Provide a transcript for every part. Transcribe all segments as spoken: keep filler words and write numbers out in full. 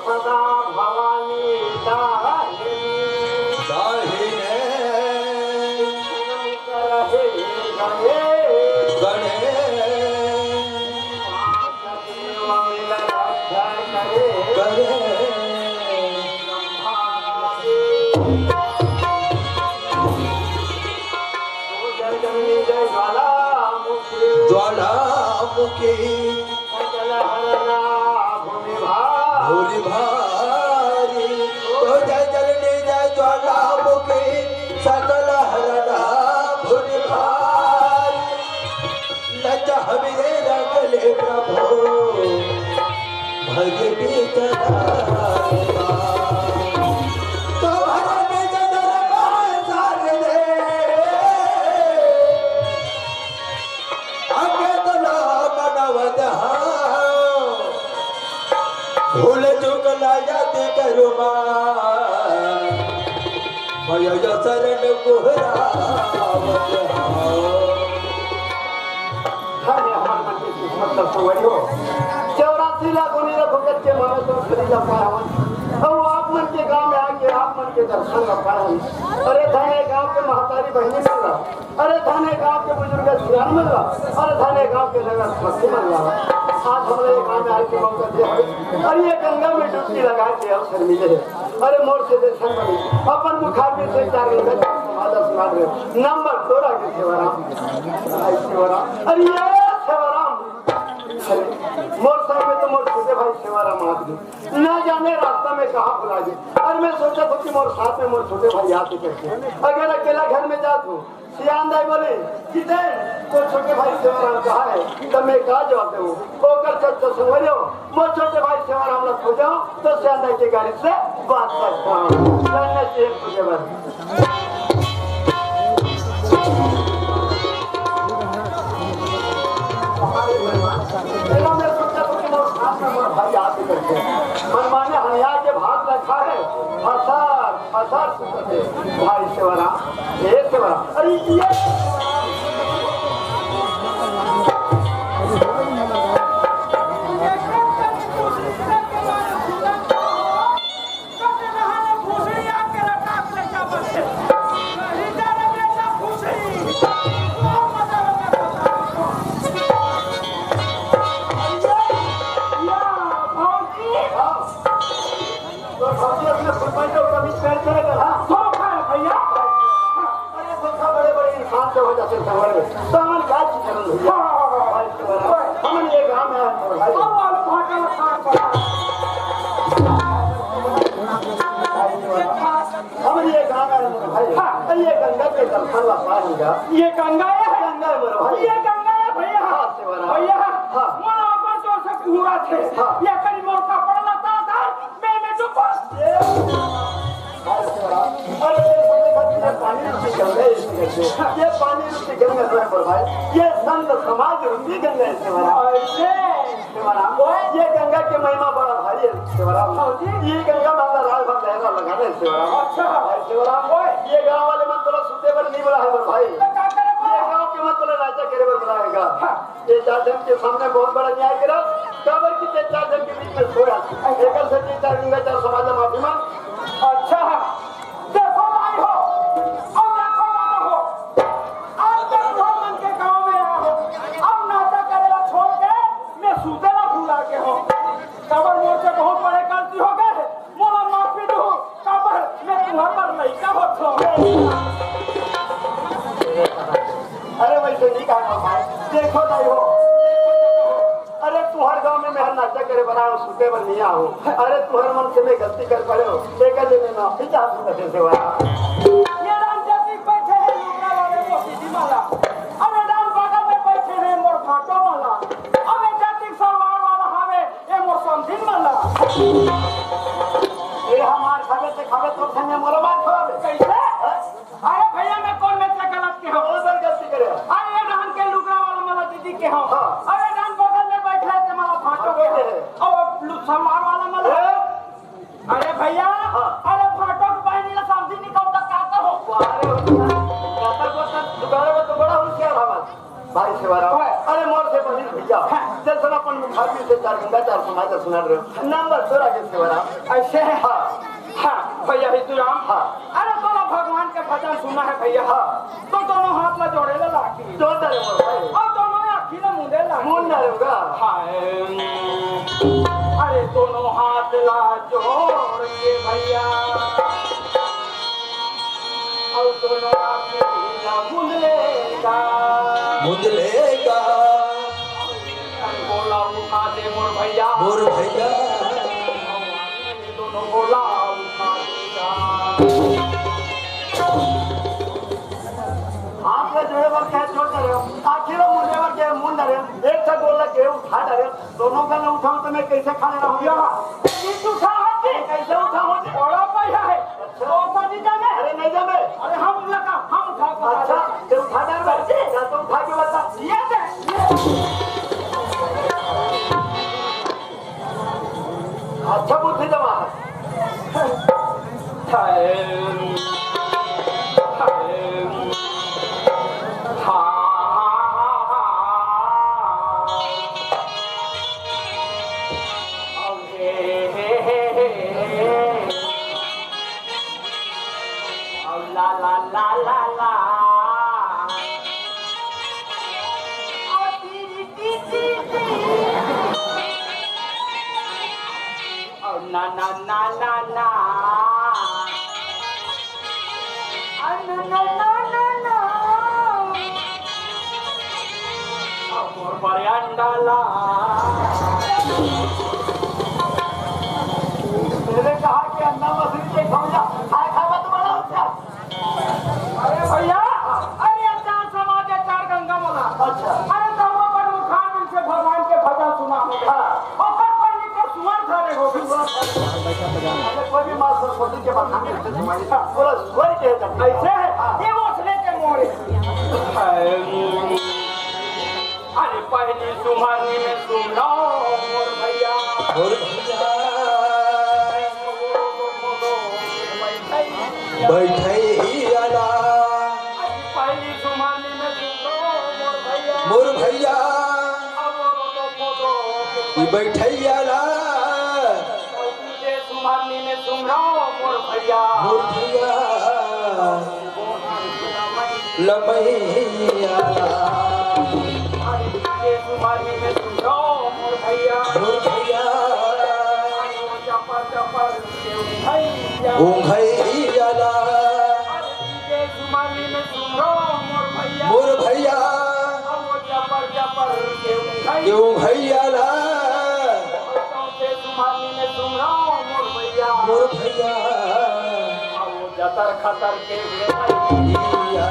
सदा भवानी दाहिने। दाहिने। शंकर हे गणे। गणे। महादेव मिल रक्षा करे। करे। जय जननी जय ज्वालामुखी। ज्वालामुखी। सकल हरना भूरि भारी। भूरि भारी। तो जय जननी जय ज्वालामुखी, सकल हरना भूरि भारी। लज्जा हमिरे रंगले प्रभु, भगती चला। तो भगती चला सारे दे। आगे तो ना मनवत हँव, भूल चूक ला याद करूँ माँ, भैया शरण गोहरावत हँव। धन्य हमार मन के किस्मत ल संवरी हो, चौरासी ला गुनी रघुगत के मानस में खड़ी ला पावन। अब आप मन के गाँव में आके आप मन के दर्शन ला पावन। अरे धन्य गाँव के महतारी बहिनी मन ला, अरे धने गांव के बुजुर्ग सियान मन ला, अरे धने गांव के नगर भक्ति मन ला। आज हमला ये गांव में आए के मौका दिया है। अरे ये गंगा में डुबकी लगा के अवसर मिले है। अरे मोर से दर्शन बने। अपन मुखार में से चार गंगा समाज स्नान रे। नंबर तोरा के सेवाराम। आई सेवाराम। अरे ये सेवाराम। अरे मोर संग में तो मोर छोटे भाई सेवाराम आदमी। ना जाने रास्ता में कहाँ भुला गए। अरे मैं सोचा था कि मोर साथ में मोर छोटे भाई आते करके। अगर अकेला घर में जात हूँ, सियान दाई बोले, "किते, तोर छोटे भाई सेवाराम कहाँ है?" तब मैं का जवाब देवों? ओकर चर्चा संवरियो, मोर छोटे भाई सेवाराम ला खोजो, तो सियान दाई के गाड़ी से बात करता हूँ। जानना चाहिए तुझे बस। तेरा मैं सोचा था कि मोर साथ में मोर भाई आते करके। मनमाने हनिया के भात रखा है, फसार, फसार भाई सेवाराम, हे सेवाराम, अरे ये तो हमन का चीज करन भैया? हाँ, हाँ, हाँ, हाँ। भाई, हमन ये गाँव में आए हैं, भाई। अब वाला भाटा में खान पड़ा। हमन ये गाँव में आए हैं, भाई। हाँ। ये गंगा के दर्शन ला पाएंगे। ये गंगा है? गंगा है, मेरे भाई। ये गंगा है, भैया। हाँ, शिवराम। भैया, हाँ। मोला अपन जोर से पूरा थे। हाँ। ये कहीं मोर कपड़ा लता था, मैं, मैं चुप। ये अरे, ये पानी रूपी गंगा है, इसमें कैसे? ये पानी रूपी गंगा है, बड़े भाई। ये संत समाज रूपी गंगा है, शिवराम। ऐसे? शिवराम, ये गंगा के महिमा बड़ा भारी है, शिवराम। हाँ जी। ये गंगा माता रात भर लहरा लगा रहे, शिवराम। अच्छा। भाई शिवराम, ये गाँव वाले मन तोला सुते बर नहीं बोला है, बड़े भाई। तो का करे ये बा? गाँव के मन तोला नाचा करे बर बोला है। हाँ। ये चार जन के सामने बहुत बड़ा न्याय करा, काबर कि ते चार जन के बीच में सोया। एकर से ये चार गंगा चार समाज में माफी मांग। अच्छा, देखो भाई हो, और देखो मामा हो, आज तक तुहर मन के गाँव में आया हो, अब नाचा करेला छोड़ के मैं सूतेला भुला के हो। काबर मोर से बहुत बड़े गलती हो गए, मोला माफी दो, काबर मैं तुहर बर लइका होत हो। अरे वैसे नहीं कहा भाई, देखो नहीं हो, अरे तुहर गाँव में मैं नाचा करे बनाओ, सुते बर नहीं आओ। अरे तुहर मन से मैं गलती कर पड़े हो, एक दिन में माफी चाहत हूँ, कैसे वाला। ये राम जल्दी बैठे हैं, लुगड़ा वाले को सीधी माला। अरे राम बगल में बैठे हैं, मोर भाटो माला। अबे जाति सलवार वाला हवे, ए मोर समधिन मन ला। ए हमार खावे ते खावे तोर संगे मोला मार खवावे। कैसे? हैं? अरे भैया, मैं कौन में से गलत के हूँ? कौन सा गलती करे? अरे ये डहन के लुगड़ा वाला मला दीदी के हूँ। हाँ। अरे डहन बगल में बैठा है ते मला भाटो हाँ, के बैठे हूँ। हैं। अब लु-, सलवार वाला मला। हैं? अरे भैया, हाँ। अरे भाटो के बहनी ला समधिन निकलता का कहो? अरे, कतक वतक दुकान में तो बड़ा होशियार हवा। भाई शिवराम, ओए। अरे मोर से बहिर भैया, हाँ। जैसन अपन मुखाग्नि से चार गंगा चार समाज सुना रहे हो। नंबर तोरा के शिवराम। ऐसे है? हाँ। हाँ, भैया हितुराम। हाँ। अरे तोला भगवान के भजन सुना है भैया। हाँ। तो दोनों हाथ ला जोड़े ला लागी। जोड़ डाले मोर भाई। और दोनों आँखी ला मूंदे लागी। मूंद डाले होगा। हाय। अरे दोनों हाथ ला जोड़ के भैया। अउ दोनों आँखी ला मूंद लेगा। मूंद लेगा। अरे गोला उठा दे मोर भैया। मोर भैया। दोनों गोला उठा देगा। हाथ में जोड़े बर के जोड़ डारे, आँखी ला मूंदे बर के मूंद डारे, एक ठा गोला के उठा डारे। दोनों का ना उठाऊं तो मैं कैसे खड़ा रहूं? या, ये तो उठा है जी। कैसे उठाऊं जी? बड़ा पैसा है। अच्छा। कौन सा नहीं जाने? अरे नहीं जाने। अरे हम लगा, हम उठा के अच्छा, ये उठा डाल जी। या तो उठा के बता। ये दे, ये। अच्छा बुद्धि जमा है। हाय। हाय। हाँ। ला, ला, ला, ला, ला। ओ, टी, टी, टी, टी। ओ, ना, ना, ना, ना, ना। ओ, ना, ना, ना, ना, ना। ओ, मोर बड़े अंडा ला। मैंने कहा कि अंडा मछली के खाऊंगा, खाए खावा तुम्हारा होता। अरे भैया, अरे चार समाज है, चार गंगा मला। अच्छा। अरे तो वो पर मुखार से भगवान के भजन सुना हो। हाँ। ओकर पर निकर सुअर धरे हो। अरे कोई भी माँ सरस्वती के बखान से तुम्हारी पूरा स्वर के जब ऐसे है, हाँ। ये वो उसने के मोरे। अरे पहली सुमरनी में सुमरो मोर भैया। मोर भैया। बैठैया ला। पहली सुमरनी में सुमरो मोर भैया। मोर भैया। ई बैठैया ला। दूजे सुमरनी में सुमरो मोर भैया। मोर भैया। लमैया। अरे, ये तुम्हारी में सुनो, मोर भैया। मोर भैया। अरे, वो चपर, चपर, ये भैया। ओ भैया ला। अरे, ये तुम्हारी में सुनो, मोर भैया। मोर क्यों भैया ला? से सुमानी में सुमराव मोर भैया। मोर भैया। अब वो जतर खतर के भैया।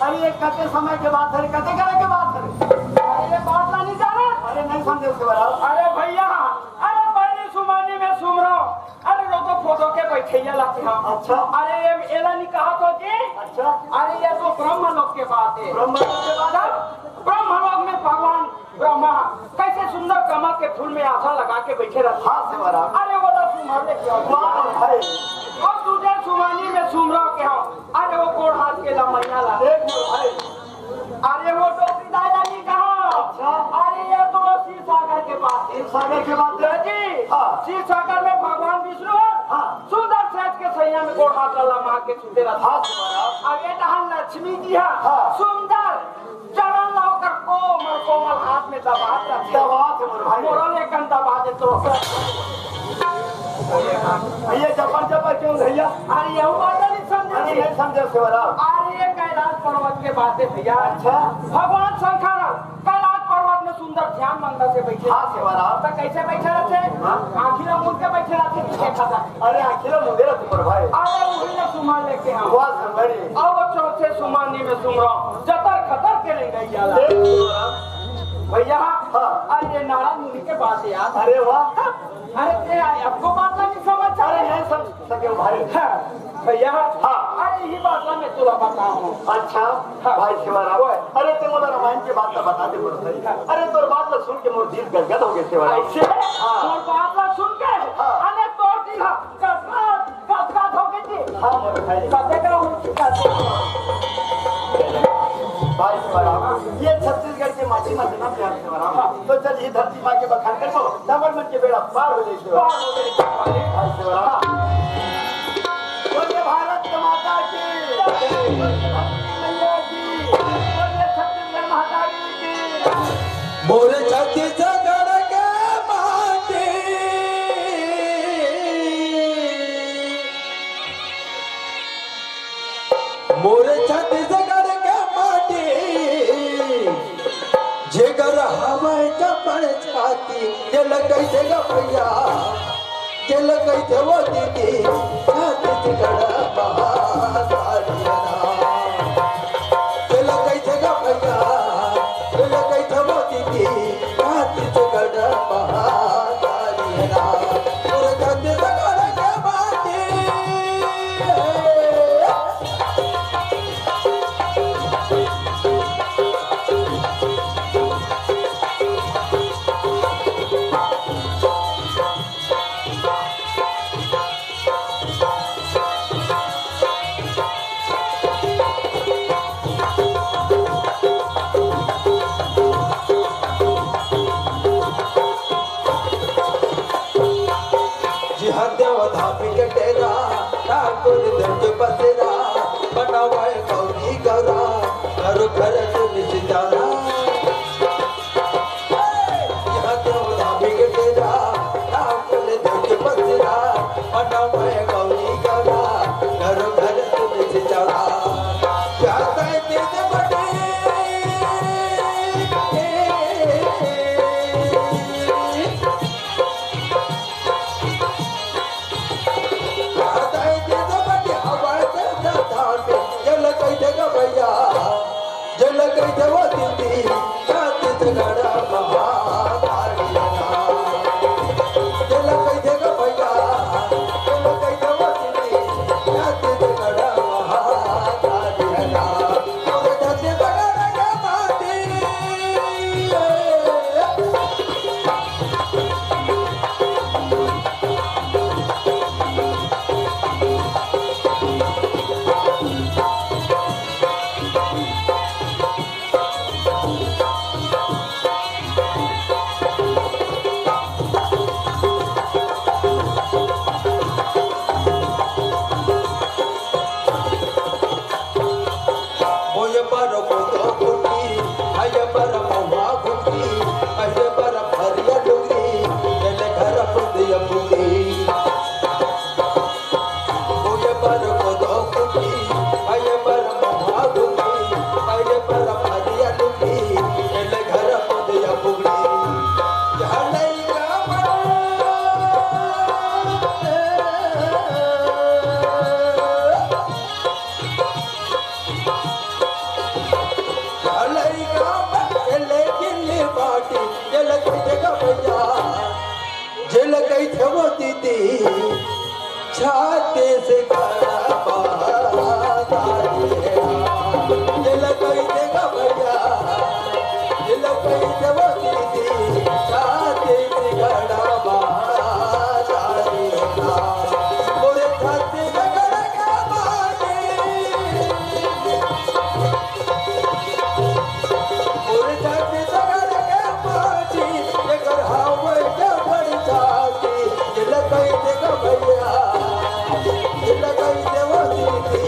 अरे, ये कते समय के बात है, कते करे के बात है? अरे, ये बात ला नहीं जाना। अरे, नहीं समझे उसके बाद। अरे भैया, अरे पहली सुमानी में सुमराव। अरे रोको फोटो के बैठैया ला के हम। अच्छा। अरे ये एला नहीं कहा तो जी। अच्छा। अरे ये तो ब्रह्म लोक के बात है। ब्रह्म लोक के बात है। तब ब्रह्म लोक में भगवान ब्रह्मा कैसे सुंदर कमल के फूल में आसन लगा के बैठे रहते। हाँ, सेवाराम। अरे वो ला सुमर ले क्या? वाह भाई। और दूजे सुमानी में सुमराव के हम। अरे वो गोड़ हाथ के लमैया ला। देख लो भाई। अरे वो टोपी दादा जी कहाँ? अच्छा। अरे ये तो शिव सागर के पास है। शिव सागर के पास है। जी। हाँ। शिव सागर में भगवान विष्णु है। हाँ। सुंदर सेज के सैया में गोड़ हाथ लमका के सुते रहता। हाँ, सेवाराम। अब ये तहन लक्ष्मी जी है। हाँ। सुंदर चरण ला ओकर कोमल कोमल हाथ में दबा दे। दबा दे मोर भाई। मोरो ले कन दबा दे तो। भैया जबर जबर क्यों भैया? अरे ये बात नहीं समझे। अरे नहीं समझे सेवाराम। अरे ये कैलाश पर्वत के बात है भैया। अच्छा। भगवान शंकर कैलाश पर्वत में सुंदर ध्यान मंगल से बैठे। हाँ सेवाराम। तो कैसे बैठे रहते? हाँ। आँखी ला मूंद के बैठे रहते, देखा था। अरे आँखी ला मूंदे रहते मोर भाई। अरे वही ना सुमर ले के हम। वाह संगरी। अब वो चौथे सुमानी में सुमराव जतर खतर के ले गई यार। देख सेवाराम। भैया। हाँ। अरे ये नारद मुनि के बात है यार। अरे वाह। अरे ते आए, हमको बात नहीं समझ। अरे नहीं समझ सके भाई। हाँ, भैया। हाँ। अरे यही बात ला मैं तुला बताऊँ। अच्छा। हाँ। भाई सेवाराम। ओए। अरे ते मोला रामायण के बात तो बता दे मोर भाई। हाँ। अरे तोर बात ला सुन के मोर दिल गदगद हो गए सेवाराम। ऐसे? हाँ। तोर बात ला सुन के? हाँ। अरे तोर दिल गदगद, गदगद हो गए जी। हाँ मोर भाई। कते का हूँ, कते का। भाई सेवाराम, ये छत्तीसगढ़ के माटी में इतना प्यार सेवाराम। हाँ। तो चल ये धरती माँ के बखान कर दो, डमर मन के बेड़ा पार हो जाए सेवाराम। पार हो जाए सेवाराम। हाँ। बोलिए भारत माता की। बोलिए छत्तीसगढ़ महतारी की। मोरे छत्तीसगढ़ के माटी, मोरे छत्तीसगढ़ के माटी, जेकर हवय चपड़ छाती, जेला कहिथे गा भैया, जेला कहिथे वो दीदी, छत्तीसगढ़ महाकाली ना। जेला कहिथे गा भैया, जेला कहिथे वो दीदी, छत्तीसगढ़ महाकाली ना। मोरे छत्तीसगढ़ के माटी। जिहां देव धामी के डेरा, ठाकुर देव के बसेरा, बनावय गौरी गौरा, घर घर तुलसी डारा। जिहां देव धामी के डेरा, ठाकुर देव के बसेरा, बनावय गौरी गौरा, घर घर तुलसी डारा। प्यार दाई दे दे बटे। तेला कहिथे वो दीदी, छाती से गाड़ा बहाता रे। तेला कहिथे का भैया, तेला कहिथे वो दीदी, छाती से गाड़ा बहाता रे। मोरे छाती से गाड़ा के माटी, मोरे छाती से गाड़ा के माटी, एकर हवय जबर छाती। तेला कहिथे का भैया, तेला कहिथे वो दीदी,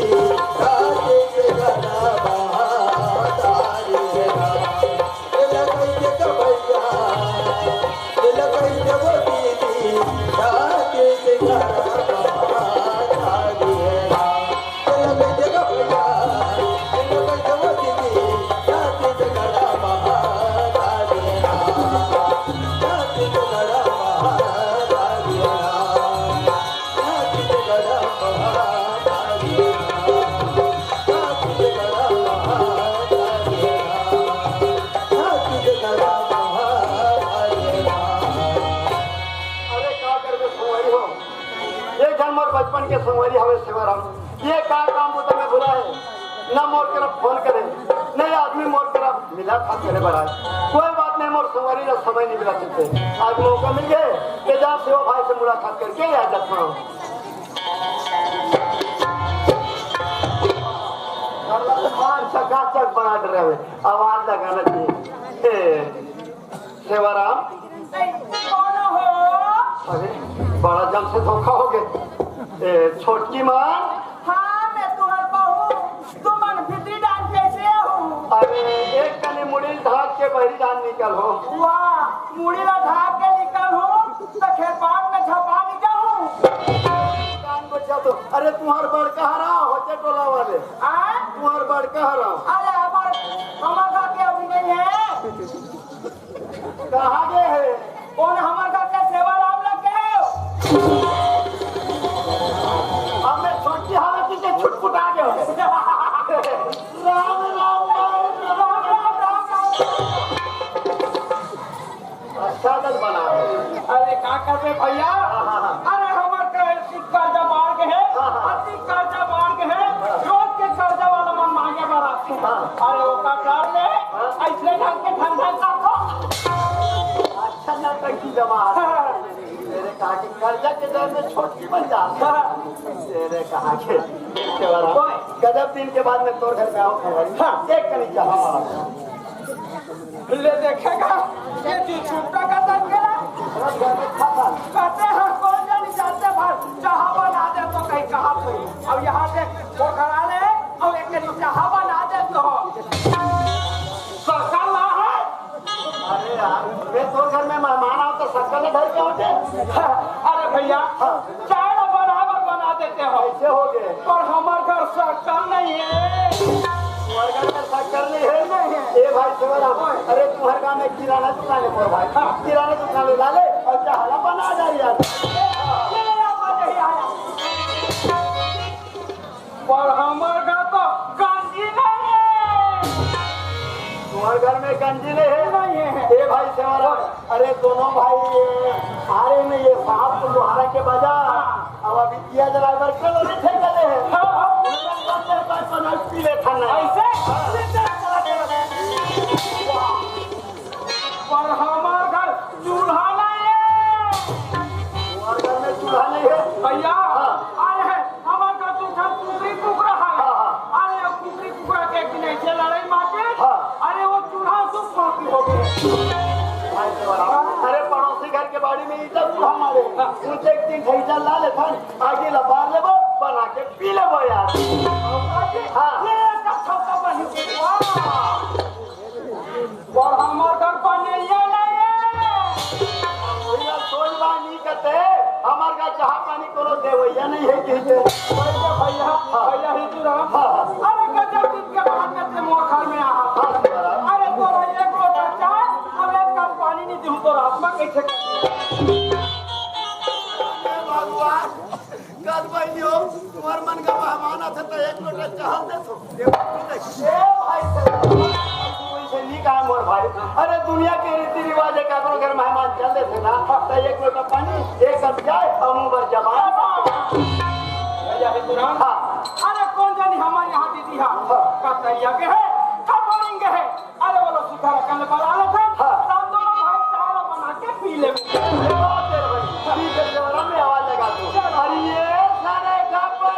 छाती से गाड़ा बहाता रे। तेला कहिथे का भैया, तेला कहिथे वो दीदी, छाती से गाड़ा बहाता रे। तेला कहिथे का भैया, तेला कहिथे वो दीदी, छाती से गाड़ा बहाता रे। छाती से गाड़ा बहाता रे। अरे का करबे संगवारी हो, ये जन मोर बचपन के संगवारी हवे सेवाराम। ये का काम बुता में भुला है, न मोर करा फोन करे, न आदमी मोर करा मिलाकात करे बर आए। कोई बात नहीं, मोर संगवारी ला समय नहीं मिला सकते। आज मौका मिल गए, तेजाब से वो भाई से मुलाकात करके आ जाता हूँ। मान चकाचक बना रहे, आवाज लगाना चाहिए। ए, सेवाराम। कौन हो? अरे, बड़ा जम से धोखा हो गया। ए, छोटकी मान। हाँ, मैं तुम्हार बहू। तुमन भीतरी डांड कैसे हो? अरे, एक कनी मुड़ी ढाक के बहरी डांड निकल हो। वाह, मुड़ी ला ढाक के निकल हो, तो खेपाट में झपा नहीं जाऊं। कान को जब, अरे, तुम्हार बड़का हरा होते टोला वाले। आ? तुम्हार बड़का हरा। अरे, हमार, हमार घर के अभी नहीं है। कहाँ गए हैं? कौन हमार घर के सेवाराम लग गए हो? हमें छोटी हालत के छुटपुटा गए हो। राम, राम, राम, राम, राम, राम, राम। अच्छा आदत बना है। अरे का करबे भैया? हाँ, हाँ, हाँ। अरे हमार के कर्जा बाढ़ के है, हाँ, हाँ। अति कर्जा बाढ़ के है, रोज के कर्जा वाला मन मांगे बर आथे। हाँ। अरे ओकर डर ले, हाँ। ऐसे ढंग के धंधा कर दो। अच्छा नौटंकी जमा। हाँ। तेरे कहा कि कर्जा के डर में छोटकी बन जा। हाँ। तेरे कहा के सेवाराम, गजब दिन के बाद में तोर घर में आओ खबर। हाँ। एक कनी चाह हमारा। ले देखेगा, ये जी छुट्टा का दर केला। कहते हैं, कौन जानी जाते भर चाह बना दे तो कहीं कहाँ पे। अब यहाँ देख, वो खड़ा ले, और एक कनी चाह बना दे तो। सरकार ना है। अरे यार, मैं तो घर में मेहमान आओ तो शक्कर नहीं धर के होते। अरे भैया, हाँ। चाय ना बनाए बर बना देते हो। ऐसे हो गए। पर हमार घर शक्कर नहीं है। तुम्हार घर में शक्कर नहीं है? नहीं है। ए भाई सेवाराम, ओए। अरे तुम्हार गांव में किराना दुकान है मोर भाई। हाँ। किराना दुकान में डाले और चाहला बना जा यार। ये यार, बात यही आया। पर हमार घर तो गंजी नहीं है। तुम्हार घर में गंजी नहीं है? नहीं है। ए भाई सेवाराम, अरे दोनों भाई ये आ रहे नहीं, ये साहब को लोहारा के बाजार। हाँ। अब अभी दिया जलाए बर कल नहीं थे गए हैं। हाँ, हाँ। उनका कम से कम पचास पी ले खाना है। ऐसे? पर हमार घर चूल्हा नहीं है। तुम्हार घर में चूल्हा नहीं है? भैया, हाँ। अरे हमार घर तो उठा कुकरी कुकरा है। हाँ, हाँ। अरे वो कुकरी कुकरा के एक दिन ऐसे लड़ाई मारते, हाँ। अरे वो चूल्हा तो फांकी हो गए। भाई सेवाराम, अरे पड़ोसी घर के बाड़ी में ईटा चूल्हा मारे, हाँ। उनसे एक दिन खैचा ला ले था, आगे ला बार लेबो, बना के पी लेबो यार। हाँ। ये एक अच्छा बनी। वाह। पर हमार घर पर नहीं है, नहीं है। भैया, सोच बात नहीं करते, हमार घर चाह पानी कोनो देवैया नहीं है, कहीं के। भैया, भैया, हाँ। भैया, ही तू रहा। हाँ, हाँ। अरे, गजब दिन के बाद में ते मोर घर में आ। हाँ, हाँ। अरे, तो भाई, एक लोटा चाय, अब एक कप पानी नहीं दूँ, तो रात में कैसे? भगवान। कल बहिनी हो, तुम्हार मन का मेहमान आथे तो एक लोटा चाहल दे तो। ए भाई, तू ऐसे नहीं कहा मोर भाई। अरे, दुनिया के रीति रिवाज हे, काकरो घर मेहमान चल देथे ना, त एक लोटा पानी, एक कप चाय अउ मुंह भर जबान। भैया हे तुरंत। हाँ। अरे, कोन जानी हमर यहाँ दीदी हा। हाँ। का तरिया गे हे, का बोरिंग गे हे। अरे, वो लोग सुधार कर बला लेथे। हाँ। त हम दोनों भाई चाय बना के पी लेबे। अरे बाप रे भाई, ठीक हे, जरा में आवाज लगा दो। चल। अरे, ये सारे गप्पे।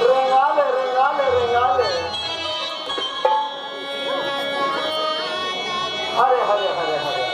रेंगा ले, रेंगा ले, रेंगा ले। हरे, हरे, हरे, हरे।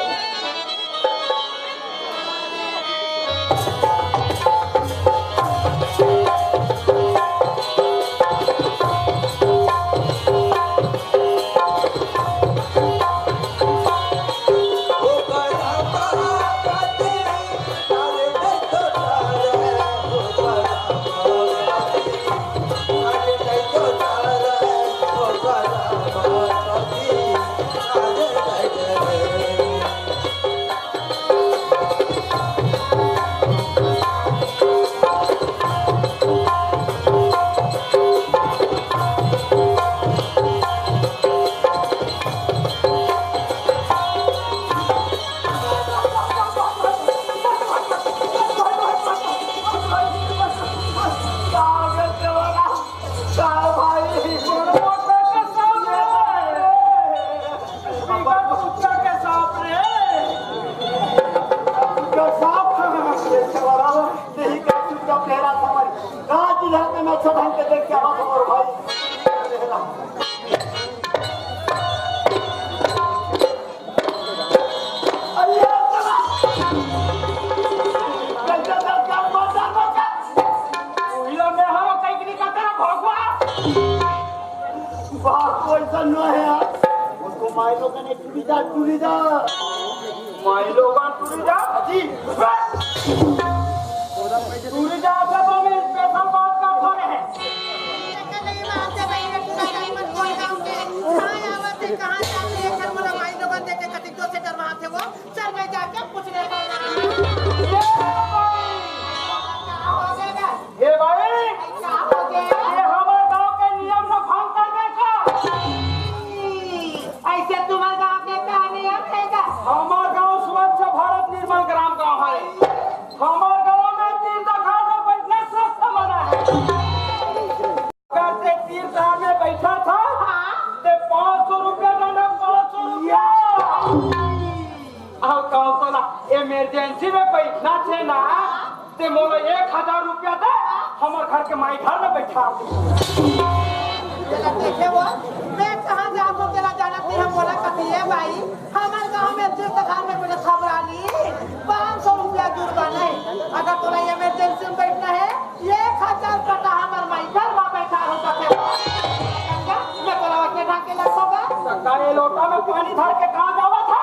बाप को ऐसा न है यार। उसको माई लोगन ने टूरी जा, टूरी जा। माई लोगन टूरी जा? जी। टूरी जा, अब तो मैं special बात कर रहे हैं। कहाँ जाते, कहाँ जाते, एक बार मोला माई लोगन देखे खातिर दो से डरवाथे वो। चल, मैं जाके पूछ लेता हूँ। ये भाई! का हो गे? ये भाई, का हो गे? ये हमर गांव के नियम ला भंग कर दे का? अइसे तुम्हर गांव के का नियम हे गा? हमर गांव स्वच्छ भारत निर्मल ग्राम गांव हे। हमर गांव में तीर तखार में बैठना सख्त मना हे। अगर ते तीर तखार में बैठा था, हाँ। ते पाँच सौ रुपया ना, ना, पाँच सौ रुपया। अउ कहूँ तो ना, emergency में बैठना थे ना, ते मोला एक हजार रुपया दे, हमर घर के माई घर में बैठा दे। तेला देखे वो, मैं कहाँ जात हूँ, तेला जानत नहीं है, मोला कथी है भाई, हमर गाँव में तीर तखार में कोई खबरानी, पाँच सौ रुपया जुर्माना हे। अगर तोला emergency में बैठना हे, एक हजार कटा हमर माई घर में बैठा हो सकथे। मैं तोला वैसे ढंग के लगो गा। त का ये लोटा में पानी धर के कहाँ जावत हे?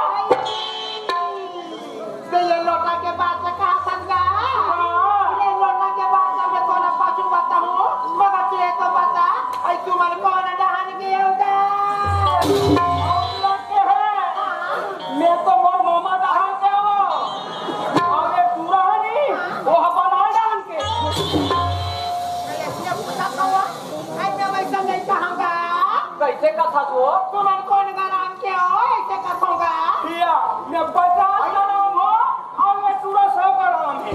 ते ये लोटा के बात से कहाँ समझा? हाँ। ये लोटा के बात से मैं तोला पाछू बताहूँ, मगर तू ये तो बता, अई तुमन कोन डहान के हो गा? हम लोग के है। हाँ। मैं तो मोर मामा डहान के हो। अउ ये टूरा हे नी, वो बना डहान के। मैं ऐसे पूछा था वो, अई मैं वैसा नहीं कहूँगा। कैसे कथा वो? तुमन कोन डहान के हो, ऐसे कथों गा? भैया, मैं पचास ग्राम हो, अउ ये टूरा सौ ग्राम हे।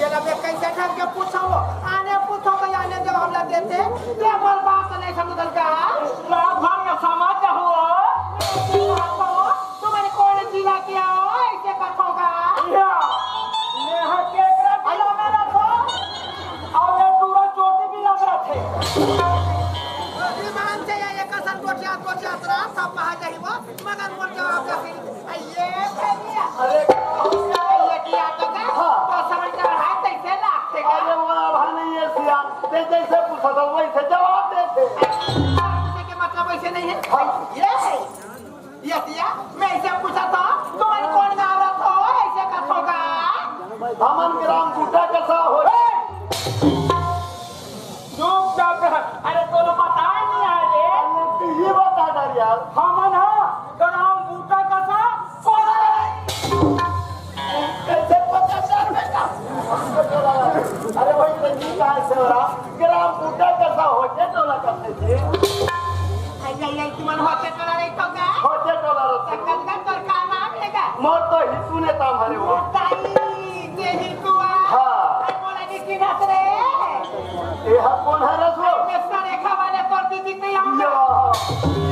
ये ला मैं कैसे ढंग के पूछो? आने पूछो तो आने जवाब ला देथे। ये मोर बात नहीं समझल का? रात भर में समझ जाहू। तुमन कोन जिला के हो, ऐसे कथों गा? या, मैं हा केकरा जिला में रथों, अउ ये टूरा चोटी भी लग रथे। ईमान से ये एक असन गोठिया, गोठिया रात सब पहा जाही वो। मगर मोर जवाब ला फिर, ये भैया। अरे, का हो गया? ये किया तो का? हाँ। तो समझ कर है, तैसे लागथे का? अरे, वो आभा नहीं है सियान। ते जैसे पूछा था, वैसे जवाब देथे। पूछे के मतलब वैसे नहीं है। हाँ। ये है। ये दिया, मैं ऐसे पूछा था, तुमन कोन गाँव रथो, ऐसे कथों गा? हमन ग्राम बूटा कसा हो। चुपचाप रह। अरे, तोला बताए नहीं आए रे। अरे, तू ये बता डर यार। हमन हा ग्राम अरे भाई, तो जी का है सेवरा? ग्राम बूटा कसा होते टोला करते जी? आई, आई, आई, तुमन होते टोला रही तो का? होते टोला रहते। कतका तोर का नाम है का? मोर तो हितू ने ताम हरे वो। ताई, ये हितू आ। हाँ। अरे बोला जी, किन हस रे? ये हा कौन है रस वो? ये सरेखा वाले तोर दीदी नहीं आऊंगा।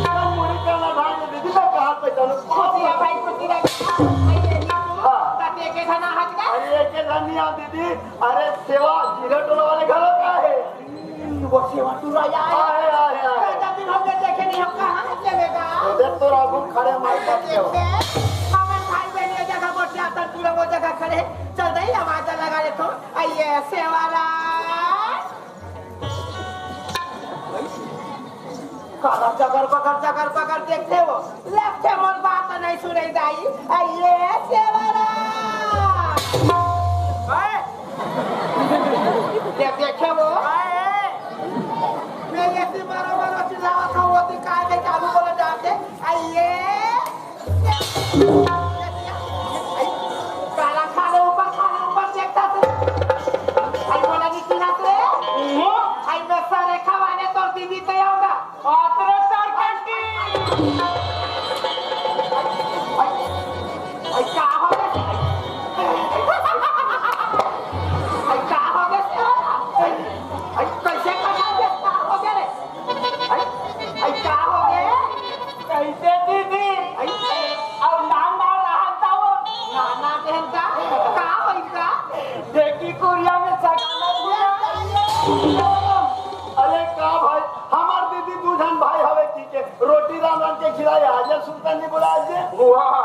या, मुड़ी का ना ढाल दीदी, मैं कहाँ पे चलूँ? खुशी है भाई, खुशी है। आई, ये हितू। हाँ। ताते के खाना हट गया? अरे, एक धनिया दीदी, अरे सेवा जीरा टोला वाले घर का है? वो सेवा टूरा आया है। आए, आए, आए। दस दिन हो गए देखे नहीं, हम कहाँ से लेगा? देख तो राघु खड़े मार अरे काट के हो। देखे, हमारे भाई बहन ये जगह बोल के आता, पूरा वो जगह खड़े। चल दे, आवाज लगा ले तो। आइए, सेवाराम। काला जगर बगर, जगर बगर देखथे वो। लगथे मोर बात नहीं सुने दाई। आइए सेवाराम। देख, देखे वो। मैं ये सी बारो बारो चिल्लावत हूँ, वो ती काय के चालू बोले जाते। आइए। काला खा ले ऊपर, खा ले ऊपर, देखता तू। आई बोला नहीं सुना तू। आई मैं सारे खवाने तो दीदी ते आऊंगा। पात्र सर्कल की। आई, आई, का हो गे? आई, का हो गे? आई, आई, कैसे का हो गे? का हो गे रे? आई, आई, का हो गे? कैसे दीदी? आई, अब नाम ना रहा था वो। नाना कहन का? का होई का? देखी कुरिया में सगाना हुआ। अरे का भाई, हमार दीदी दू झन भाई हवे की के रोटी रांध रांध के खिलाए, आज सुरता नहीं बुलाए जे। वाह,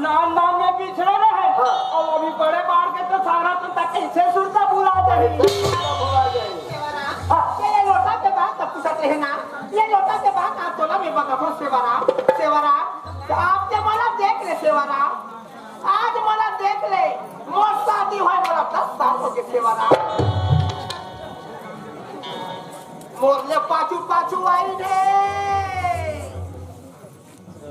नाम नाम में पिछड़े रहे। हाँ। और अभी बड़े बाढ़ के तो सारा तो तक कैसे सुरता बुला जाए। कैसे सुरता बुला जाए। सेवाराम, हाँ। ये, ये लोटा के बात तब पूछत रहे ना, ये लोटा के बात आप तोला में बगबो सेवाराम, सेवाराम, तो आप जब वाला देख ले सेवाराम, आज मोला देख ले, मोर शादी होय मोला दस साल हो गे सेवाराम। मोर ले पाछू पाछू आई रे।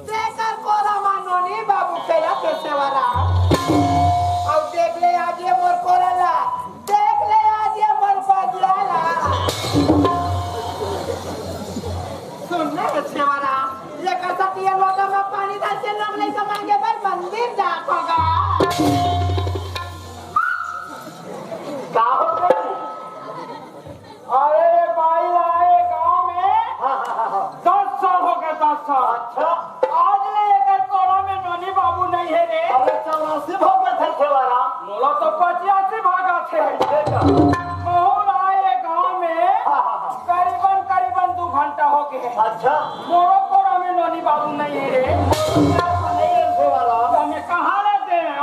तेकर कोरा मा नोनी बाबू खेला के सेवाराम। अउ देख ले आज ये मोर कोरा ला, देख ले आज ये मोर बगिया ला। सुन ना रे सेवाराम, ये कसा पिया लोटा मा पानी डाल के लोग लइका मांगे बर मंदिर जात होगा। का हो गई? अरे ये बाई आए गांव में हाँ, हाँ, हाँ, हाँ। दस साल हो गए, दस साल। अच्छा। आज ले एकर कोरा में नोनी बाबू नहीं है रे। अरे चौरासी हो गए थे सेवाराम। मोला तो पचासी भागा थे। देखा। महूर आए गांव में हाँ, हाँ, हाँ। करीबन, करीबन दो घंटा हो गए। अच्छा। मोरो कोरा में नोनी बाबू नहीं है रे। नहीं है सेवाराम। तो मैं कहाँ रहते हैं?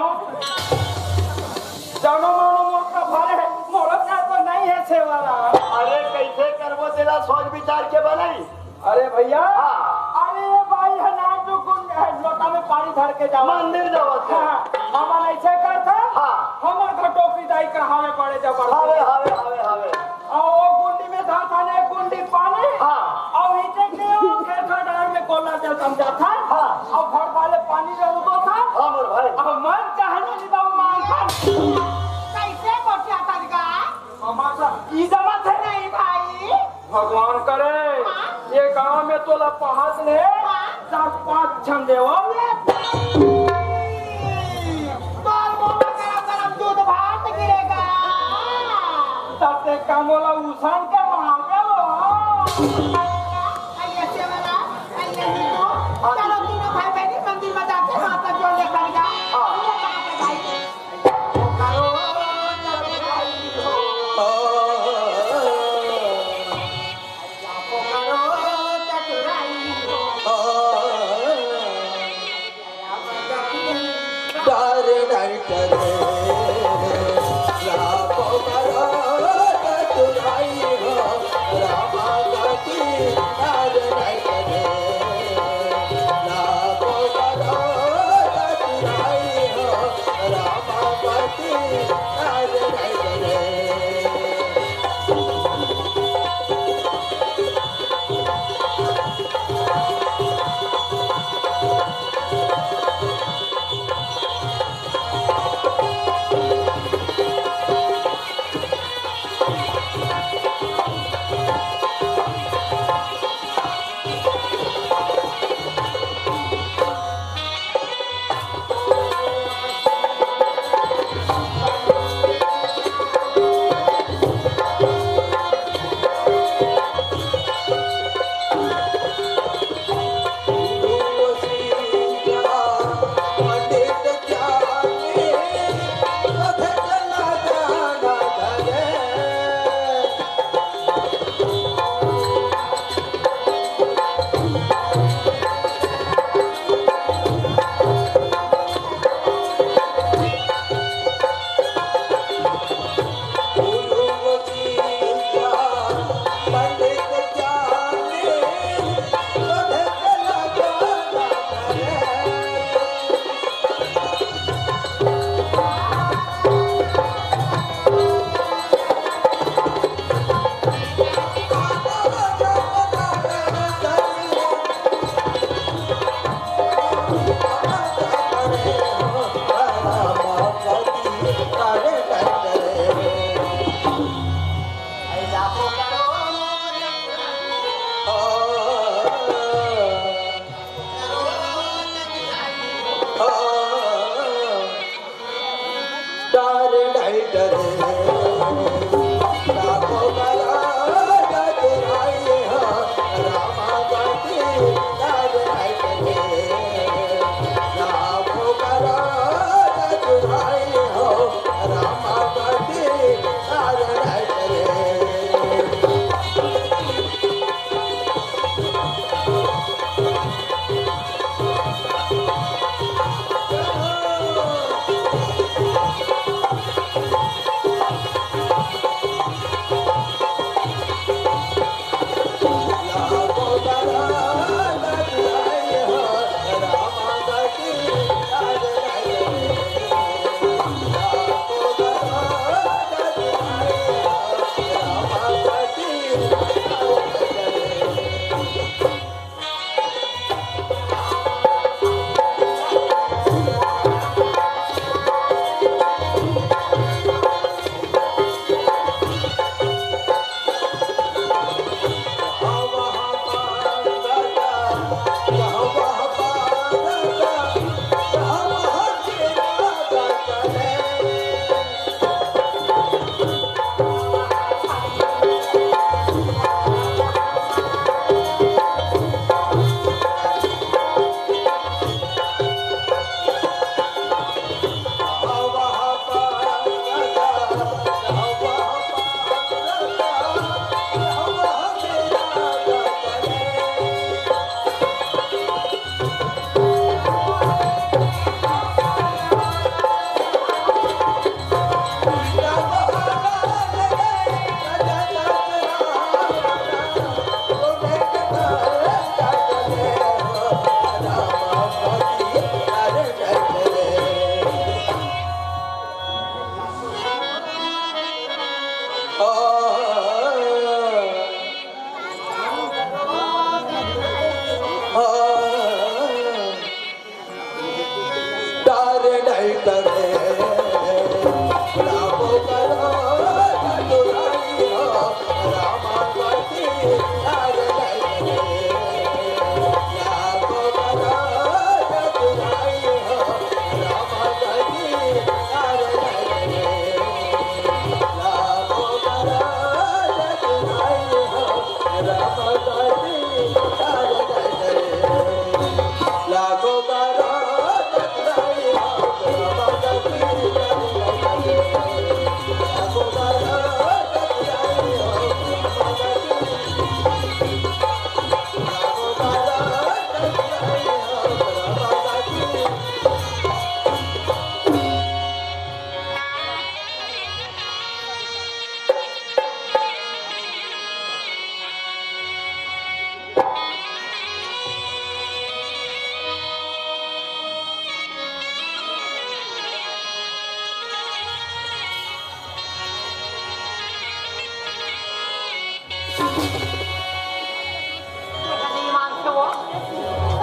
जानो मानो मोर का भरे है, मोर का तो नहीं है सेवाराम। अरे कैसे करबो तेला सोच विचार के बनाई। अरे भैया, हाँ। अरे ये बाई है ना जो गुंड है, लोटा में पानी धर के जाओ। मंदिर जावत है। हाँ, हमन ऐसे करते। हाँ। हमर घर टोकरी दाई का हावे बड़े जबरदस्त। हावे, हावे, हावे, हावे। अउ वो गुंडी में धाथा ने गुंडी पानी। हाँ। अउ इचे के वो खेत डार में कोला जल समझा था। हाँ। अउ भर वाले पानी में उदो था। हाँ, मोर भाई। अउ मन चाहने नहीं बाबू मान था। कैसे गोठिया तरीका? हमारा ई जमा थे नहीं भाई। भगवान करे, हाँ? ये गांव में तोला पहात ले, हाँ? चार पांच झन देवो। ये तोर मुंह में गरम गरम दूध भात गिरेगा। तब ते का मोला उसान के मार देवो। आइए सेवाराम, आइए हिंदू। चलो तीनों भाई बहनी मंदिर में जाके हाथ जोड़ ले कर जा। हाँ। ये बात है भाई।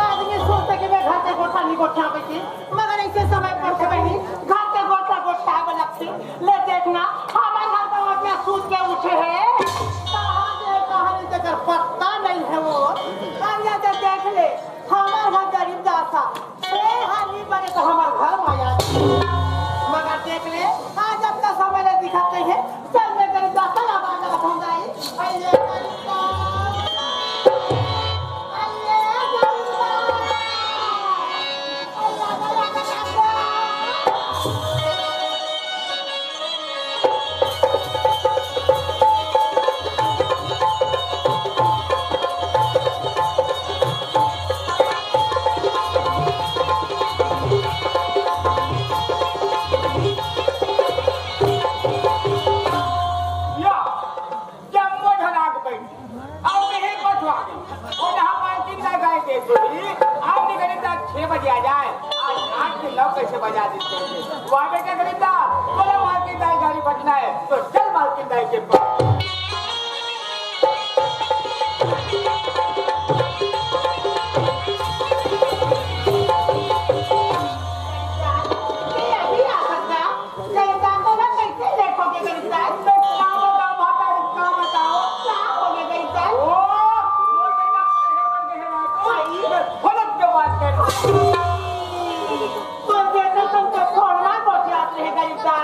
आदमी सोचथे कि मैं घर के गोठा नहीं गोठा बैठी, मगर ऐसे समय पर से बहिनी घर के गोठा गोठा लगथे। ले देखना, हमर घर तो अपना सूत के उठे हे, कहाँ गए, कहाँ नहीं, तेकर पत्ता नहीं हे वो। अरे तो देख ले, हमर घर गरीब दासा, से हानि बने तो हमर घर माया। मगर देख ले, आज अपना समय ले दिखत नहीं हे। चल, मैं गरीब दासा ला बाजा बजाऊं दाई। अइये गरीब दासा, अइये गरीब दासा, अइये गरीब दासा। या, जम्मो झन आके बइठ गे। अउ मेंह पछुआ गेंव। ओ जहाँ मालकिन दाई गाय दे सोही, आज गरीब दाई छह बजे आ जाए। आज आठ के नौ कइसे बजा देथे? वाह बेटा गरीब दाई, बोलो मालकिन दाई गाड़ी बजना हे, तो चल मालकिन दाई के पास। ये अभी आ सकता? गरीब दाई तो ना कैसे लेट हो गए गरीब दाई? तो का बताओ भतारी, का बताओ? का हो गया गरीब दाई? ओ, मोर बेटा पढ़े बर गए रहे तो भाई। मैं फलक के बात कर। तोर बेटा संग तो फोन में गोठियात रहे गरीब दाई।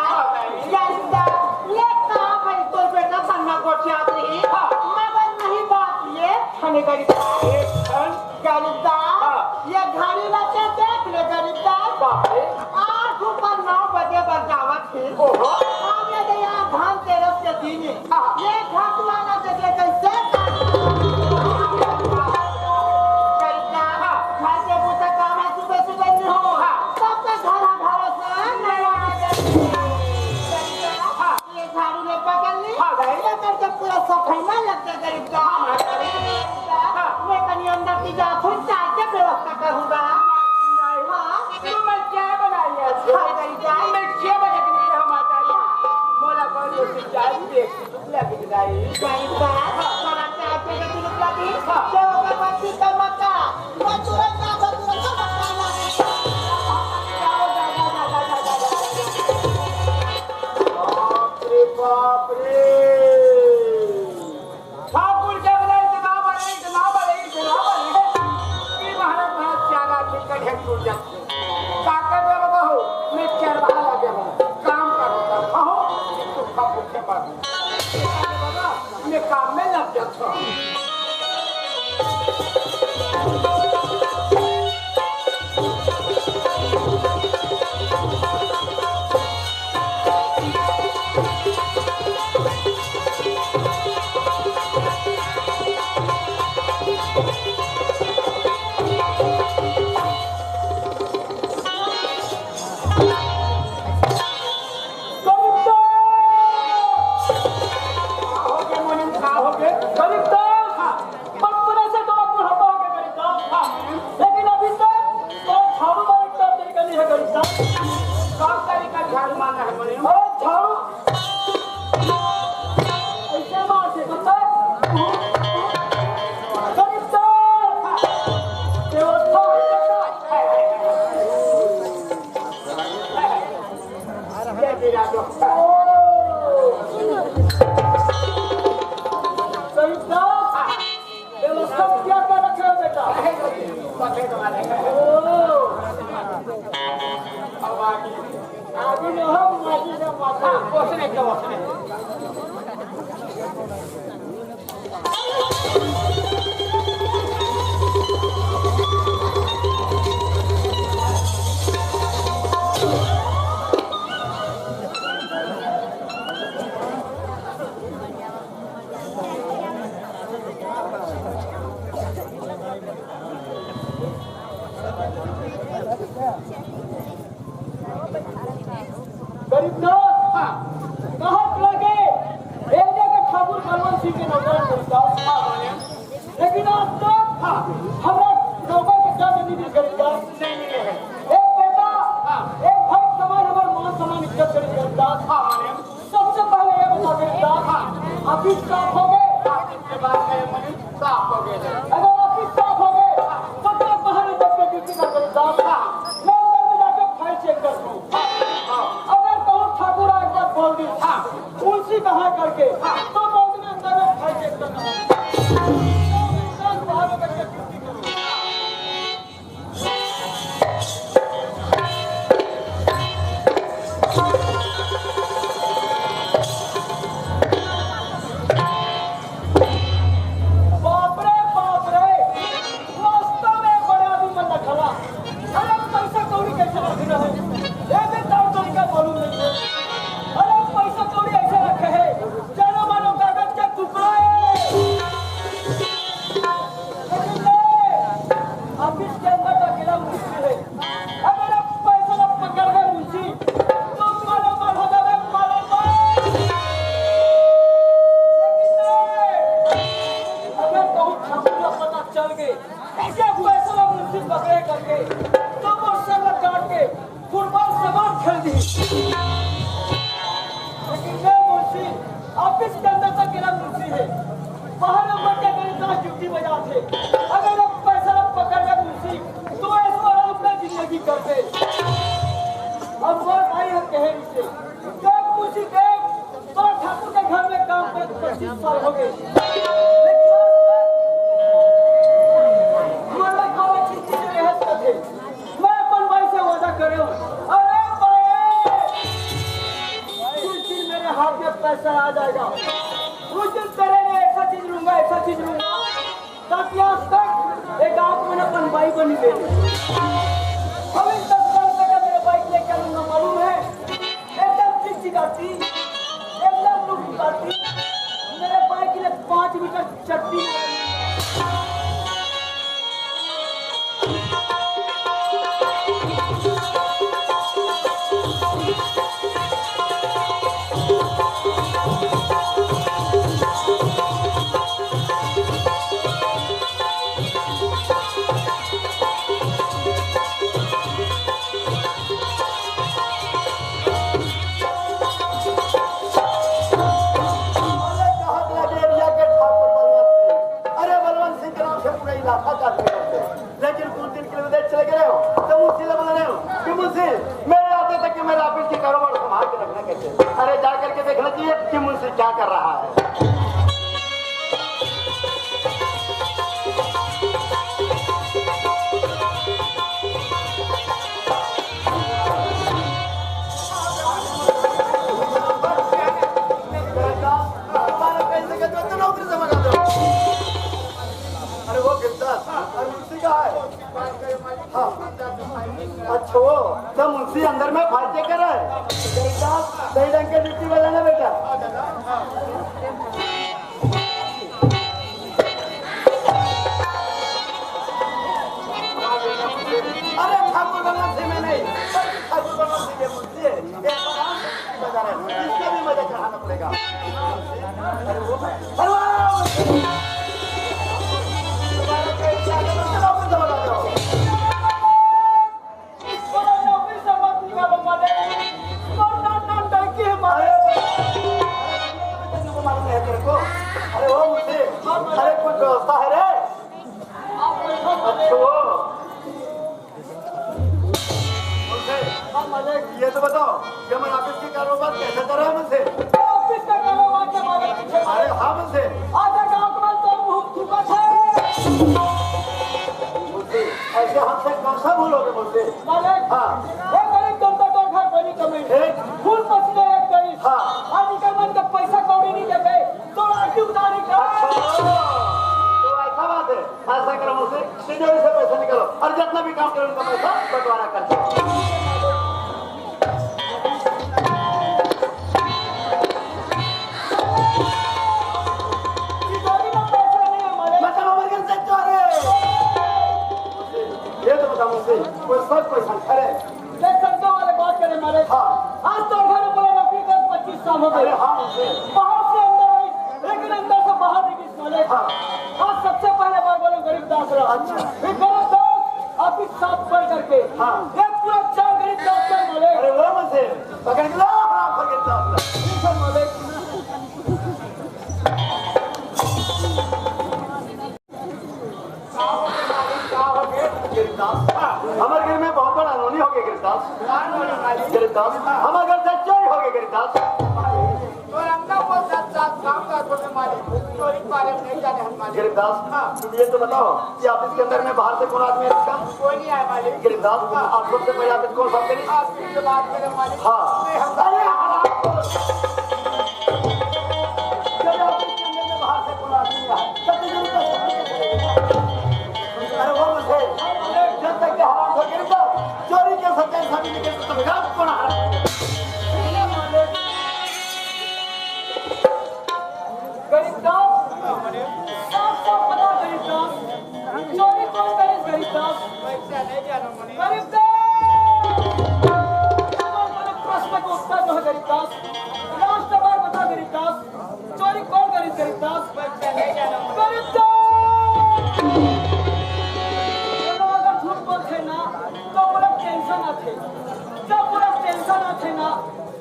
गरीब दाई, ये का भाई तोर बेटा संग में गोठियात रहे? हाँ। मगर नहीं बात ये, हमें गरीब दाई। एक क्षण। गरीब दाई, हाँ। ये घड़ी ला के देख ले गरीब दाई। बाप रे। आठ ऊपर नौ बजे बर जावत हे। ओहो। अब ये दे यहाँ धनतेरस के दिन हे। हाँ। ये घटना ना देखे कैसे? कविता! का होगे मोनिम, का होगे? कविता! हाँ, बचपने से तो बुढ़ापा होगे कविता। हाँ, लेकिन अभी तक तो झाड़ू मारे का तरीका नहीं है कविता। का तरीका झाड़ू मारना है मोनिम? अरे झाड़ू ऐसे मार दे, बता। कविता! व्यवस्था हो गई। सविता, ये लोग सब क्या कर रखे हो बेटा? ओ, आगे में हम माटी से माथा। गरीबनाथ, हाँ। कहाँ चला गए? एक जगह ठाकुर बलवंत सिंह के नौकर गरीबनाथ। हाँ, बोले। लेकिन आज तक, हाँ, हमरा नौकर के दर्द नहीं मिल गरीबनाथ। नहीं मिले हैं। एक बेटा, हाँ। एक भाई समान, हमारे मान सम्मान इज्जत करे गरीबनाथ। हाँ, बोले। सबसे पहले ये बता दे, हाँ, ऑफिस साफ हो गए? ऑफिस के बात करें, मनीष, साफ हो गए। अगर ऑफिस साफ हो गए, तो मैं बाहर निकल के ड्यूटी कर सकता हूँ। हाँ। मैं अंदर में जाके फाइल चेक कर दूँ। हाँ। अगर कहूँ ठाकुर आज बात बोल दी, हाँ। मुंशी कहाँ करके, हाँ। तो बोल दी, मैं अंदर में फाइल चेक कर दूँ। बाहर निकल के ड्यूटी करूँ। बाप रे, बाप रे, वास्तव में बड़ा आदमी मन रखला। अरे पैसा कौड़ी कैसे रखना है, ये भी तौर तरीका मालूम नहीं है। अरे पैसा कौड़ी ऐसे रखे है, जानो मानो कागज के टुकड़ा है। लेकिन नहीं, ऑफिस के अंदर तो अकेला मुंशी है। अगर आप पैसा ना पकड़ गए मुंशी, तो मालामाल हो जावे, मालामाल। लेकिन नहीं, अगर कहूँ ठाकुर का पता चल गए, ऐसे पैसा ना मुंशी पकड़े करके, तो वो सर काट के फुटबॉल से बाहर खेल दी। लेकिन मैं मुंशी, ऑफिस के अंदर तक गिरा मुंशी है। बाहर में बच्चे मेरे साथ ड्यूटी बजाते। अगर वो पैसा पकड़ ले मुंशी, तो ऐसो आराम से जिंदगी करते। अब वो भाई हम कहे इसे, देख मुंशी देख, तो ठाकुर के घर में काम करते पच्चीस साल हो गए। लेकिन आज तक हमारा खावा खिड़की से रहस करते। मैं अपन भाई से वादा करे हूँ। अरे भाई, जिस दिन मेरे हाथ में पैसा आ जाएगा, उस दिन तेरे लिए ऐसा चीज लूंगा, ऐसा चीज लूंगा, ताकि आज तक एक आंख मैंने अपन भाई को नहीं दे दी। अब इन दस साल तक मेरे भाई के लिए क्या लूंगा मालूम है? एकदम चिकचिकाती, एकदम लुकलुकाती, मेरे भाई के लिए पाँच मीटर चड्डी। अरे कहत लगे एरिया के ठाकुर बलवंत सिंह। अरे बलवंत सिंह के नाम से पूरा इलाका का आदमी डरते हैं। लेकिन कुछ दिन के हाँ। अच्छा, वो तो मुंशी अंदर में फाइट करे। गरीबदास, सही ढंग के ड्यूटी बजाना बेटा। अरे ठाकुर बनवासी में नहीं, ठाकुर बनवासी में मुंशी है। ये बता रहे हैं, इसका भी मजा चढ़ाना पड़ेगा। अरे वो, अरे वो, अरे, अरे, वो मुझे, अरे, कुछ व्यवस्था है रे? अच्छा, वो। मुझे, ये तो बताओ, ये हमारे ऑफिस के कारोबार कैसे चल रहा है मुझे? ऑफिस का कारोबार के बारे में पूछे। अरे, हाँ, मुझे। आधा गांव का तो मुंह फूका था। मुझे, ऐसे हमसे कौन सा भूल हो गया मुझे? मालिक, हाँ। वो गरीब जनता का घर बनी कमी। एक। खून पसीना एक गरीब। हाँ। आज इनका मन का पैसा कौड़ी नहीं देते, तो लाठी उतारी का। अच्छा, तो ऐसा बात है। ऐसा करो मुझे, तिजोरी से पैसा निकालो और जितना भी काम करो उनका पैसा बंटवारा कर दो। तिजोरी में पैसा नहीं है मालिक। मतलब हमारे घर से चोरी। ये तो बता मुझे, कोई सब कोई संग, अरे। ये संतों वाले बात करें मालिक। हाँ। आज तो घर में नौकरी कर पच्चीस साल हो गए। अरे हाँ, मुझे। बाहर से अंदर आई, लेकिन अंदर से बाहर नहीं गई मालिक। हाँ। आज सबसे पहले बार बोलो गरीब दास रहा। अच्छा। फिर गरीब दास, आप ही साफ पढ़ करके। हाँ। ये पूरा चार गरीब दास का मालिक। अरे वो मुझे पकड़ के ला, हराम पकड़ के ला। ठीक है मालिक। गिरदास, हमारे घर में बहुत बड़ा अनहोनी हो गया गिरदास। गिरदास, हमारे घर से चोरी हो गया गिरदास। तो रंगा बोल सकता काम का छोटे मालिक, चोरी के बारे में नहीं जाने हम मालिक। गिरदास, तुम ये तो बताओ कि आप इसके अंदर में बाहर से कौन आदमी है इसका? कोई नहीं आया मालिक। गिरदास, आप सबसे पहले आप इसको साफ करिए। आप इससे बात करें मालिक। हाँ। मैं हम अरे हराम। चलो, आप इसके अंदर में बाहर से कौन आदमी है? अरे वो मुझे, जब तक के हराम हो गए तो चोरी के सच्चाई साबित नहीं कर सकते, रात को ना हराम। गरीब दास, साफ साफ बता गरीब दास, चोरी कौन करे गरीब दास? गरीब दास, प्रश्न का उत्तर जो है गरीब दास, लास्ट बार बता गरीब दास, चोरी कौन करिस गरीब दास? गरीब दास! ये लोग अगर झूठ बोलथे ना, तो पूरा टेंशन आथे। जब पूरा टेंशन आथे ना,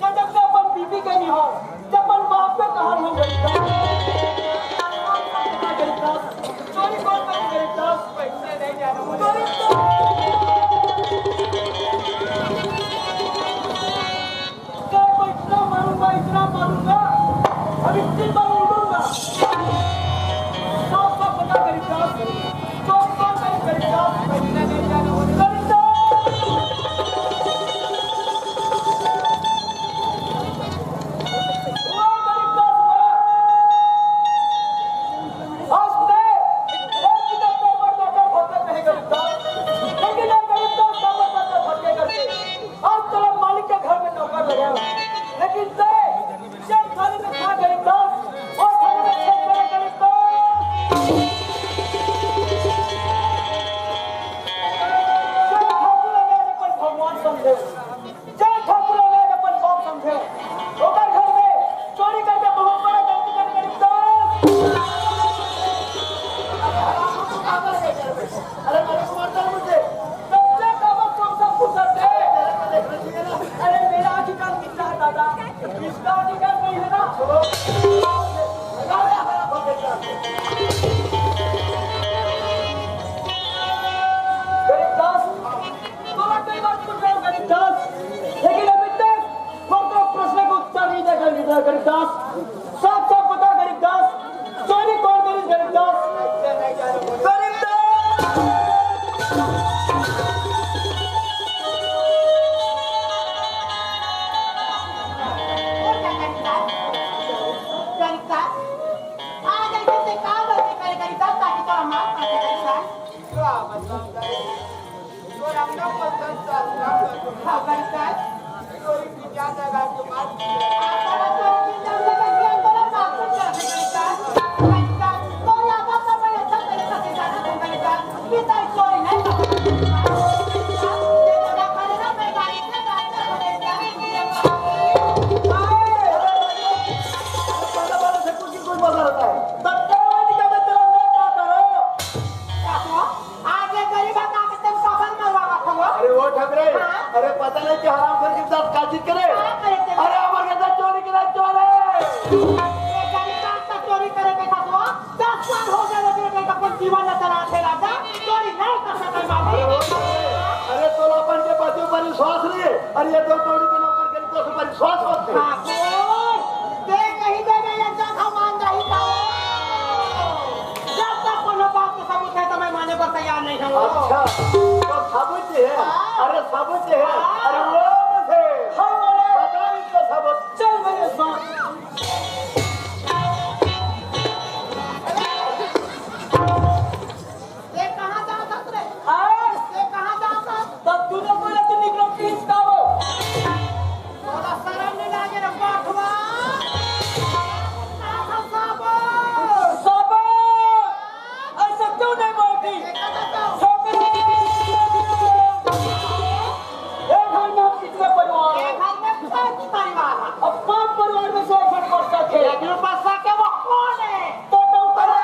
तो जब से अपन बीबी के नहीं हो, जब अपन बाप पे कहार हो गरीब दास। गरीब दास, चोरी कौन करिस गरीब दास? गरीब दास! तेरे को इतना मारूंगा, इतना मारूंगा, अभी तीन बार उड़ूंगा। साफ साफ बता गरीब दास, कौन कौन गरीब, गरीब दास? गरीब दास! ओ गरीब दास, आज तय एक की तो तेरे पर नौकर भरते नहीं गरीब दास, लेकिन ये गरीब दास नौकर भरते भटके करते। आज तेरा मालिक के घर में नौकर लगा, लेकिन तय जब थाने में था गरीब दास, वो थाने में छेद करे गरीब दास। जय ठाकुर अनाज अपन भगवान समझे, जय ठाकुर अनाज अपन बाप समझे। ओकर घर में चोरी करके बहुत बड़ा गलती करे गरीब दास। अरे मेरे को मारता है मुझे। बच्चा का बस कौन सा फुर्सत है? अरे मेरा आजकल कितना दादा, इसका अधिकार नहीं है ना? गरीबदास, थोड़ा कई बार पूछ रहे हो गरीबदास, लेकिन अभी तक कौन सा प्रश्न का उत्तर नहीं दिया गरीबदास? साफ साफ बता गरीबदास, चोरी कौन करी गरीबदास? गरीबदास! गरीबदास, आज ऐसे से का गलती करे गरीबदास, ताकि तोरा मार पड़ जाए गरीबदास? का मतलब गरीब? आज ये गरीब आदमी के तुम कफन मरवा रखो हो। अरे वो ठकरे, हाँ? अरे पता नहीं कि हराम करके साथ का चीज करे। हाँ, करे थे। अरे हमारे घर से चोरी करा, चोर है। ये गरीब आदमी का चोरी करे के साथ हो, दस साल हो गए लेकिन ये अपन जीवन न चला थे राजा, चोरी नहीं कर सकते बाबू। अरे वो ठकरे, अरे तो अपन के पति पर विश्वास नहीं है। अरे ये तो चोरी के नौकर गरीब तो पर विश्वास होते। हाँ, बोल। ते कहीं दे गए ये जगह मान जाही तो। जब तक कोनो बात के सबूत है तो मैं माने पर तैयार नहीं हूँ। अच्छा, तो सबूत है? हाँ। अरे सबूत है? हाँ। अरे वो मुझे हाँ, बोले। बताओ इसका सबूत। चल मेरे साथ। ये कहाँ जात हस रे? हाँ? ये कहाँ जात हस? तब तूने बोला तू निकलो प्लीज का वो। तोला शरम नहीं लागे रे बाठवा? साबो! साबो! ऐसा क्यों नहीं बोलती? ये कहाँ जात हस? ये घर में हम कितने परिवार हैं? ये घर में पाँच परिवार हैं। अब पाँच परिवार में से एक घर बस्सा थे। एक बस्सा के वो कौन है? तो डॉक्टर है।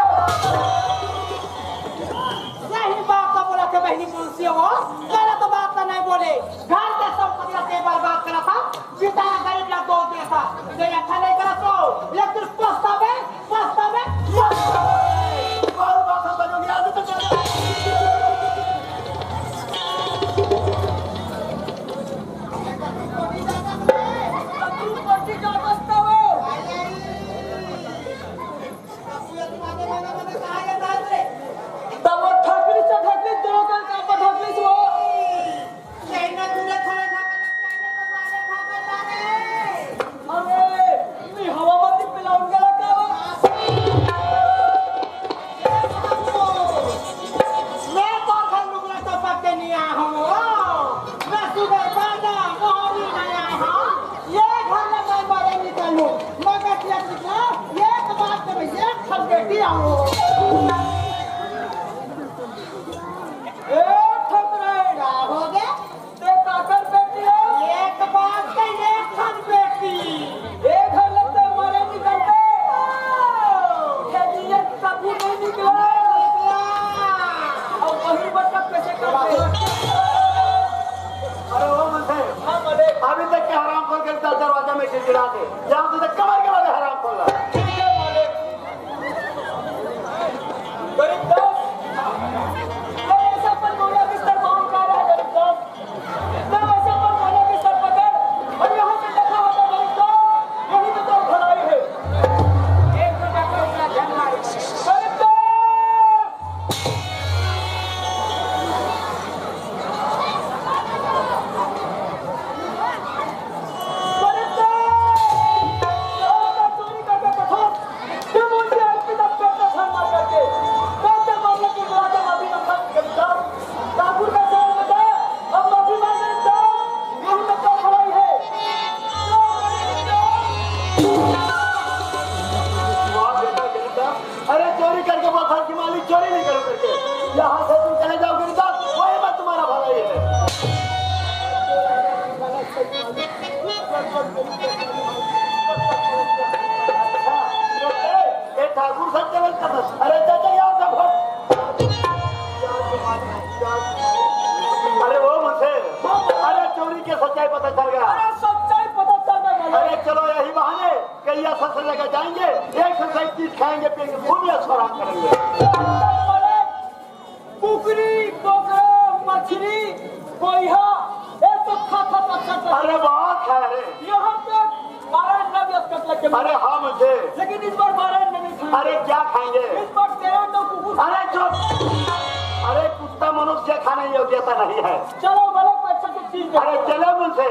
सही बात तो बोला थे बहनी मुंशी हो, गलत बात तो नहीं बोले। घर के सब परिवार के बर्बाद करा था, बेचारा गरीब ला दो दिया था। ये अच्छा नहीं करा तो, ये कुछ पछतावे, पछतावे, पछतावे। बहुत बात हम बजोगे, आलू तो चलो। तब वो ठकरी से ठकरी दोनों का कापा ठकरी से वो। अरे, ये हवा मत पिलाऊंगा का? मैं तो घर लुगड़ा तो पक्के नहीं आया हूँ। मैं सुबह बाजा मोहरी नहीं आया हूँ। ये घर में मैं बड़े निकलूँ। मगर ये कितना? ये तो बात तो मैं ये सब बेटी आऊँ। ए, ठकरे। का हो गे? ते काकर बेटी हो? एक बात के एक ठन बेटी। ए घर ले ते मरे निकलते। खेलिए कभी नहीं निकला। निकला। अब वही बच्चा कैसे करते? अरे वो मुझे हाँ, मलिक। अभी तक के हराम खोर के दरवाजा में खिड़खिड़ा दे। यहाँ से कमर के वाले हराम खोल रहा है। ठीक है, मलिक। गरीब दास, मैं ऐसा पर बोला बिस्तर बांध का रहा, गरीब दास। मैं ऐसा पर बोला बिस्तर पकड़, और यहाँ से देखा होता, गरीब दास, यही तो तेरी भलाई है। एक रुपया का उतना धन मार। गरीब दास! अरे चोरी करके बोल था कि मालिक चोरी नहीं करो करके। यहाँ से तुम चले जाओगे तो वही बात तुम्हारा भलाई है। अच्छा, ये ठाकुर साहब चले जाता। अरे चाचा यहाँ से भट। अरे वो मुझे, अरे चोरी के सच्चाई पता चल गया। अरे सच्चाई पता चल गया। अरे चलो यही बहाने कहिया ससुर लगा जाएंगे, एक से एक चीज खाएंगे, पिएंगे, खूब ऐश आराम करेंगे। कुकरी, बोकरा, मछली, कोइहा, ये सब खा खा पत्थर कर। अरे बहुत है रे। यहाँ तक बारह नबी अस्कट लग के अरे हाँ मुझे। लेकिन इस बार बारह नबी खाएंगे। अरे क्या खाएंगे? इस बार तेरह नौ कुकुर। अरे चुप। अरे कुत्ता मनुष्य खाने योग्यता नहीं है। चलो गलत अच्छा से चीज अरे चलो मुझे।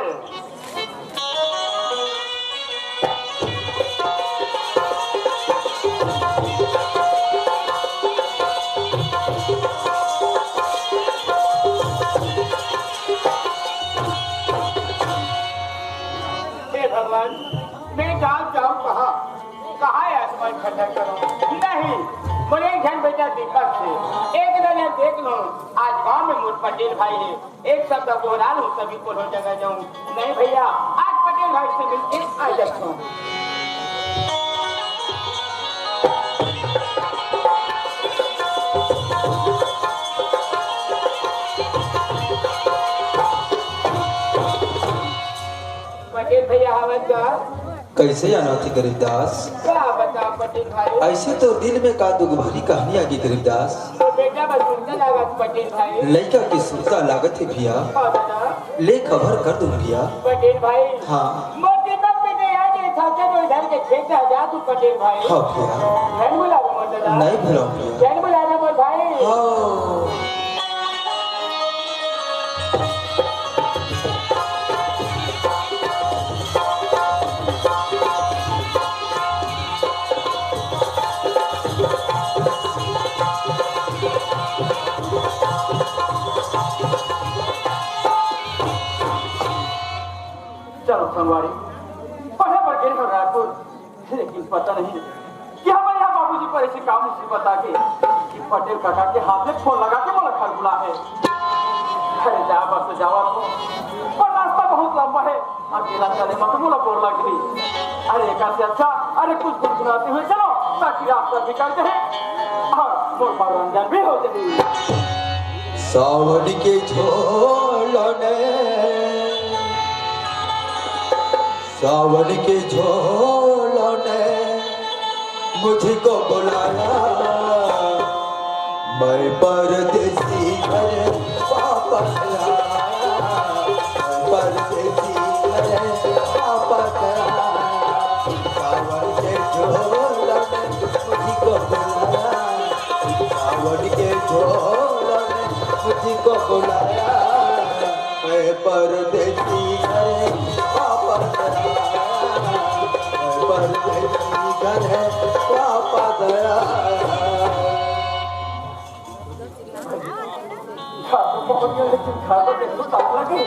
कहाँ है आसमान खंडन करो? नहीं, मोर एक झन बेटा दीपक हे, एक दिन देख लो, आज गांव में मोर पटेल भाई हे, एक शब्द बोला लो, तभी कोनो जगह जाऊं। नहीं भैया, आज पटेल भाई से मिलके आ जाता हूँ। पटेल भैया, हवस का? कैसे जानत हे गरीब दास? का बताओ पटेल भाई? ऐसे तो दिल में का दुख भरी कहानी आगे गरीब दास। तो बेटा बस सुनता लागत पटेल भाई। लइका के सुनता लागत हे भैया। हाँ दादा। ले खबर कर दूं भैया। पटेल भाई। हाँ। मोर दीपक बेटे यहाँ के था के कोई घर के खेत आ जा तू पटेल भाई। हाँ भैया। झन बुला दे मोर दादा। नहीं भुलाऊं भैया। झन बुला दे मोर भाई। हाँ। चलो संगवारी, पढ़े बर गे हंव रायपुर, लेकिन पता नहीं कि हमर यहाँ बाबूजी पर ऐसे का मुसीबत आ गे कि पटेल काका के हाथ में फोन लगा के मोला घर बुला हे। अरे जा बस जावा तो, पर रास्ता बहुत लंबा हे, अकेला चले मत मोला बोर लगही। अरे एकर से अच्छा, अरे कुछ गुनगुनाते हुए चलो, ताकि रास्ता भी कट जाए और मोर मनोरंजन भी हो जाए। सावन के झोलने, सावन के झोलने मुझको बुलाया, मैं परदेसी घर वापस आया, मैं परदेसी घर वापस आया। सावन के झोलने मुझको बुलाया, सावन के झोलने मुझको बुलाया, मैं परदेसी घर वापस आया, मैं परदेसी घर वापस आया। घर तो पहुंच गए, लेकिन घर तो देखो ताला लगे।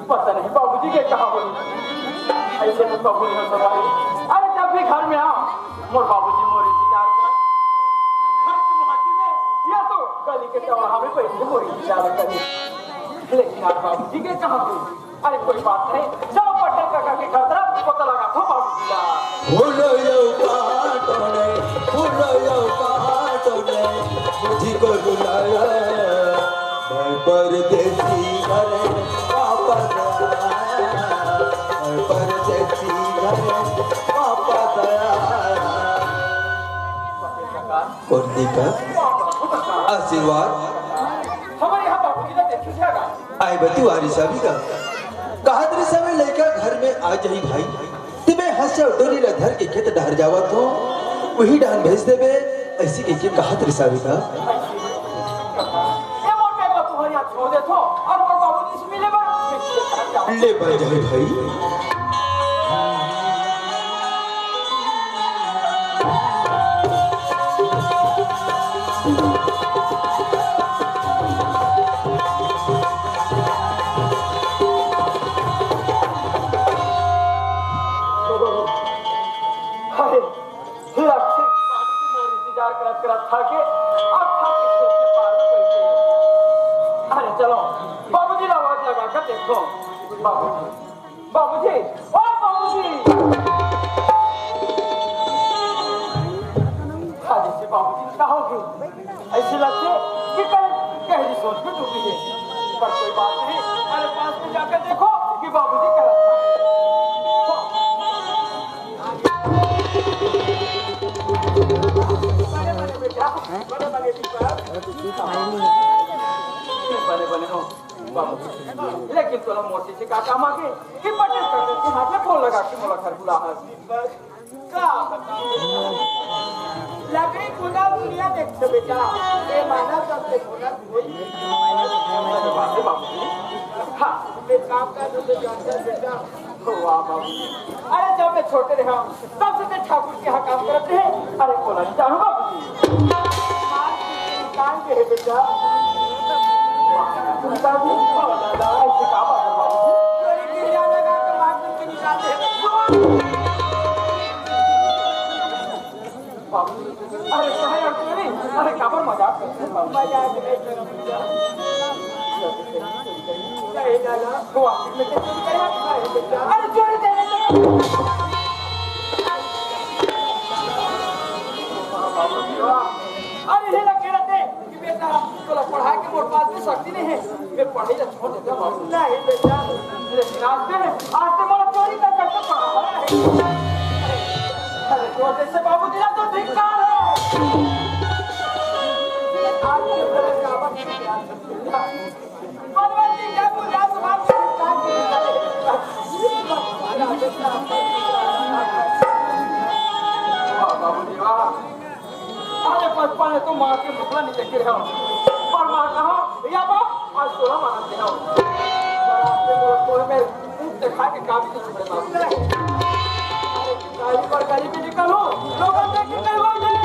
पता नहीं बाबूजी के कहाँ होही। ऐसे तो कबू नहीं हो सकता। अरे जब भी घर में आओ, मोर बाबूजी मोर इंतजार कर। घर के मुहाजी में या तो गली के चौराहा में बैठ के मोर इंतजार कर। लेकिन आज बाबूजी के कहाँ होही? अरे कोई बात नहीं, चलो पटेल काका के घर तरफ पता लगा दो बाबूजी का। फूलो यो काटो ने, फूलो यो काटो ने, मुझको बुलाया। मैं परदेसी घर वापस आया, मैं परदेसी घर वापस आया। पटेल काका। और दीपक, आशीर्वाद। हमारे यहाँ बाबूजी का देखिए क्या? आए बतू आरी साहबी का। कहत रे समय लइका घर में आ जाही भाई, ते मैं हंसिया डोली ला धर के खेत डहर जावत हों, वही डहर भेज देबे, ऐसी कहिके कहत रे साहबी का। ये मोर बेटा तुम्हारे यहाँ छोड़ देथो और मोर बाबूजी से मिले बर। ले बन जाए भाई। अरे, लक्ष्य की बात की मोर इंतजार करत करत थके, अब थके खेत के पार में बैठे। अरे चलो, बाबूजी ला आवाज लगा कर देखो। बाबूजी, बाबूजी, ओ बाबूजी। आज से बाबूजी का हो गई? ऐसे लगथे कि कल गहरी सोच में डूबी है, पर कोई बात नहीं। अरे पास में जाकर देखो कि बाबूजी क्या लगता है। बड़े बड़े बेटा, बड़े बड़े दीपक, बड़े बड़े हो बाबूजी। लेकिन तोला मोती से का काम आगे कि पटेल का के हाथ में फोन लगा के मोला घर बुला है। का बताओ? लकड़ी कूदा दुनिया देखते बेटा, ये मानव सबसे घुना कोई। हाँ, मैं काम का तो जानता बेटा। वाह बाबू, अरे जब मैं छोटे रहा, तब से मैं ठाकुर के यहाँ काम करत रहे। अरे बोला नहीं जानू बाबू। काम के है बेटा। उनका भी ऐसे काम आता बाबू। लगा के मार करके निकाल दे। अरे चोरी करे। अरे हे लगे रहते कि बेटा, तोला पढ़ाए के मोर पास भी शक्ति नहीं है। मैं पढ़ाई ला छोड़ देता हूँ। नहीं बेटा, लेकिन आज से, आज से मोला चोरी कर करके पढ़ा है। अरे तो जैसे बाबूजी ना तो धिक्कार है। आज के तरह का वक्त वाह, बाबूजी, वाह। अरे, बचपन में तो मार के मुखड़ा नहीं देखे रहे हो। पर मार कहा, या बाप, आज तोला मार दे हो। पर आज से तो कोई में मुंह दिखा के काम नहीं छोड़े, बाबू। अरे, गरीब और गरीब ही निकलो, लोगों से कितने हो गए?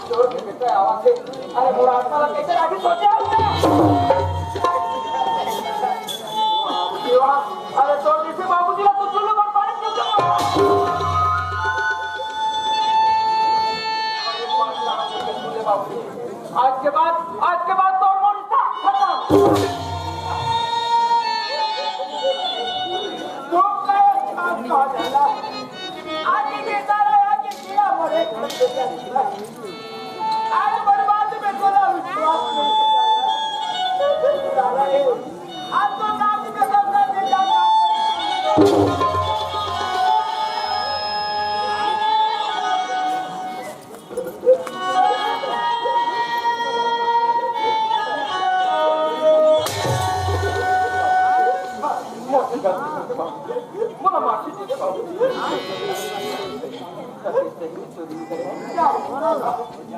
चोर के बेटा आवाज है। अरे, मोर आत्मा ला कैसे राखी सोचे आपने? अरे, चोर जैसे बाबूजी ला तो चूल्हे पर पानी क्यों चढ़ा? आज के बाद, आज के बाद तो मोर रिश्ता खत्म। तुम गए खान खा जाना। आगे के सारा, आगे किया मरे। आज बर्बाद में तोला विश्वास नहीं है। आज तो नाम के सब कर दे जाना। मोला माफी दे दे बाबू।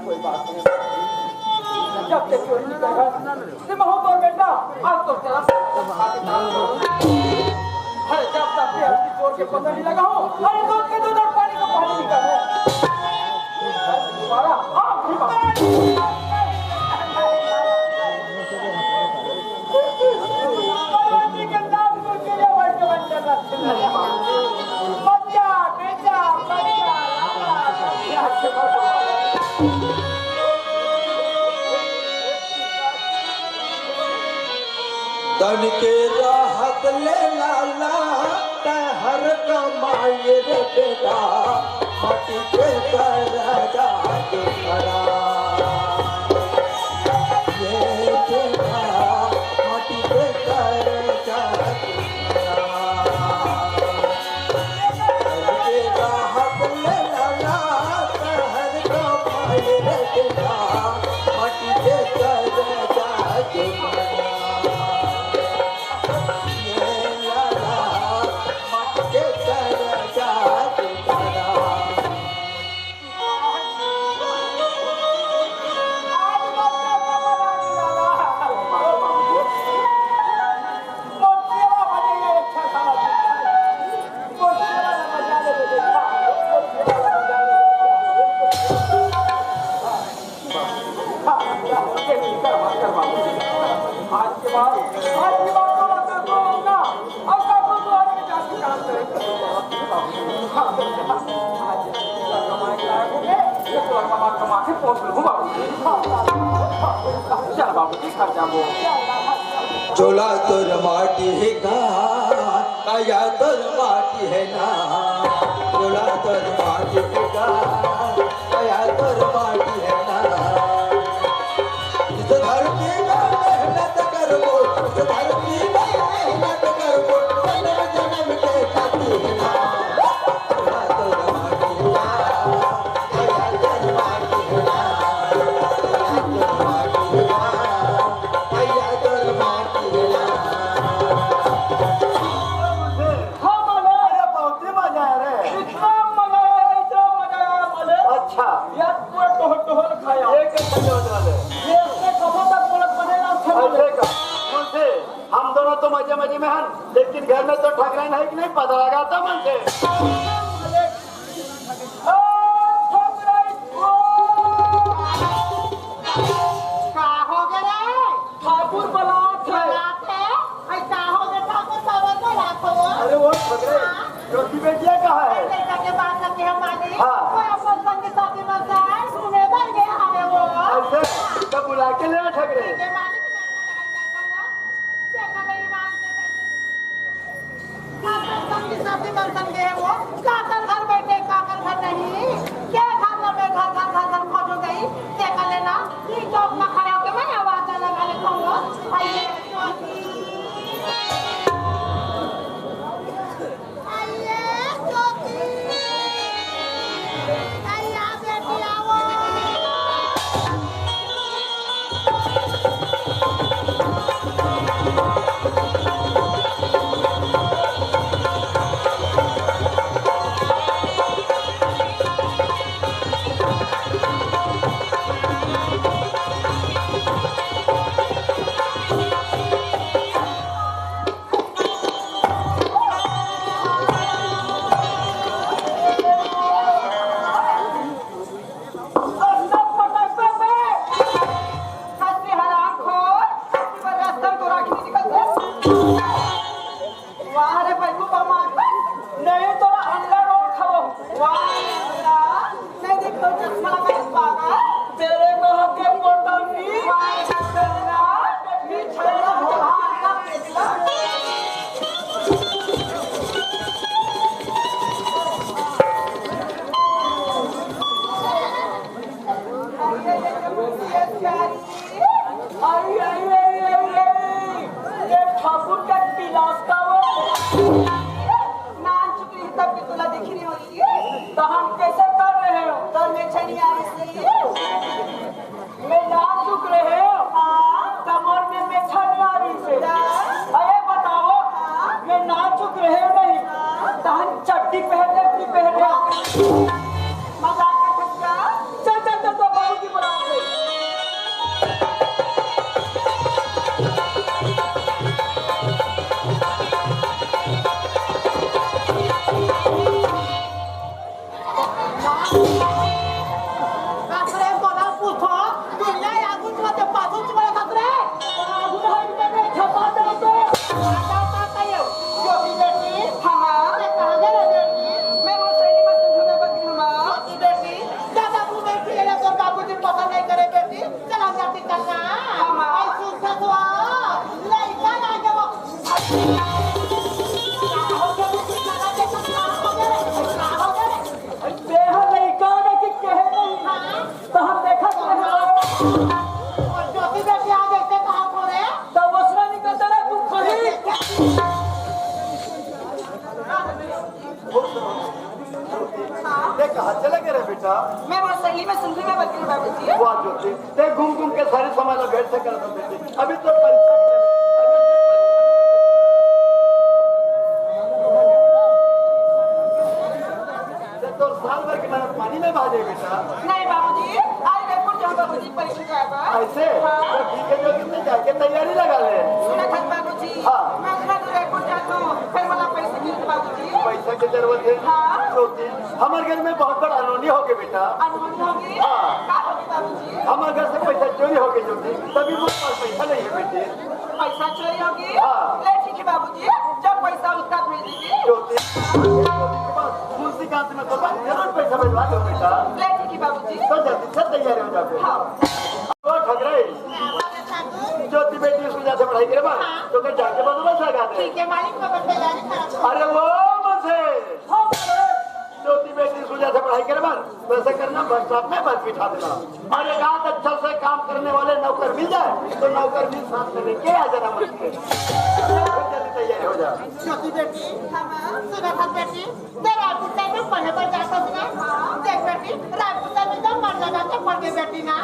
कोई बात नहीं। जब तक चोरी नहीं कर रहा, मैं हूँ तो बेटा, आज तो तेरा अरे जब तक ये हड्डी चोर के पता नहीं लगा हो, अरे दूध के दूध और पानी का पानी निकाल हो। तुम्हारा आखिरी बात। तन के राहत ले लाला, तैं हर कमाई रे बेटा, माटी के करजा के करा। ये बेटा, माटी के करजा के करा। आज के बाद, आज के बाद तो लगा तो होगा। अब सब लोग तो आगे जाके काम करेंगे। आज कमाई करा होंगे, ये तो लड़का बात कमा के पहुंच लूंगा बाबू। चल बाबू, घर जाबो। चोला तोर माटी हे का, काया तोर माटी हे ना। चोला तोर माटी हे का, काया तोर माटी हे ना। इस धरती में मेहनत करबो, इस धरती में मेहनत करबो, जन्म जन्म के साथी हे ना। चोला तोर माटी हे ना। हाँ, मालिक। अरे, बहुत ही मजा आया रे। इतना मजा आया, इतना मजा आया, मालिक। अच्छा। यार, पूरा टोहल, टोहल खाया। एक, एक मजा आने वाले। ये अपने कमों तक बोलत बने ना, अच्छा, मालिक। ऐसे का? मुंशी, हम दोनों तो मजे, मजे में हन, लेकिन घर में तो ठगराइन हे कि नहीं, पता लगा था मन से। मालिक, का हो गे रे? ठाकुर बलात हे। बलात हे? अरे का हो गे ठाकुर, समझ में राखो। अरे वो ठगरे, रोटी बेटिया कहाँ है? लइका के बात लगे हे मालिक। हाँ। वो अपन संगी साथी मन से आए, घूमे बर गे हवे वो। अच्छा, तब बुला के ले आ ठगरे। ठीक है मालिक, मैं बुला के लाता हूँ। मन संगे हे वो, काकर घर बइठे, काकर घर नहीं, के घर न बे घर, घर, घर, घर खोजो गई, के कर लेना, ई चौक में खड़े होके मैं आवाज लगा लेता हूँ वो। आइए, आइए, ज्योति। आइए, बेटी, आओ। वाह रे बैकूफ हमार, नहीं तोरा अंडा रोल खाओ। वाह रे, नहीं देख तो चश्मा लगा है पागल। तेरे को हक के बोतल पी। वाह रे, अरे, अरे, अरे, अरे, अरे, ये ठाकुर का पिलास का वो। नान चुकी है, तब भी तुला दिख रही होगी। तो हम कैसे कर रहे हो? तो मैं छनिया रही सही। मैं नान चुक रहे हो? हाँ। कमर में मैं छनिया रही से। हाँ। अरे बताओ, हाँ। मैं नान चुक रहे हो नहीं? हाँ। तो हम चड्डी पहन ले, अपनी पहन ले। मजाक कर सकता? चल, चल, चल, चल, बाबू की बुला ले। सासरे कोणा पूछो, दुनिया यादूच मध्ये पासून तुम्हाला सासरे. कोणा अजून आहे तिकडे छपा जातो. आता, आता, आता येऊ. ज्योति बेटी, हाँ, मैं कहाँ गए बेटी? मैं वो सैली मशीन धोने बगी हूँ माँ. ज्योति बेटी, दादा तू नहीं पिएगा तो बाबूजी पसंद नहीं करे बेटी. चला जाती चलना. हाँ, माँ. ऐसी ससुआ, लड़का ना जब. बेहा लड़का ना कि कहे नहीं. हाँ. तो हम देखा कि नहीं. और ज्योति बेटी आ जैसे कहा बोले. तो उसने निकलता रहा, तू कहीं. ये कहाँ चला गया रे बेटा? मैं वो सैली में सुन रही, मैं बल्कि बाबूजी. वाह ज्योति, ते घूम घूम के सारी समाज भेंट से करता बेटी. अभी तो परीक्षा के दिन, ते तो साल भर की मेहनत पानी में बहा दे बेटा. नहीं बाबूजी, आज रायपुर जाऊँ बाबूजी, परीक्षा जाएगा. ऐसे? हाँ. तो ठीक है, जो तुमने जाके तैयारी लगा ले. सुना था बाबूजी. हाँ. मैं उतना दूर रायपुर जाता हूँ, फिर मला पैसे मिलते बाबूजी. पैसा की जरूरत है? हाँ. ज्योति, हमारे घर में बहुत बड़ा अनहोनी हो गई बेटा. अनहोनी हो गई? हाँ. क्या हो गई बाबूजी? हमारे घर से पैसा चोरी हो गई ज्योति, तभी मेरे पास पैसा नहीं है बेटी. पैसा चोरी हो गई? हाँ. ले ठीक है बाबूजी, जब पैसा उसका भेज दीजिए. ज्योति, मुंशी कांत में तो जरूर पैसा भिजवा दो बेटा. ले ठीक है बाबूजी. तो जल्दी से तैयार हो जाओ. हाँ. तो ठग रही. ज्योति बेटी सुजा से पढ़ाई करे बा, हाँ. तो कर जाके बंदोबस्त लगा दे. ठीक है मालिक, मैं बस तैयारी करा. अरे वो मुझे. हाँ. ज्योति बेटी सुजा से पढ़ाई करे बा, वैसे करना बस स्टॉप में बस बिठा देना. और एक आध अच्छा से काम करने वाले नौकर मिल जाए तो नौकर भी साथ में लेके आ जाना मुझे. जल्दी तैयार हो जा. ज्योति बेटी, हाँ, सुना था बेटी, ते रायपुर से में पढ़े बर जाता हूँ ना. देख बेटी, रायपुर से में जब मन लगा के पढ़ के बेटी ना,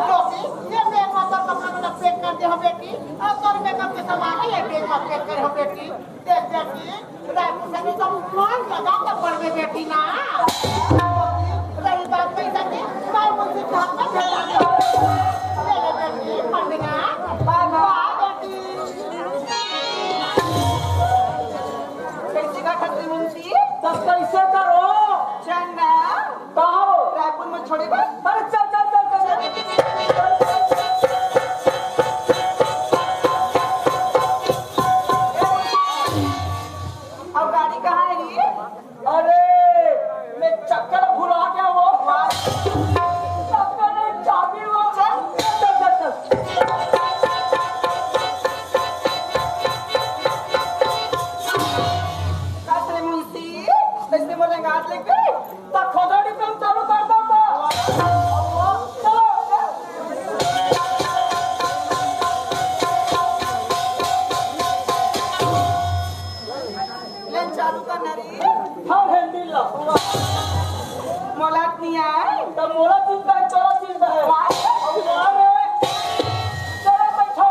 ज्योति, ये बैग में तो कपड़ा मतलब पैक कर दे हो बेटी, और तोर मेकअप के सामान है ये बैग में पैक करे हो बेटी. देख बेटी, रायपुर से तो मन लगा के पढ़बे बेटी ना. रही बात पैसा की, मैं मुझसे कहाँ पर भेजा दे. ले ले बेटी, पढ़ना. बाय बाय बेटी. कैसी का खत्म होती? तब कैसे करो? चंदा. कहो। रायपुर में छोड़े बस। अरे चल, चल, चल, चल। अब गाड़ी कहाँ है ये? अरे, मैं चक्कर भुला गया वो। चक्कर नहीं, चाबी वो। चल। चल, चल, चल, चल। कस रे मुंशी। मोला चिंता हे, तोला चिंता हे। वाह। अउ वाह रे। चलो बैठो।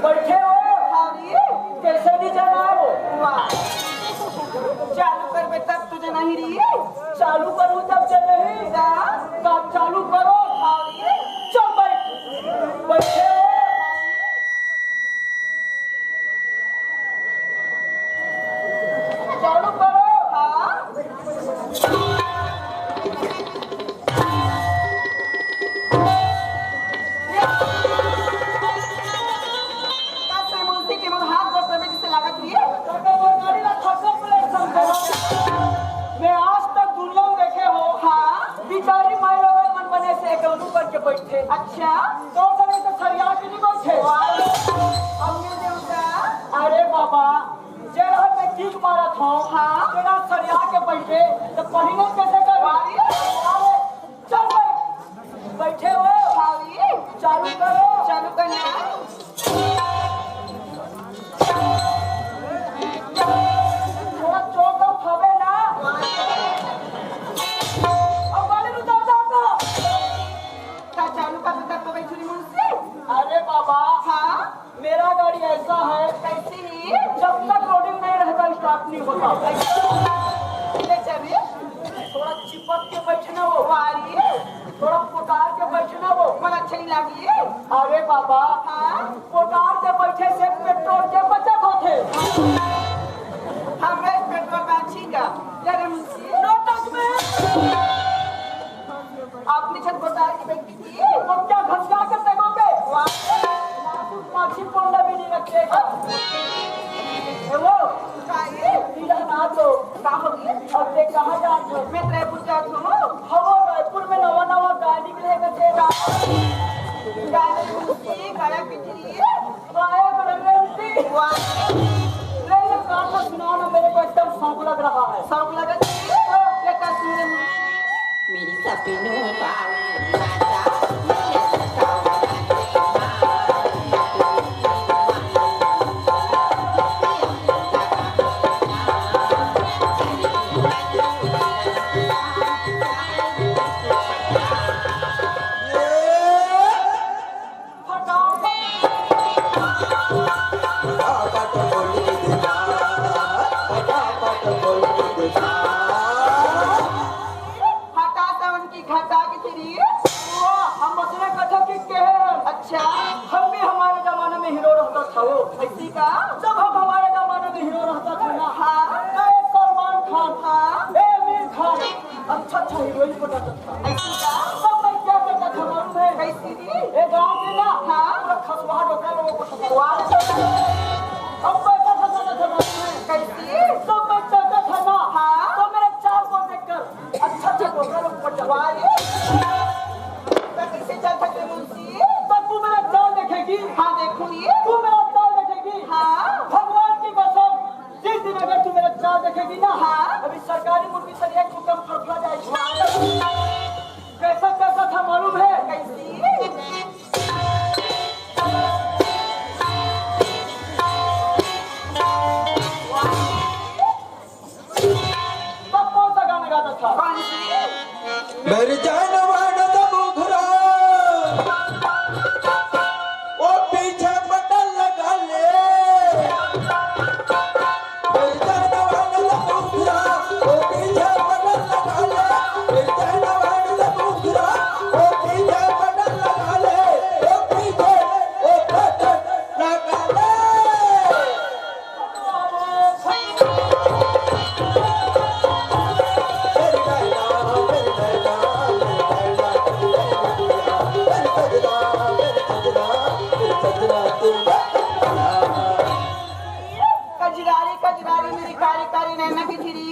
बैठे हो? हाँ जी। कैसे नहीं जाना हो? वाह। चालू करबे तब तो जाना ही रही। चालू करूँ तब जाना ही? हाँ। काम चालू करो। हाँ जी। चल बैठ। बैठे हो? चालू करो। हाँ। का से मुंशी के मोर हाथ गोड़ तबे जैसे लागत रही है? मैं आज तक दुनिया में देखे हो। हाँ। बिचारी माई लोगन मन बने से एक ऊपर के बैठे। अच्छा। तो सर एक सरिया के नहीं बैठे। वाह। अम्मी देवता। अरे बाबा, जेड़ा मैं किक मारत हूँ, हाँ। तेरा सरिया के बैठे, तो पहिने कैसे कर? वाह। अरे, चल बैठ। बैठे हो? हाँ जी। चालू करो। चालू करना। थोड़ा चौक उठावे ना। अब गाड़ी में उतार दो आपको। का चालू कर दे तब तो बैठू नहीं मुंशी। अरे बाबा। हाँ। मेरा गाड़ी ऐसा है, कैसी? जब तक लोडिंग नहीं रहता, स्टार्ट नहीं होता। ले चलिए। थोड़ा चिपक के बैठना वो। वारी। थोड़ा पुकार के बैठना वो। मन अच्छा नहीं लगी। अरे बाबा। हाँ। पुकार के बैठे से पेट्रोल के बचत होते। हमें पेट्रोल में अच्छी का। ले रे मुंशी। नोटस में। अपनी छत बता के बैठी थी। वो क्या घसका के फेंकोगे? वाह। नाजुक माछी पोंडा भी नहीं रखेगा। ए वो, का ये? सीधा ना तो। का हो गई? अब देख कहाँ जा रहे हो? मैं तो रायपुर जात हूँ। हवो रायपुर में नवा नवा गाड़ी निकले का तेरा। गाड़ी की, गाड़ी की। वाह, बड़ा मेहनती। वाह। ले, ये गाना सुनाओ ना, मेरे को एकदम शौक लग रहा है। शौक लग रहा है? ये का सुने? मेरी सपनों का राजा, मेरा सताओ। फटाफट। फटाफट बोली दिखा, फटाफट बोली दिखा। हटा सावन की घटा की तेरी। वाह, हम मसले कथा की कहे हैं। अच्छा। हम भी हमारे जमाने में हीरो रहता था वो। ऐसी का? जब हम हमारे जमाने में हीरो रहता था ना, हाँ। ए सलमान खान, हाँ। ए आमिर खान, अच्छा अच्छा हीरोइन पटाता था। ऐसी का? तब मैं क्या करता था मालूम है? कैसी थी? ए गाँव के ना, हाँ। पूरा खसवा डोकरा लोगों को खसवा। अब पैसा खसाता था मालूम है? कैसी? तब मैं चलता था ना, हाँ। तो मेरे चाल को देखकर अच्छा अच्छा डोकरा लोग पटाता था। वाह रे। तो कैसे चलता थे मुंशी? तब तू मेरा चाल देखेगी। हाँ, देखूंगी। तू मेरा चाल देखेगी। हाँ। भगवान की कसम, जिस दिन अगर तू मेरा चाल देखेगी ना, हाँ। अभी सरकारी मुर्गी से एक टुकड़ा फड़फड़ा जाएगी। कैसा कैसा था मालूम है? कैसी? तब कौन सा गाना गाता था? कौन सी? मेरी जान वाड़ा दा मुखरा, ओ पीछे बटन लगा ले। मेरी जान वाड़ा दा मुखरा, ओ पीछे बटन लगा ले। मेरी जान वाड़ा दा मुखरा, ओ पीछे बटन लगा ले। ओ पीछे, ओ बटन लगा ले। कजरारी, कजरारी मेरी कारी, कारी नैना की चिड़ी।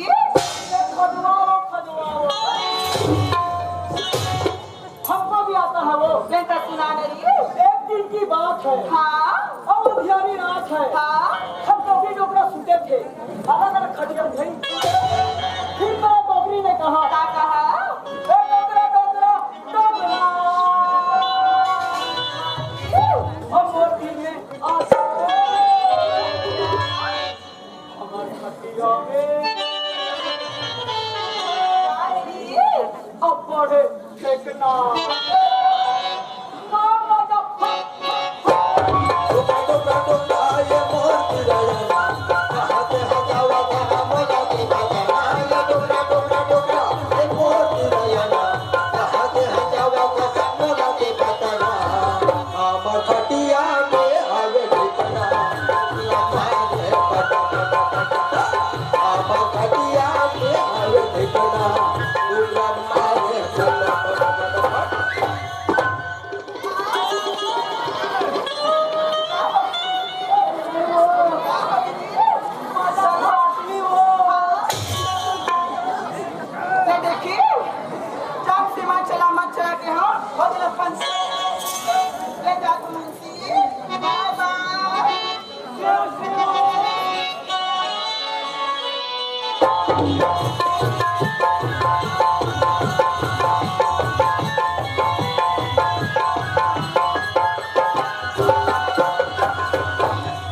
हमको भी आता है वो। नहीं तो सुना नहीं। एक दिन की बात है। हाँ। और अंधियारी रात है। हाँ। हम डोकरी डोकरा सुते थे। अलग अलग खटिया में। फिर मेरा डोकरी ने कहा। क्या कहा? "ए डोकरा, डोकरा, डोकरा। हम मोर दिल में आ जाओ।" हमारे खटिया में।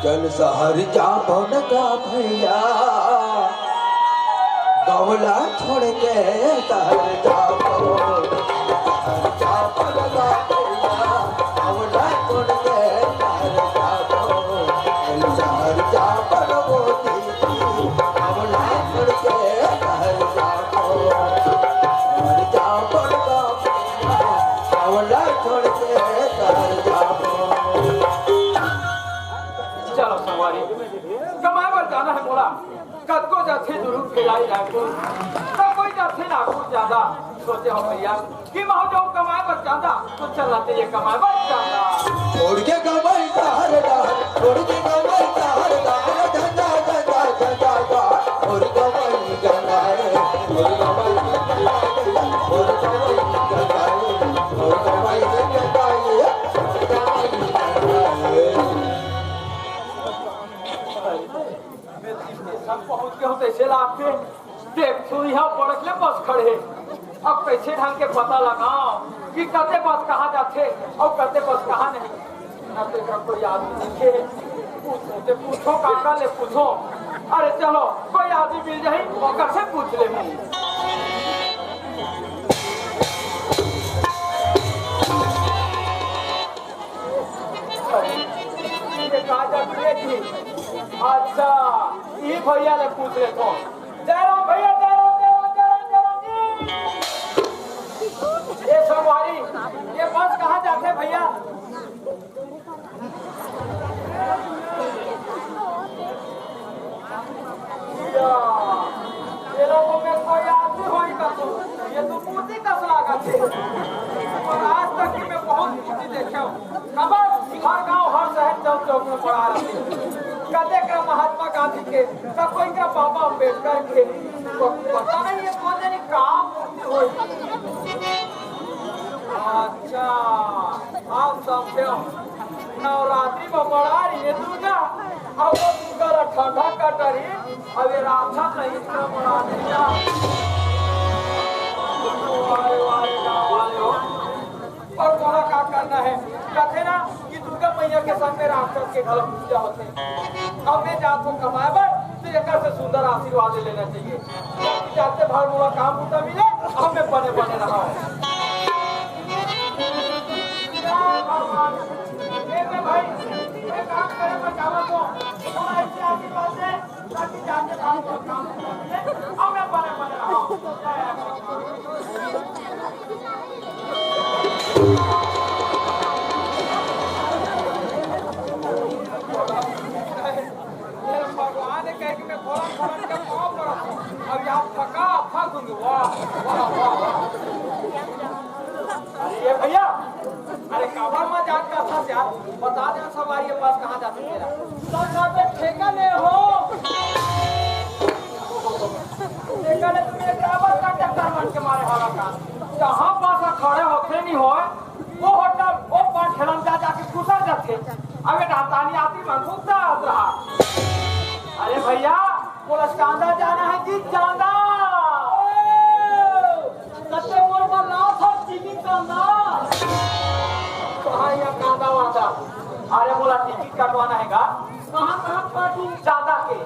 कल शहर जाबो न गा भैया, गाँव ला छोड़ के शहर जाबो। शहर जाबो न गा भैया, गाँव ला छोड़ के शहर जाबो। कल शहर जाबो न वो दीदी, गाँव ला छोड़ के शहर जाबो। शहर जाबो न गा भैया, गाँव ला छोड़ के शहर जाबो। चलो संगवारी, कमाए बर जाना हे मोला। कतको जाथे जरूर खिलाई लाखो, त कोई जाथे लाखो ज्यादा। सोचे हो भैया कि महू जाऊं कमाए बर जादा, तो चलना चाहिए कमाए बर जादा। छोड़ के कमाई का हर डार, छोड़ के कमाई का हर डार, धंधा, धंधा, धंधा, धंधा। और कमाई का है, और कमाई का है, और कमाई का है, और कमाई का है, और कमाई का है। सब पहुंच के होते से लागते, देख सुनिया पड़क ले बस खड़े। अब कैसे ढंग के पता लगाओ कि कते बस कहाँ जाथे और कते बस कहाँ नहीं। ना तो एकरा कोई आदमी दिखे, पूछो ते पूछो, काका ले पूछो। अरे चलो, कोई आदमी मिल जाही, ओकर से पूछ ले। ये का जात रे जी? अच्छा, ई भैया ले पूछ लेथो। जय राम भैया, जय राम, जय राम, जय राम, जय राम जी। ये संगवारी, ये बस कहाँ जाथे भैया? या, ये लोगों में कोई आदमी होई का तो, ये तो मूर्ति कस लागत हे। पर आज तक कि मैं बहुत मूर्ति देखे हूँ। खबर हर गांव, हर शहर, चौक चौक में पड़ा रहते। कते का महात्मा गांधी के, तो कोई का बाबा अम्बेडकर के। तो पता नहीं ये कौन जनी का मूर्ति होई। अच्छा, आप समझे हो। नवरात्रि में बड़ा रही है दुर्गा, अब वो दुर्गा ला ठंडा कटरी, अब ये राक्षस नहीं तो बड़ा नहीं था। वाले, वाले, गाँव वाले हो। और मोला का करना है? कहते ना कि दुर्गा मैया के संग में राक्षस के घलो पूजा होथे। अब मैं जात हूँ कमाए बर, तो एकर से सुंदर आशीर्वाद लेना चाहिए। जाते भर मोला काम बूता मिले, अब मैं बने बने रहा हूँ। हे भगवान, हे भाई, मैं काम करे बर जावत हूँ, मोला ऐसे आशीर्वाद दे, ताकि जाके काम, काम, काम, हमें बने, बने रहो। भगवान ने कहे कि मैं भोला, भोला के पाँव पड़ा हूँ। अब यहाँ थका, थक दूंगी। वाह, वाह, वाह, वाह। अरे ये भैया, अरे काबर मजाक करथस यार? बता दे सवारी के पास कहाँ जाथे तेरा? तो यहाँ पे ठेका ले हो। ठेका ले तुम ये काबर का चक्कर मन के मारे हवा का? जहाँ पास खड़े होथे नहीं होय, वो होटल, वो पान ठेला में जा जाके घुसर जाथे। अबे रातानी आती मन घूमता रहा। अरे भैया, बोला चांदा जाना है कि चांदा? कते मोर बर लात हस चीनी कांदा। कहाँ या कांदा वांदा? अरे बोला टिकट कटवाना है का? कहाँ, कहाँ काटूं? चांदा के।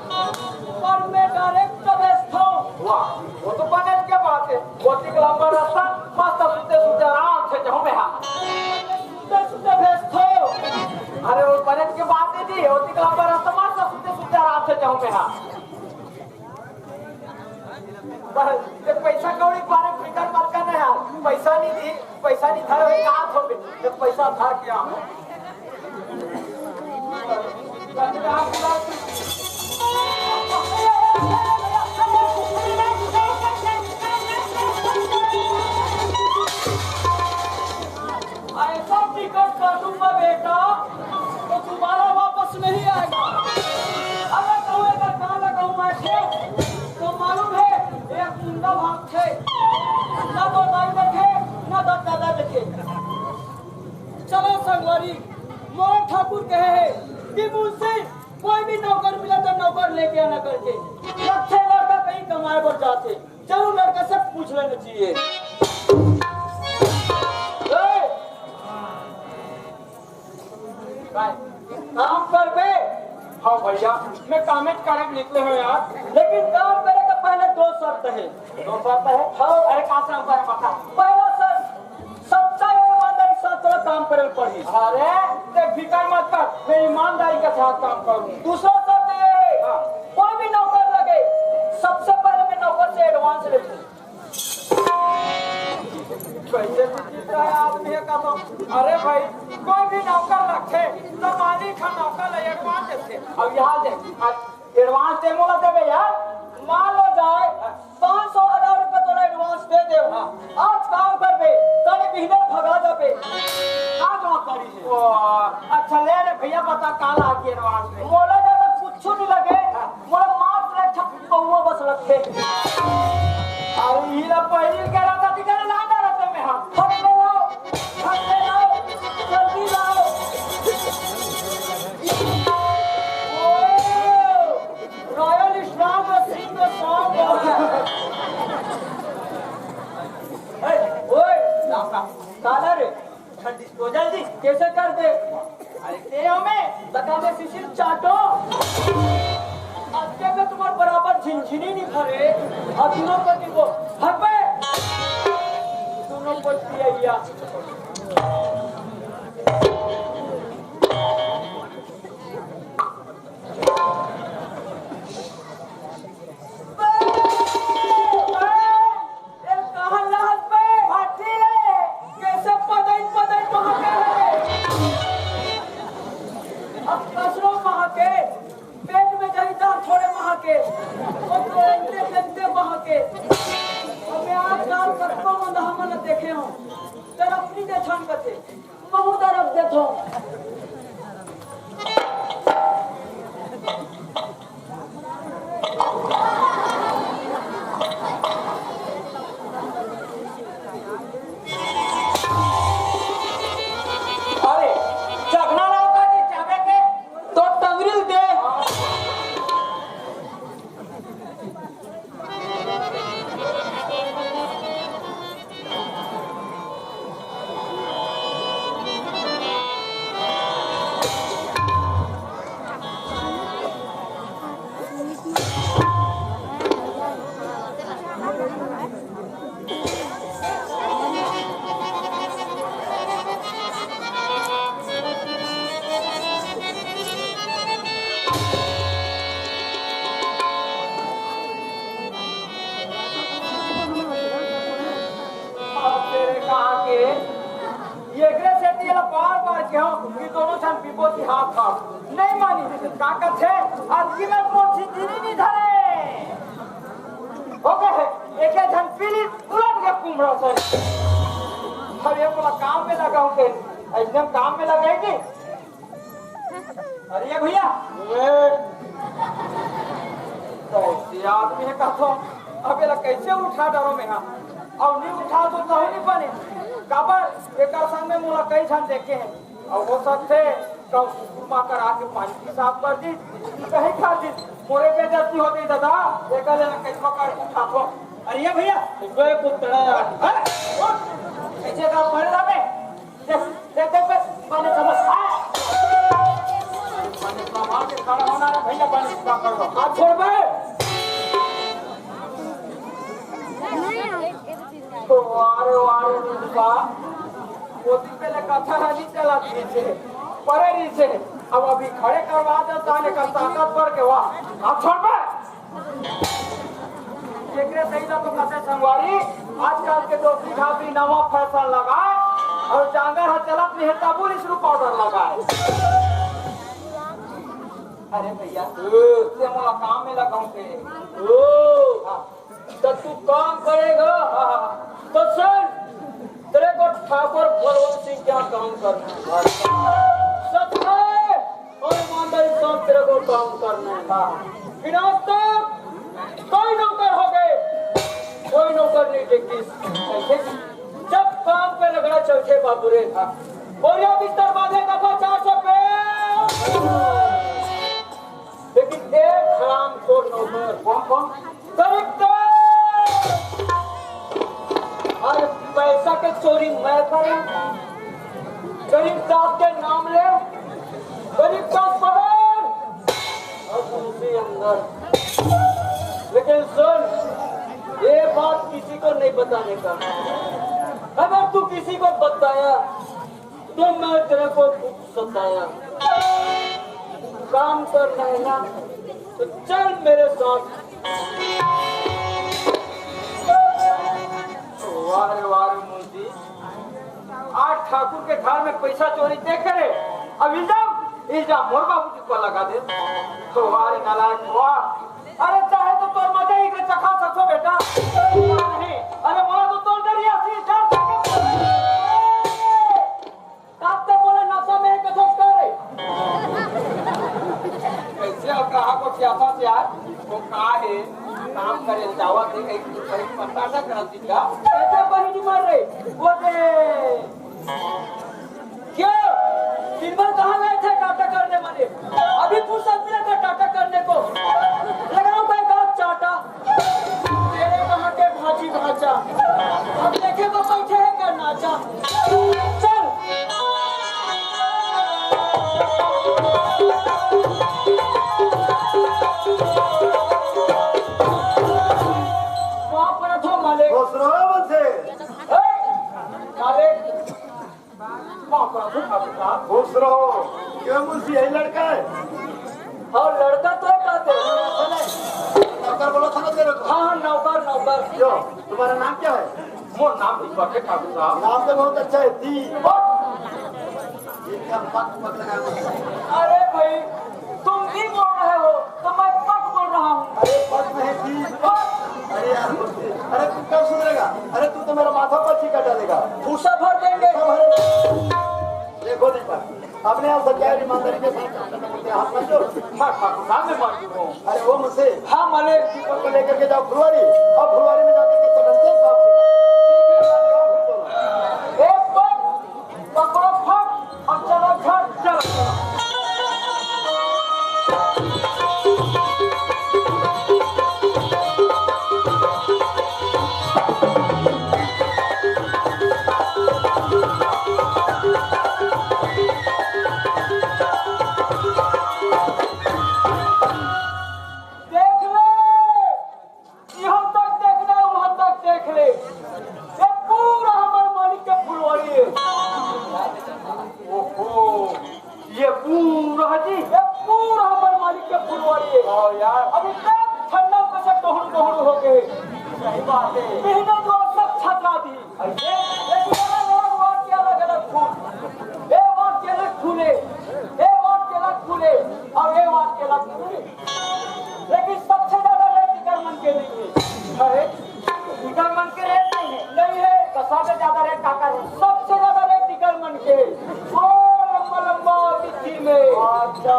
पर मैं डायरेक्ट बेचता हूँ। वाह, वो तो बने के बात है। वो तो एक लंबा रास्ता, मस्त सुते सुते आराम से जाऊँ मैं, हाँ। सुते सुते भेजता हूँ। अरे वो बने के बात है जी, वो तो एक लंबा रास्ता, मस्त सुते सुते आराम से जाऊँ मैं, हाँ। बस, ये पैसा कौड़ी के बारे में फिकर मत करना यार। पैसा नहीं दी, पैसा नहीं था, वही कहा था, जब पैसा था क्या? ऐसा टिकट काटूंगा बेटा, तो दोबारा वापस नहीं आएगा। अगर कहूँ, अगर कहाँ लगाऊँ मैं ठेठ, तो मालूम है, एक मुंडा भाग थे। ना तो दाई देखे, ना तो दादा देखे। चलो संगवारी, मोर ठाकुर कहे है कि मुंशी कोई भी नौकर मिले तो नौकर लेके आना करके। अच्छे लड़का कहीं कमाए बर जाथे। जरूर लड़का से पूछ लेना चाहिए। ए, काम करबे, हाँ भैया, मैं कामेच करे निकले हँव यार। लेकिन काम करे के पहले दो शर्त हे। दो शर्त हे? हाँ। अरे, का शर्त हे, बता। पहला शर्त, सच्चाई और ईमानदारी के साथ तोला काम करे पड़ही। अरे, ते फिकर मत कर, मैं ईमानदारी के साथ काम करूँ। दूसरा शर्त ये हे, हाँ। कोई भी नौकर लगे, सबसे पहले मैं नौकर से advance लेथँव। कैसे विचित्र हे आदमी हे का तो। अरे भाई, कोई भी नौकर रखे तो मालिक ह नौकर ला advance देथे। अब यहाँ देख, advance ते मोला देबे यार। मान लो जाए, पाँच सौ, हजार रुपया तोला advance दे देव। हाँ। आज काम करबे, तले बिहने भगा जाबे। का जवाब करी हे? ओ, अच्छा ले रे भैया, बता का लागी advance में? मोला ज्यादा कुछ नहीं लगे। हाँ। मोला मात्र एक ठक पौवा बस लगथे। अरे, इही ला पहिली के रहता, दिखा ना डरत में हम। फट ले लाओ, फट ले लाओ, जल्दी लाओ। ओए, Royal Star का सिंह का song है। ए, ओए, काला रे। Disposal जी, कैसे कर दे? अरे, ते हमें बता दे, शिशिर चाटो। आज के तो तुम्हारे बराबर झिनझिनी नहीं भरे, और दोनों को नहीं वो, हट बे। दोनों को दिया, दिया। ए, कहाँ लहस बे? भाटी ले। कैसे पदई पदई महके हे? अब कसरो महके, पेट में जाही त थोड़े महके, वो तो एंते तेंते महके। अब मैं आजकल कतको मन हमन देखे हँव, तरफ नहीं दे छन कथे। बहुत अरब देथो। अरे, चखना लौका जी चाबे के तो टंगरी दे। अब तेरे कहाँ के? एकरे सेती एला बार-बार केहूँ कि दोनों झन पीबो जी हाथ हाथ। नहीं मानी। का कथे? अतकी में मोर झिनझिनी नहीं धरे। हो गए, एक झन पीली उलट के कुम्हड़ा सर। अब ये मोला काम में लगाऊं के, एकदम काम में लगाएगी। अरे भैया, ए, कैसे आदमी हे कथो, अब एला कैसे उठा डरो में हा? अब नहीं उठा तो तहु नहीं बने। काबर एकर संग में मोला कई झन देखे हे। अब हो सकथे, कब कुकुर माकर आके पानी पेशाब कर दी, कहीं खा दी, मोरे बेइज्जती हो गई दादा, एकर ले ना कैसे कर उठा तो। अरे भैया, बे कुत्तड़ा यार। अरे, उठ, कैसे का पड़े ला बे? देख, देख, देख, बे, पानी समझ, आ! पानी समझ के खड़ा होना रे भैया, पानी पूरा कर दो। हाथ छोड़ बे। तो वारे, वारे, रुपा। वो दिन पहले कथा नहीं चला थी से, परे रही से। अब अभी खड़े करवा दे, ताने का ताकत बढ़ के वाह। हाथ छोड़ बे। एकरे सही ला तो कथे संगवारी, आजकल के डोकरी ढाकरी नवा फैशन लगाए और जांगर ह चलत नहीं है, तबू लिसरू पाउडर लगाए। अरे भैया, ते मोला काम में लगाऊं के? ओ, हाँ। तो तू काम करेगा? हाँ, हाँ, हाँ। तो सुन, तेरे को ठाकुर बलवंत सिंह के यहाँ काम करना है। सच में? और ईमानदारी के साथ तेरे को काम करना है। हाँ। फिर आज तक कई नौकर हो गए, कोई नौकर नहीं टिकिस। जब काम पे रगड़ा चलथे बाबू रे। हाँ। बोरिया बिस्तर बांधे कथा चार सौ पे। लेकिन एक हरामखोर नौकर। कौन, कौन? करीब तो अरे पैसा के चोरी मैं करूं, गरीब जात के नाम ले, गरीब का पकड़। अंदर। लेकिन सुन, ये बात किसी को नहीं बताने का। अगर तू किसी को बताया, तो मैं तेरे को खूब सताया। काम करना है ना, तो चल मेरे साथ। वाह रे वाह रे मुंशी, आज ठाकुर के घर में पैसा चोरी देख करे अब इल्जाम, इल्जाम मोर बाबू के ऊपर लगा दे। तो वाह रे नालायक, वाह। अरे चाहे तो तोर मजा ही के चखा सकथो बेटा। नहीं, अरे मोला तो तोर डरिया सी डर। काट के बोले, "नशा में है कथक करे।" कैसे अब कहा को क्या था यार? वो कहा है, काम करे जावा थे, कहीं, कहीं पता ना करती का। कैसे बहिनी मर रही? वो दे। क्यों? दिन भर कहाँ गए थे टाटा करने वाले? अभी फुर्सत मिला था टाटा करने को। लगाओ भाई बाप चाटा। तेरे कहाँ के भाजी भाजा? हम देखे तो बैठे हैं का नाचा। चल। बाप रे धो मालिक। खुश रहो बसे। ए, मालिक। खुश रहो। क्यों मुंशी, यही लड़का है? हाँ, लड़का तो है, कहते हैं। नौकर बोला था ना तेरे को? हाँ, हाँ, नौकर, नौकर। क्यों, तुम्हारा नाम क्या है? मोर नाम दीपक है ठाकुर साहब। नाम तो बहुत अच्छा है, दीपक। इनका पक पक लगा हुआ है। अरे भाई, तुम भी बोल रहे हो तो मैं पक बोल रहा हूँ। अरे पक नहीं, दीपक। अरे यार, अरे तू कब सुधरेगा? अरे तू तो मेरा माथा पर चिका डालेगा। भूसा भर देंगे। भूसा भर। देखो दीपक, अपने आप सच्चाई और ईमानदारी के साथ काम करना पड़ता है। हाथ मत जोड़। मैं ठाकुर साहब में मजबूर हूँ। अरे वो मुझसे। हाँ मालिक। दीपक को लेकर के जाओ फुलवारी, और फुलवारी में जाकर के चढ़ते हैं साहब से। ए, पक, पकड़ो फक, और चलो घर, चलो। देख ले, यहाँ तक देख ले, वहाँ तक देख ले, ये पूरा हमारे मालिक के फुलवारी है। ओहो, ये पूरा जी, ये पूरा हमारे मालिक के फुलवारी है। हाँ यार। अभी तक ठंडा में से टोहड़ू टोहड़ू हो गए। सही बात है। महीने जो सब छटा दी। ऐसे? लेकिन अलग अलग वार्ड के अलग अलग फूल। ए वार्ड के अलग फूले, ए वार्ड के अलग फूले, और ए वार्ड के अलग फूले। लेकिन सबसे ज्यादा रेट इकर मन के नहीं है। अरे, इकर मन के रेट नहीं है। नहीं है। तो सबसे ज्यादा रेट काकर है? सबसे ज्यादा रेट इकर मन के। ओ लंबा लंबा बिस्किट में। अच्छा।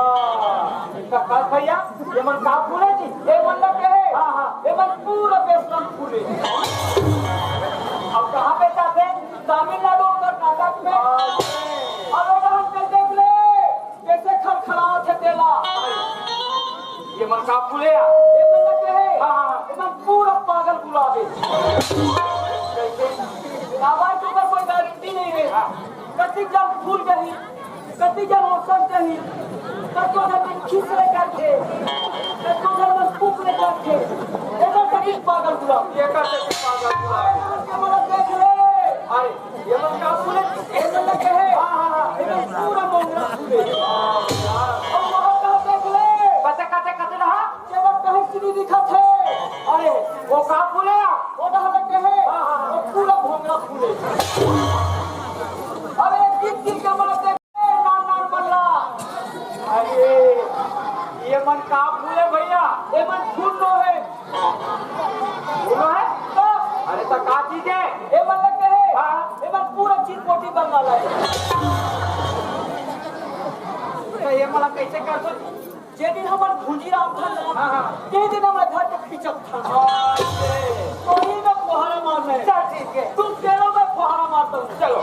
तो कल भैया, ये मन का फूले जी? ये मन लगे है। हाँ, हाँ। ये मन पूरा बेसन फूले। अब कहाँ बेचाथे? तमिलनाडु, कर्नाटक में। अब एला हम कल देख ले, कैसे खलखलात हे तेला। ये मन का फूले या? ये मन लगे है। हाँ, हाँ, हाँ। ये मन पूरा पागल गुलाब है। कैसे? आवाज के ऊपर कोई गारंटी नहीं है। हाँ। कति जन फूल गही। कति झन ओसन कही, कतको झन मन खीस ले करथे, कतको झन मन फूक ले करथे। एकर सेती पागल गुलाब। एकर सेती पागल गुलाब। एकर के मन देख ले। अरे, ये मन का फूले? ये मन लगे है। हाँ, हाँ, हाँ। ये मन पूरा मोंगरा फूले। अउ वहाँ का देख ले। कते, कते, कते रहा? जेला कहीं से नहीं दिखत हे। अरे, वो का फूले या? वो डहर लगे हे। हाँ, हाँ, हाँ। वो पूरा भोंगरा फूले। अरे, गिन गिन के मरत हे, नान नान बल्ला। अरे, ये मन का फूले भैया? ये मन फूल नो हे। फूल नो हे? तो? अरे, तो का चीज हे? ये मन लगे हे। हाँ। ये मन पूरा चिरपोटी बल्ला ला हे। तो ये मन कैसे कर दो? जे दिन हमर भूंजी राम था ना, हाँ, हाँ। ते दिन हमर घर के खिचक था। हाँ, ये। तो ही मैं फुहारा मारना है। चल, ठीक है। तुम कह रहे हो, मैं फुहारा मारता हूँ। चलो।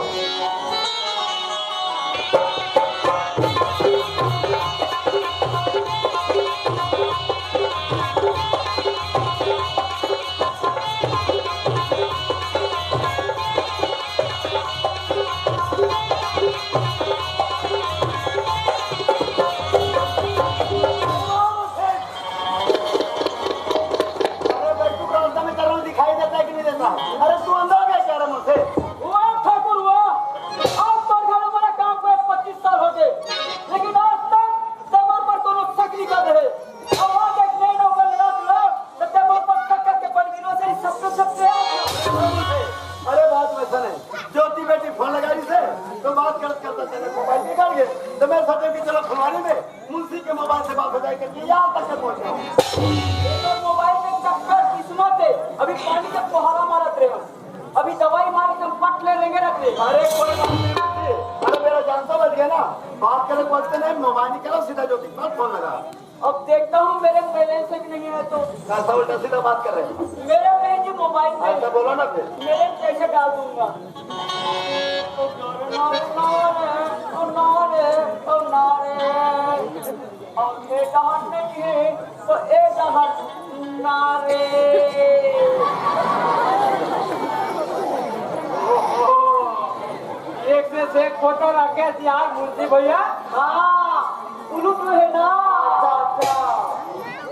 तो मैं सोचे कि चलो फुलवारी में मुंशी के मोबाइल से बात हो जाए, करके यहाँ तक से पहुंच गया। ये तो मोबाइल के चक्कर किस्मत है, अभी पानी के फुहारा मारत रहे हम, अभी दवाई मार के पट ले लेंगे रख ले। अरे कोई बात नहीं मुंशी, अरे मेरा जानता बच गया ना, बात करे बोलते नहीं, मोबाइल निकालो सीधा ज्योति के पास फोन लगा। अब देखता हूँ मेरे बैलेंस है कि नहीं है तो। ऐसा उल्टा सीधा बात कर रहे हैं। मेरे में जी मोबाइल में। ऐसा बोलो ना फिर। मेरे में कैसे डाल दूंगा? और ये जहान नहीं है तो ये जहान ना रे। एक से एक फोटो रखे यार मुंशी भैया। हाँ, उलू तो है ना। अच्छा, अच्छा।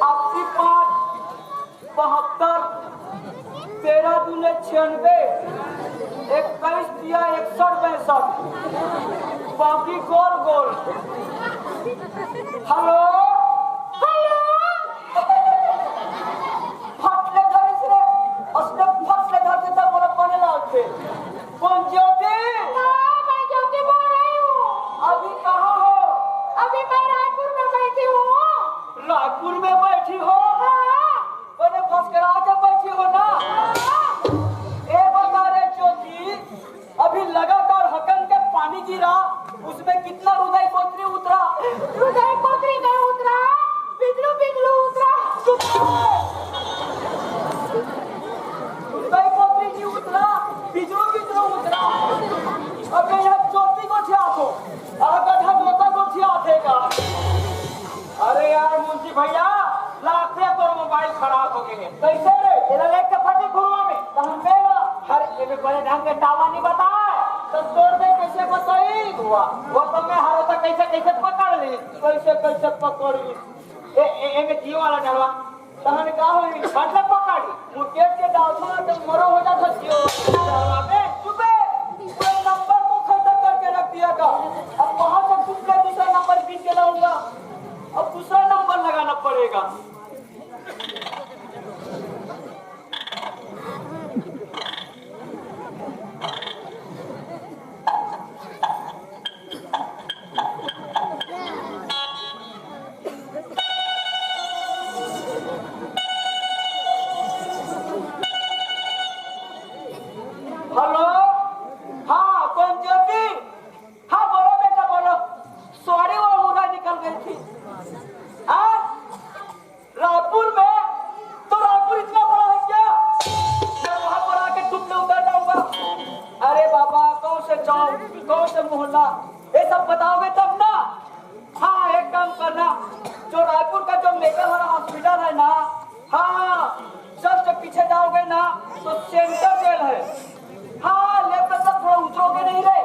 अस्सी पाँच बहत्तर, तेरह दूने छियानवे, इक्कीस दिया इकसठ पैंसठ, बाकी गोल गोल। Hello, hello. फट ले धरिस रे, उसने फट ले धर देता, बोला पाने लाग थे। कौन ज्योति? हाँ, मैं ज्योति बोल रही हूँ। अभी कहाँ हो? अभी मैं रायपुर में बैठी हूँ। रायपुर में बैठी हो? हाँ। बने फसकरा के बैठी हो ना? हाँ। ए बता रे ज्योति, अभी लगातार हकन के पानी गिरा, उसमें कितना रुदाई कोतरी उतरा? रुदाई कोतरी नहीं उतरा, बिजलू बिजलू उतरा। चुप। रुदाई कोतरी नहीं उतरा, बिजलू बिजलू उतरा। अबे यार ज्योति को ठिया दो, अरे गधा तोता को ठिया देगा। अरे यार मुंशी भैया, लागथे तोर मोबाइल खराब हो गए हे। कैसे रे? एला लेके फटे घुरुआ में। तो हम गए ला। हर एमे बड़े ढंग के टावर नहीं बताए। तो तोर में कैसे बताई? हुआ। वो तो मैं हर तो कैसे कैसे पकड़ ली। कैसे कैसे पकड़ ली? ए, ए, एमे जियो वाला डलवा। तहन का होई? मतलब पकड़। मुकेश के डालवा तो मरो हो जाता जियो। डलवा बे, चुप बे। पूरे नंबर को खत्म करके रख दिया था। अब वहां से टूट के दूसरा नंबर बीन के लाऊंगा। अब दूसरा नंबर लगाना पड़ेगा। हेलो, हाँ, कौन ज्योति? हाँ, बोलो बेटा, बोलो। सॉरी, वो उड़ा निकल गई थी। हाँ? रायपुर में? तो रायपुर इतना बड़ा है क्या? मैं वहां पर आके टुकड़े उतर जाऊंगा। अरे बाबा, कौन से चौक, कौन से मोहल्ला, ये सब बताओगे तब ना। हाँ, एक काम करना, जो रायपुर का जो मेघाहारा हॉस्पिटल है ना, हाँ, जस्ट पीछे जाओगे ना, तो सेंट्रल जेल है। हाँ, लेफ्ट तरफ थोड़ा उतरोगे नहीं रे,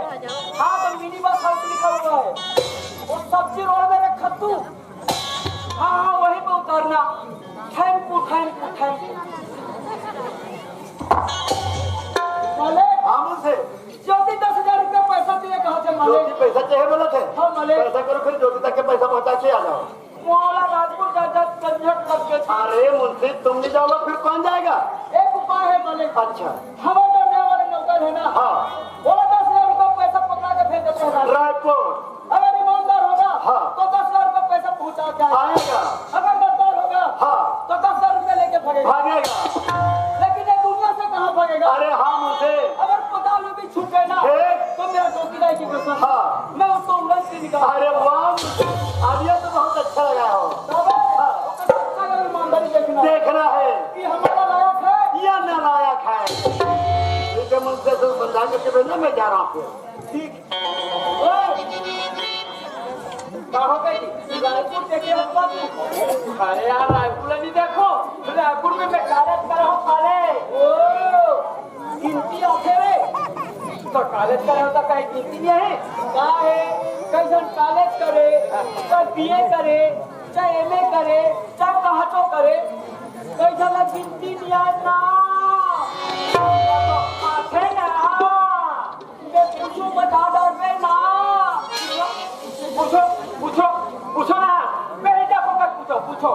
हाँ, तो मिनी बस हाउस लिखा हुआ है, वो सब्जी रोड में रखा तू। हाँ, हाँ, वहीं पे उतरना। Thank you, thank you, thank you. मालिक, हाँ, मुंशी। ज्योति दस हजार रुपया पैसा चाहिए, कहा थे मालिक? ज्योति पैसा चाहिए बोला थे? हाँ, मालिक। पैसा करो, फिर ज्योति तक के पैसा पहुंचा के आ जाओ। मोला रायपुर जा, जा, झंझट लग गए। अरे मुंशी, तुम नहीं जाओगे, फिर कौन जाएगा? एक उपाय है मालिक। अच्छा। हवा डरने वाले नौकर है ना? हाँ। बोला दस हजार रुपया पैसा पकड़ा के भेज देते हैं रायपुर। रायपुर। अगर ईमानदार होगा, हाँ। तो दस हजार रुपया पैसा पहुंचा के आएगा। आएगा। अगर गद्दार होगा, हाँ। तो दस हजार रुपया लेके भागेगा। भागेगा। लेकिन ये दुनिया से कहाँ भागेगा? अरे हाँ, मुंशी। अगर पता भी छूट गए ना, फिर? तो मेरा चौकीदार की कसम, हाँ। मैं उसको उड़न से निकाल। अरे वाह, मुंशी। अब ये तो बहुत अच्छा लगा हो। तब हाँ। उसका सच्चा का ईमानदारी देखना है। देखना है। कि हमारा लायक है या नालायक है। ठीक है, मुंशी से समझा करके भेजना, मैं जा रहा हूँ फिर। ठीक। ओए! का हो गई? रायपुर देखे हो बाबू? अरे यार, रायपुर नहीं देखो, रायपुर में मैं कॉलेज करा हूँ, कॉलेज। ओ, गिनती आथे रे। तो कॉलेज करे हो तो कहीं गिनती नहीं है? का है? कैसन कॉलेज करे, चाहे बीए करे, चाहे एमए करे, चाहे कहाचो करे, कैसन ला गिनती नहीं आए ना। आथे ना। मैं पूछूं, बता दो बे ना। पूछो, पूछो, पूछो ना। बेटा को मत पूछो, पूछो।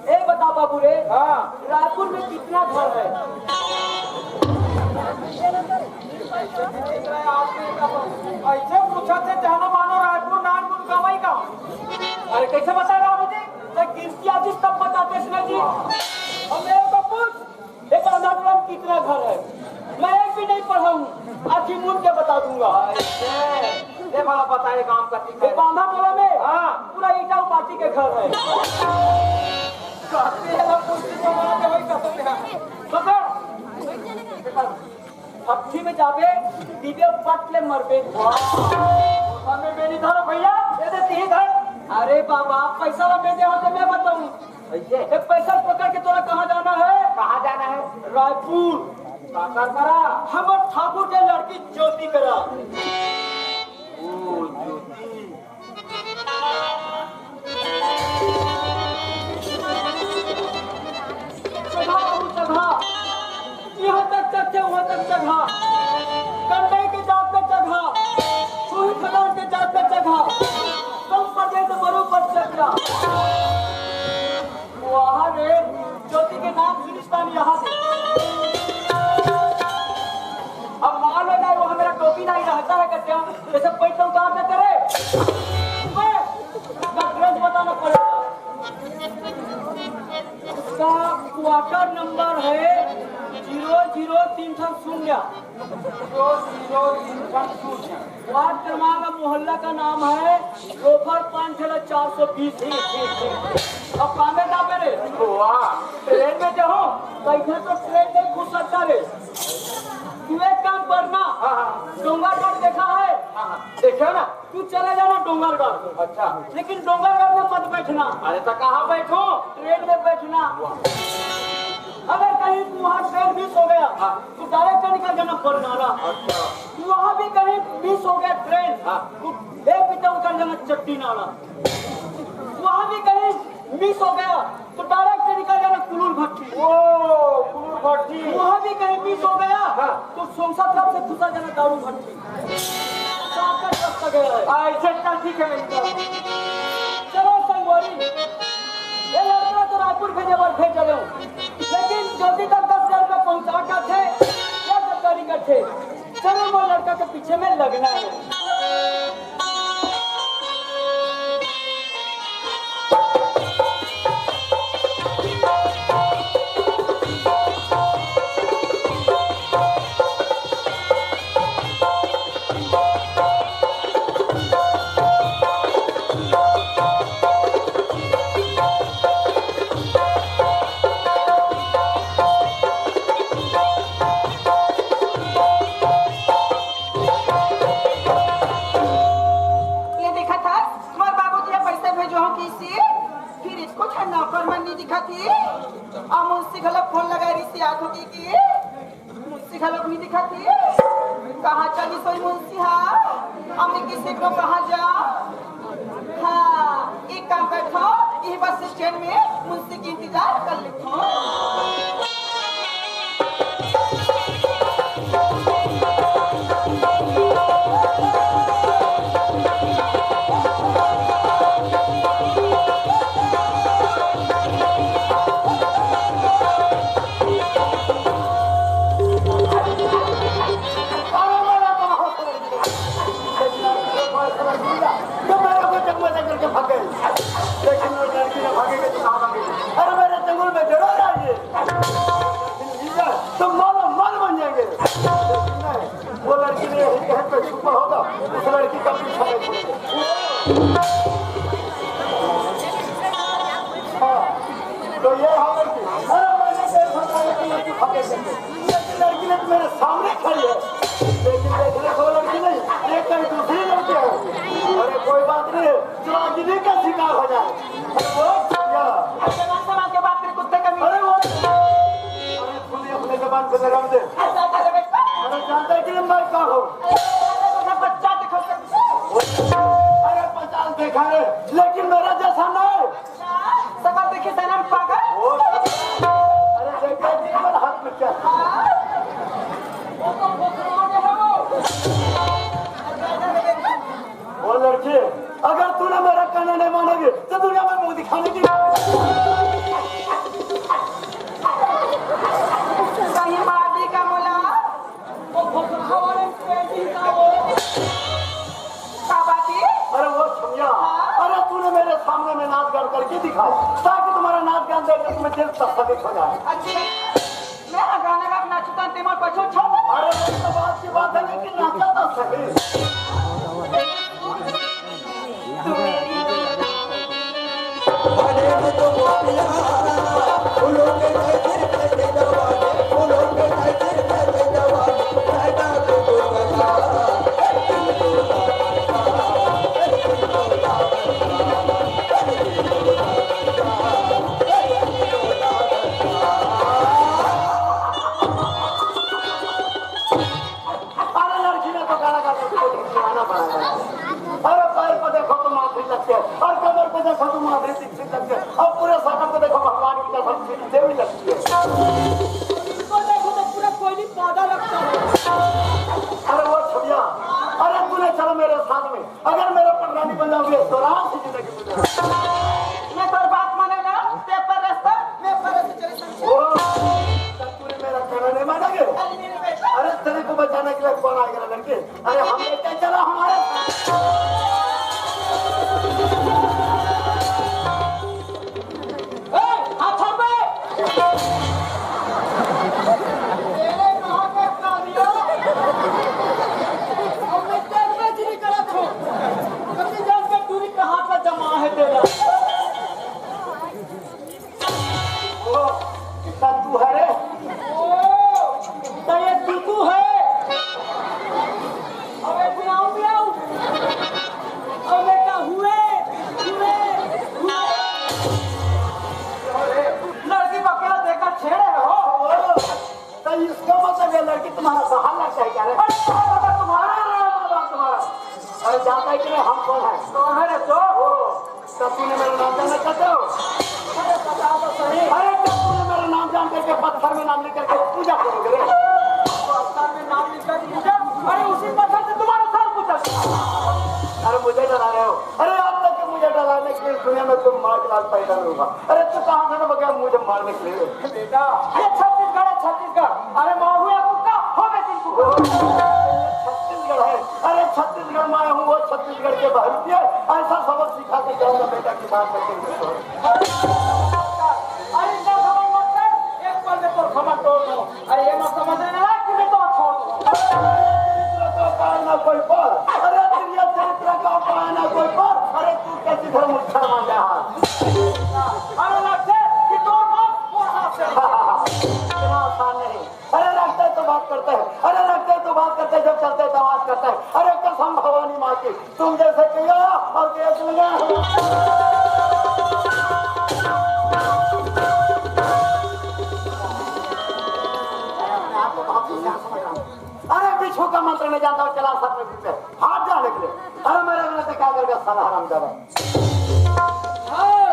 ए बता बाबू रे, हाँ। रायपुर में कितना घर है? ऐसे पूछा थे, जानो मानो रायपुर नानपुर का अरे, कैसे बता रहा हूँ जी? मैं गिनती आती तब बताते सुना जी। और मेरे को पूछ, ये बांधा टोला में कितना घर है? मैं एक भी नहीं पढ़ा हूँ, आँखी मूंद के बता दूंगा। ऐसे? ये बड़ा पता है गांव का ये कितना है? बांधा टोला में हाँ। पूरा ईटा माटी के घर है। कहते हैं ना, कुछ भी बना के वही कहते हैं। तो फिर, हफ्ती में जाबे, दिबे पट ले मरबे। वाह। हमें मेरी धरो भैया, ये दे तीन धर। अरे बाबा, पैसा ला मैं दे हो तो मैं बताऊं। कैसे? ये पैसा पकड़ के तोला कहाँ जाना है? कहाँ जाना है? रायपुर। काकर करा? हमर ठाकुर के लड़की ज्योति करा। ओ, ज्योति। चढ़ा बाबू, चढ़ा। यहाँ तक चढ़ते, वहाँ तक चढ़ा। कंडई के जात तक चढ़ा। छुही खदान के जात तक चढ़ा। कम पड़े तो बरोबर चढ़ जा। वाह रे, ज्योति के नाम सुनिस्तान यहाँ से। अब मान लो ना, वहाँ मेरा टोपी नहीं रहता है, कहते हम जैसे पैसा उतार देते रहे। मैं, मैं ड्रेस बताना पड़ेगा। उसका क्वार्टर नंबर है जीरो जीरो तीन सौ शून्य। जीरो जीरो तीन सौ शून्य। वार्ड क्रमांक, मोहल्ला का नाम है लोफर पाँच ठेला चार सौ बीस। अब कामे दाबे रे। वाह। ट्रेन में जाओ तो इधर तो ट्रेन नहीं घुस सकता रे। तू एक काम करना, हाँ, हाँ। डोंगरगढ़ देखा है? हाँ, हाँ, देखा ना। तू चला जाना डोंगरगढ़। अच्छा। लेकिन डोंगरगढ़ में मत बैठना। अरे तो कहाँ बैठो? ट्रेन में बैठना। अगर कहीं तू वहाँ ट्रेन मिस हो गया, हाँ। तो डायरेक्ट निकल जाना बरनाला। अच्छा। तू वहाँ भी कहीं मिस हो गया ट्रेन, हाँ। तो एक पीछे उतर जाना चट्टी नाला। वहाँ भी कहीं मिस हो गया तो डायरेक्ट निकल जाना कुलूर भट्टी। ओ, कुलूर भट्टी। वहाँ भी कहीं मिस हो गया, हाँ। तो सोमसा तरफ से घुसा जाना दारू भट्टी। शॉर्टकट रास्ता गया है। हाँ, ऐसे चल, ठीक है, मैं निकल। चलो संगवारी, ये लड़का तो रायपुर भेजे बर भेज रहे हो, लेकिन जल्दी तक दस हजार रुपया पहुंचा कर थे, क्या गद्दारी कर थे? चलो, वो लड़का के पीछे में लगना है। ये देखा था, मोर बाबूजी ह पैसा भेजो हो किसी, फिर इसको छन नौकर मन नहीं दिखा थी। आ मुंशी घलो फोन लगा रही सी आंखों की, की मुंशी घलो नहीं दिखा थी। कहाँ चली सोई मुंशी हा? हमने किसी को कहाँ जा? हाँ, एक काम करता हूँ, ये बस स्टैंड में मुंशी की इंतजार कर लेता हूँ। तो मेरे को जंगल में करके भाग गए। लेकिन वो लड़की ने भागेगी तो कहाँ भागेगी? अरे, मेरे जंगल में जरूर आएगी। लेकिन लीडर तो मानो माल बन जाएंगे। लेकिन नहीं, वो लड़की ने यही कहे पे छुपा होगा, उस लड़की का पीछा नहीं छोड़ेगा। हाँ, तो ये हालत थी। अरे, मैंने टेंशन खाने की लड़की भागेगी। लड़की ने तो मेरे सामने खड़ी है, लेकिन देख ले, वो लड़की नहीं, ये कहीं दूसरी लड़की है। अरे, कोई बात नहीं, चुरागिनी का शिकार हो जाए। अरे, वो, या। अरे, जवान समाज के बात में कुत्ते का नहीं। अरे, वो, अरे, सुनिए, अपने जबान पे लगाम दे। अरे, जानता है कि मैं कौन हूँ? अरे, बच्चा दिखा सकते। अरे, पचास देखा है, लेकिन मेरा जैसा नहीं। सकल देखी सनम पागल। ओ, अरे, देखा जी, मेरा हाथ में क्या? ओ लड़की, अगर तूने मेरा कहना नहीं मानोगी, तो दुनिया में मुंह दिखाने की। सही मार दी का बोला? वो भोसड़ा वाले पेंटिंग का वो। का बात है? अरे वो छमिया, अरे तूने मेरे सामने में नाच गान करके दिखाओ, ताकि तुम्हारा नाच गान देख के तुम्हें दिल तसल्ली हो जाए। अच्छा, मैं गाना गा के नाचता, ते मोर पछो छो। अरे वो तो बात की बात है, लेकिन नाचा तो सही। अरे लड़की ने तो गाना गा के उसको दीवाना बना दिया। अरे पैर पे देखो तो माधुरी लगती है, और कमर पे देखो तो माधुरी दीक्षित लगती है, और पूरे शरीर पे देखो भगवान की कसम श्री देवी लगती है। इसको देखो तो पूरा कोयली पौधा लगता है। अरे वो छबिया, अरे तूने चलो मेरे साथ में, अगर मेरा प्रधानी बन जाओगे तो आराम से जिंदगी गुजारो। मैं तोर बात माने ना, पेपर रस्ता, मैं पर रस्ता चले संग। ओ, तब तूने मेरा कहना नहीं मानोगे? अरे मेरे बेटा। अरे तेरे को बचाने के लिए कौन आएगा लड़के? अरे हम लेके चलो हमारे। ए, हाथ छोड़ बे। तेरे कहाँ पे खा दिया? अब मैं तेरे पे जी नहीं करा था। कभी जान के दूरी कहाँ का जमा है तेरा? ओ, कितना तू है रे? ओ, तो ये तू तू है। अबे बुलाओ, बुलाओ। अबे का हुए, हुए, हुए। लड़की को क्या देखा छेड़े हो? तो इसका मतलब ये लड़की तुम्हारा सहारा लगता है क्या रे? अरे, तुम्हारा, तुम्हारा। अरे, जानता है कि नहीं हम कौन है? कौन है रे तू? ओ, तो तूने मेरा नाम जानना चाहते हो? अरे, बता तो सही। अरे, तो तूने मेरा नाम जान करके पत्थर में नाम लिख करके पूजा करोगे रे? पत्थर में नाम लिख कर पूजा? अरे, उसी पत्थर से तुम्हारा सर पूजा। अरे, मुझे डरा रहे हो? अरे, आज तक के मुझे डराने के लिए इस दुनिया में तुम मार के लाल पैदा नहीं हुआ। अरे, तू कहाँ से ना बगैर मुझे मारने के लिए? बेटा, ये छत्तीसगढ़ है, छत्तीसगढ़। अरे, माँ हुआ कुत्ता, हो गए तीन कुत्ता। छत्तीसगढ़ है। अरे, छत्तीसगढ़ में आया हूँ, वो छत्तीसगढ़ के बहरी है। ऐसा सबक सिखा के जाऊंगा बेटा की बात करके। अरे, इतना समय मत कर, एक पल में तो समझ तोड़ दूं। अरे, ये मत समझ लेना कि मैं तो छोड़ दूं। चरित्र का पाए ना कोई पार। अरे, तेरी चरित्र का पाए ना कोई पार। अरे, तू कैसी धर्म उच्छार मांगा है? अरे, लगते कि तोड़ दो, वो हाथ से। इतना आसान नहीं। अरे रखते तो बात करते हैं, अरे रखते तो बात करते हैं, जब चलते तो आवाज करते हैं। अरे कसम भवानी माँ की, तुम जैसे किया और किया तुमने। अरे बिच्छू का मंत्र नहीं जानता, चला सब में पीछे हाथ जाने के लिए। अरे मेरे अंगने से क्या करके साला हराम जावा। हाँ,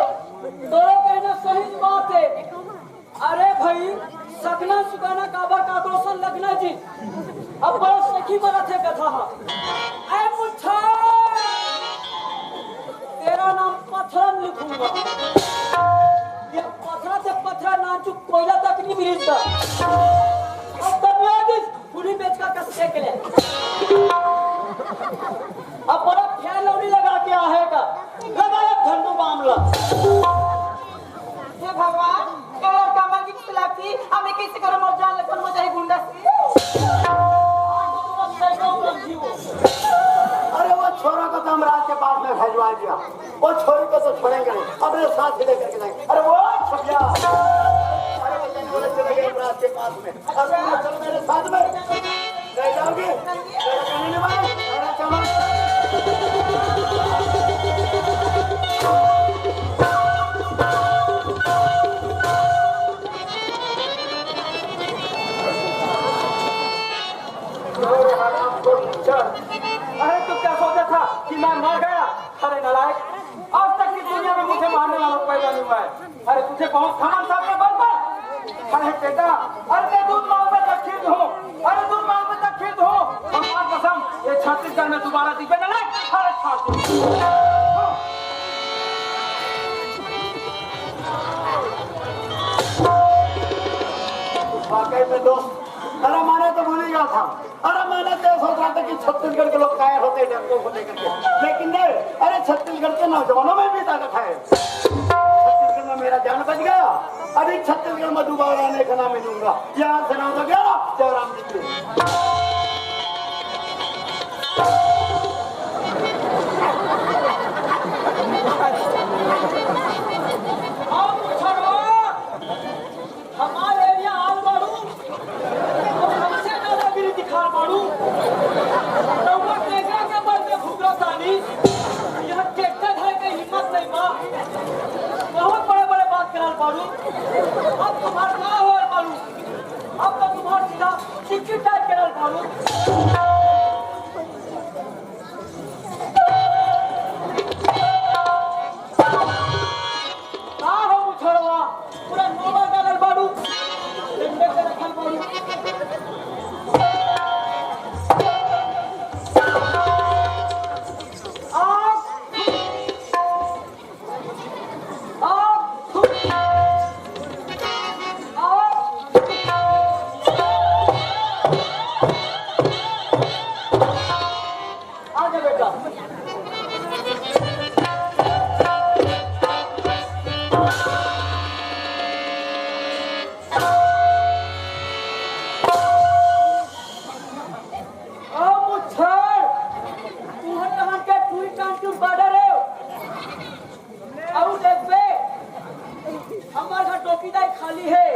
तोरा कहना सही बात है। अरे भाई, सगना सुगना काबर का दोसन लगना जी। अब बड़ा सखी मरत है कथा हा। ऐ मुच्छा, तेरा नाम पत्थरन लिखूंगा। ये पत्थरा से पत्थरा नाचू कोयला तक नहीं मिलता। अब तब याद इस पूरी बेच का कस के ले। अब बड़ा फैन लौड़ी लगा के आहे का। लगा अब झंडू मामला। हे भगवान, ए लड़का मर के किस लायक थी? अब मैं कैसे करूं? मर जान लगन हो जाए गुंडा से। अरे वो छोरा को तो हम राज के पास में भेजवा दिया, वो छोरी को तो छोड़ेंगे नहीं, अपने साथ ही लेकर के जाएंगे। अरे वो छपिया, अरे वो जाने वाले चले गए हम राज के पास में। अब तुम चलो मेरे साथ में। नहीं जाओगे? मेरा कहने नहीं मानो? अरे चलो। अरे हराम को चल। अरे तू क्या सोचा था कि मैं मर गया? अरे नालायक, आज तक की दुनिया में मुझे मारने वाला पैदा नहीं हुआ है। अरे तुझे बहुत घमंड था अपने बल पर। अरे बेटा, अरे मैं दूध मांगने तक खीर हूँ, अरे दूध मांगने तक खीर हूँ। भगवान कसम, ये छत्तीसगढ़ में दोबारा दिखे ना लाए। अरे छाती। वाकई में दोस्त, अरे माने तो भूल ही गया। था। अरे, मैंने तो सोच रहा था कि छत्तीसगढ़ के लोग कायर होते हैं, डरपोक होते करके, लेकिन नहीं। अरे, छत्तीसगढ़ के नौजवानों में भी ताकत है। छत्तीसगढ़ में मेरा जान बच गया, अभी छत्तीसगढ़ में दोबारा आने का नाम नहीं लूंगा। यहाँ से नाम लग गया ना, जयराम जी की। हमारे एरिया आल बाड़ू, हमसे दादागिरी दिखा बाड़ू। रउआ केकरा के बल पे घुघरा तानी? यहाँ ट्रैक्टर है के हिम्मत नहीं बा। बहुत बड़े बड़े बात कराल बाड़ू। अब तुम्हार का होल बाड़ू? अब तो तुम्हार सीधा टिकट टाइप कराल बाड़ू। का हो मुछड़वा, पूरा नोवा डालल बाड़ू, डंडे से रखल बाड़ू। आग! आग! आग! आजा बेटा। ओ मुच्छर, तुहर कहाँ के टूरी कान टूर बॉर्डर है? अउ देखबे, हमर घर टोपी दाई खाली है,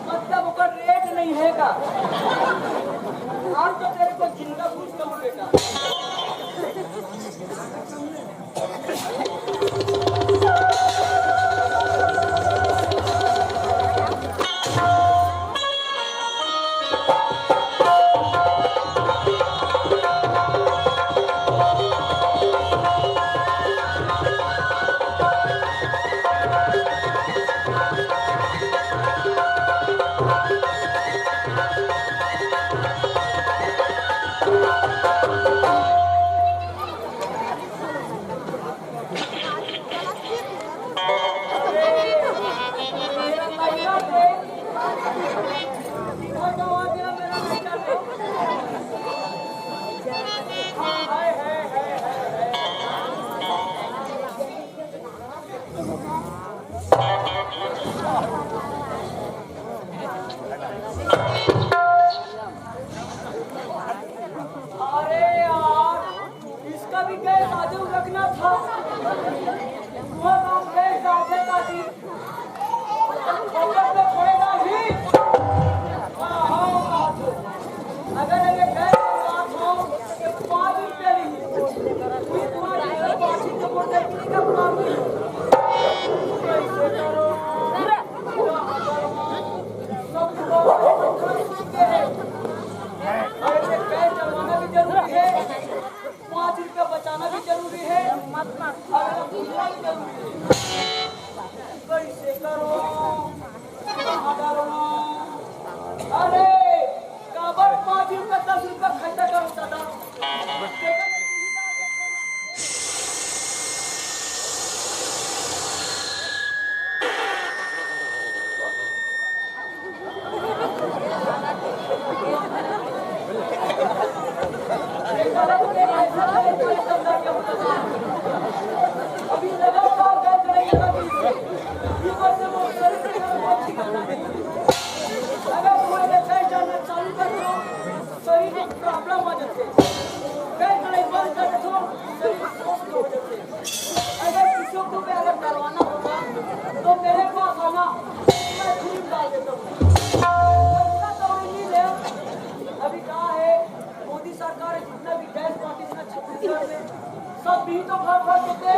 मतलब ओकर रेट नहीं है का? आज तो तेरे को जिंदा फूस करूँ बेटा। अरे यार, इसका भी गैस आजू रखना था। वो काम गैस आते का दिन खपत में पड़ेगा ही। हाँ, हाँ, बात हो। अगर ये गैस बात हो, तो पाँच रुपये नहीं। कोई तुम्हारी तरफ पाँच रुपये बोल दे, किसी का काम नहीं। कैसे करो? सब लोग और ये गैस जलवाना भी जरूरी है, पाँच रुपया बचाना भी जरूरी है, और भूलना भी जरूरी है। कैसे करो, कहाँ डालो? अरे, काबर पाँच रुपया, दस रुपया खर्चा करो दादा? शरीर में प्रॉब्लम आ जाते, गैस बंद कर दो, शरीर स्वस्थ हो जाते। अगर किसी को भी अगर डरवाना होगा तो मेरे पास आना, मैं खून डाल देता हूँ। पैसा तो उम्मीद है, अभी कहा है मोदी सरकार है, जितना भी गैस पार्टी है छत्तीसगढ़ में, सब भी तो भर भर के दे।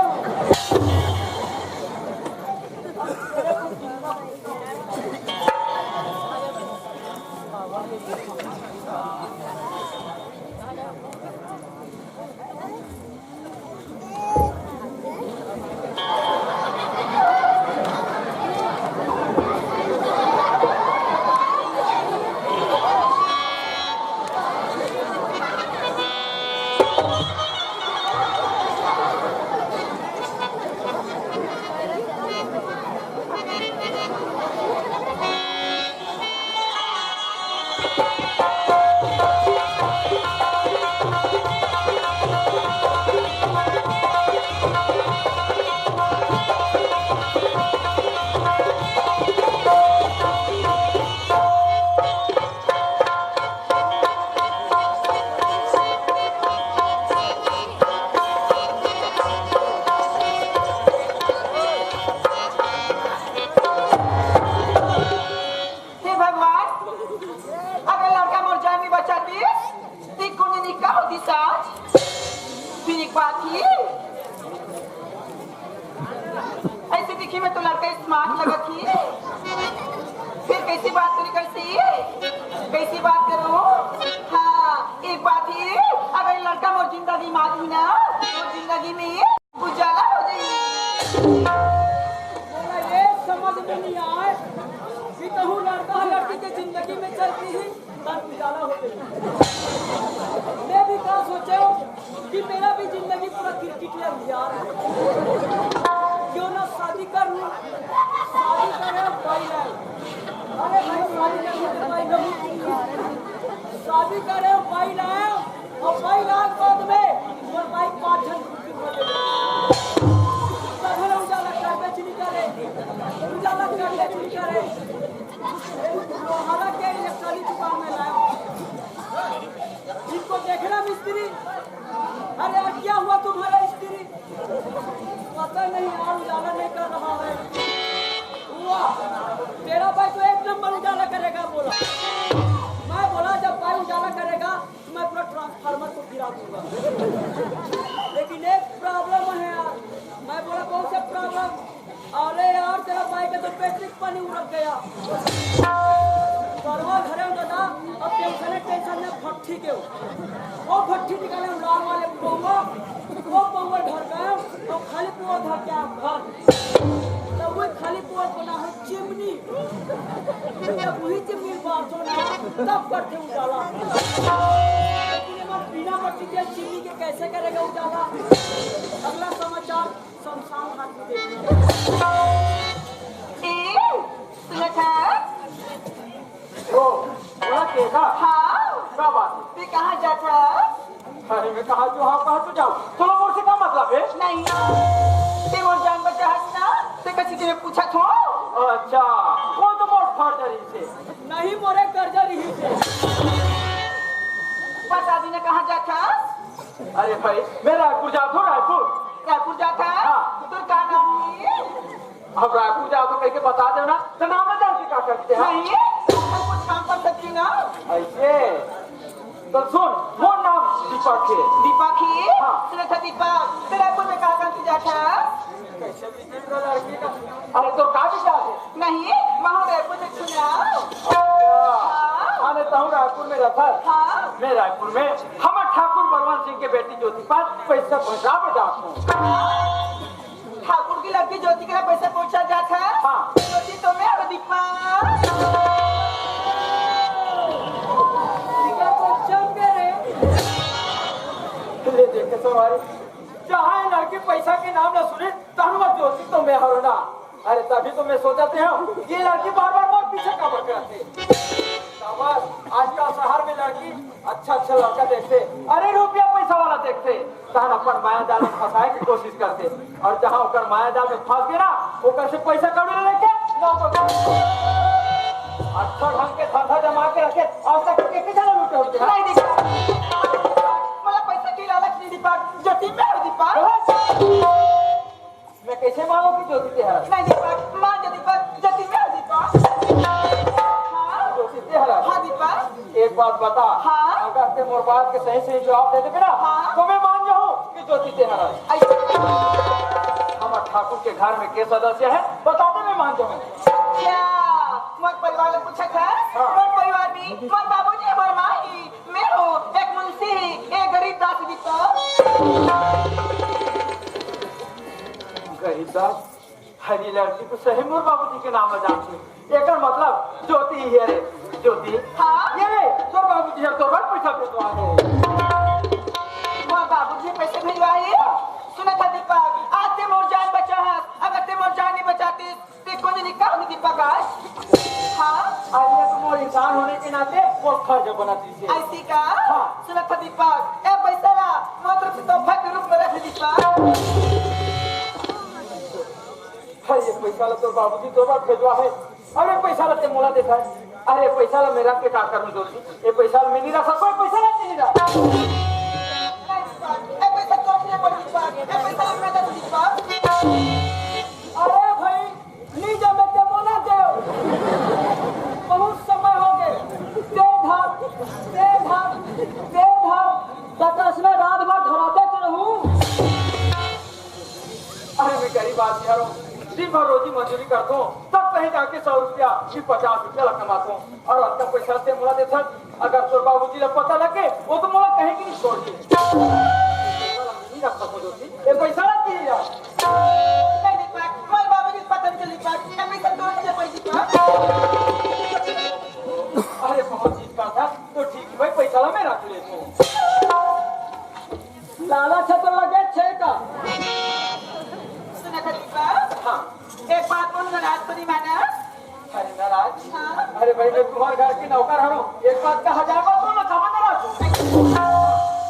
ऐसे दिखी में तो लड़का स्मार्ट लगत ही। फिर कैसी बात करी, कैसी, कैसी बात करो? हाँ, एक बात ही, अगर लड़का मोर जिंदगी में आही ना, मोर जिंदगी में उजाला हो जाई। मोला ये समझ में नहीं आए कि कहूँ लड़का लड़की के जिंदगी में चलती ही तब उजाला हो गई। मैं भी का सोचे हूँ कि मेरा भी जिंदगी पूरा क्रिकेट में अंधियार है। क्यों ना शादी कर लूँ? शादी करे हम भाई लाए। अरे भाई, शादी करने के भाई नहीं। शादी करे हम भाई लाए। और भाई लाए बाद में और भाई पाँच जन तब हम उजाला कर दे, चुनी करे। उजाला कर दे, चुनी करे। लोहारा के इलेक्ट्रॉनिक दुकान में लाया। इनको देखना मिस्त्री। अरे यार, क्या हुआ तुम्हारा स्त्री? पता नहीं यार, उजाला नहीं कर रहा है। वाह, तेरा भाई तो एक नंबर उजाला करेगा बोला। मैं बोला, जब भाई उजाला करेगा तो मैं पूरा ट्रांसफार्मर को गिरा दूंगा। लेकिन एक प्रॉब्लम है यार। मैं बोला, कौन सा प्रॉब्लम? अरे यार, तेरा भाई का तो पैतृक पानी उड़क गया। परवा घरे में दादा, अब टेंशन है, टेंशन में भट्ठी के हो। वो भट्ठी निकाले हम लाल वाले पौवा, वो पौवा धर गए, और खाली पौवा धर के आप घर। तो वो खाली पौवा बना है चिमनी। जब वही चिमनी बार दो ना, तब करते उजाला। लेकिन ये बात बिना भट्ठी के चिमनी के कैसे करेगा उजाला? अगला समाचार। शमशान घाट में देखी। ए, सुनत हस? ओ, सुनत हे का? हाँ। का बात हे? तैं कहाँ जात हस? अरे, मैं कहाँ जाहूँ, कहाँ तो जाहूँ। चलो, मोर से का मतलब हे? नहीं। तैं मोर जान बचाहस ना, तैं कइसे तैं पूछत हस? अच्छा, वो तो मोर फर्ज रहिस हे। नहीं, मोरे कर्जा रहिस हे। बता दे ना, कहाँ जात हस? अरे भाई, मैं रायपुर जात हूँ, रायपुर। रायपुर जात हस? हाँ। तोर का नाम हे? अब रायपुर जात हूँ कहिके बता देव ना, त नाम ना जान के का करथे, हाँ? नहीं, हम कुछ काम कर सकती ना। अइसे? त सुन, मोर नाम दीपक हे। दीपक हे? हाँ। सुनत हस दीपक, तैं रायपुर में का करके जात हस? कैसे भी जीव का लड़की का। अरे, तोर का विचार हे? नहीं, महूँ रायपुर में सुना। अच्छा। हाँ। अरे, तहूँ रायपुर में रहत हस? हाँ। मैं रायपुर में हमर ठाकुर बलवंत सिंह के बेटी ज्योति पास पैसा पहुँचाबे जात हूँ। ठाकुर के लड़की ज्योति के लिए पैसा पहुँचा जात हे? हाँ। ज्योति तो मैं हूँ दीपक। टीका तो चल गए रे। ले देखे सवारी, जहाँ ये लड़की पैसा के नाम ना सुने, तहाँ ज्योति तो मैं हूँ ना। अरे तभी तो मैं सोचत हूँ, ये लड़की बार-बार मोर पीछे काबर करत हे। शाबाश, आजकल शहर में लड़की अच्छा-अच्छा लड़का देखथे, अरे रुपया पैसा वाला देखथे, तहन अपन माया जाल में फंसाए के कोशिश करथे, और जहाँ ओकर माया जाल में फंस गे ना, ओकर से पैसा कौड़ी ले लेके, ना तो अच्छा ढंग के धंधा जमा के रखे, आज तक एक ही झन लूटे होथे। नहीं दीपक, मोला पैसा के लालच नहीं दीपक, ज्योति मैं हूँ दीपक। मैं कैसे मानूं कि ज्योति तैं हरस? नहीं दीपक, मान जा दीपक, ज्योति मैं हूँ दीपक। हाँ। ज्योति तैं हरस? हाँ दीपक। एक बात बता। हाँ। अगर तैं मोर बात के सही सही जवाब दे देबे ना, हाँ। तो मैं मान जाहूँ कि ज्योति तैं हरस। ऐसे? हमर ठाकुर के घर में के सदस्य हे, बता दे, मैं मान जाहूँ। क्या? मोर परिवार ला पूछत हस? हाँ। मोर परिवार में मोर बाबूजी, मोर माँ ही, मैं हूँ, एक मुंशी ही, एक गरीब दास दीपक। गरीब दास? अरे, ये लड़की तो सही मोर बाबूजी के नाम ला जानथे। एकर मतलब ज्योति ही हे रे। ज्योति? हाँ? ये ले, तोर बाबूजी हे, तोर बर पैसा भेजवा दे। मोर बाबूजी पैसा भेजवाही? हाँ। सुनत हस दीपक, आज तैं मोर जान बचाहस, अगर तैं मोर जान नहीं बचातिस, तैं कोन जनी का होही दीपक आज? हाँ? अरे, ये तो मोर इंसान होने के नाते मोर फर्ज बनत हे। ऐसी का? हाँ। सुनत हस दीपक, ए पैसा ला मोर तरफ से तोहफा के रूप में रख दीपक। अरे, ये पैसा ला तोर बाबूजी तोर बर भेजवाहे। अरे, पैसा ला तैं मोला देथस। अरे, पैसा ला मैं रख के का करहूँ ज्योति? ये पैसा ला मैं नहीं रख सकूँ, ये पैसा ला तैं नहीं रख। ए पैसा तोर से बड़ दीपक, ए पैसा ला मैं दे दीपक। अरे भाई, नी जमे ते मोला देव। बहुत समय हो गए। दे धर, दे धर, दे धर। तकस में रात भर धराते तो रहूं। गरीब आदमी हरो, दिन भर रोजी मजूरी करथो, तब कहीं जाके सौ रुपया कि पचास रुपया ला कमाथो, और अंत पैसा ते मोला देथस। अगर तोर बाबूजी ला पता लगे, वो तो मोला कहीं कि नहीं छोड़ दे। नहीं रख सको ज्योति, ये पैसा ला दिए जा। नहीं दीपक, मोर बाबूजी पता नहीं चली बात, ये पैसा तो नहीं दे पाई दीपक। अरे बहुत चीज का था, तो ठीक है भाई, पैसा ला मैं रख लेता हूँ। लालच ह तो लगे छे का? सुना था दीपक? हाँ। एक बात बोल, नाराज तो नहीं माना? अरे नाराज? हाँ। अरे भाई, मैं तुम्हारे घर के नौकर हूँ, एक बात का हजार बार बोलना, काबर नाराज हूँ?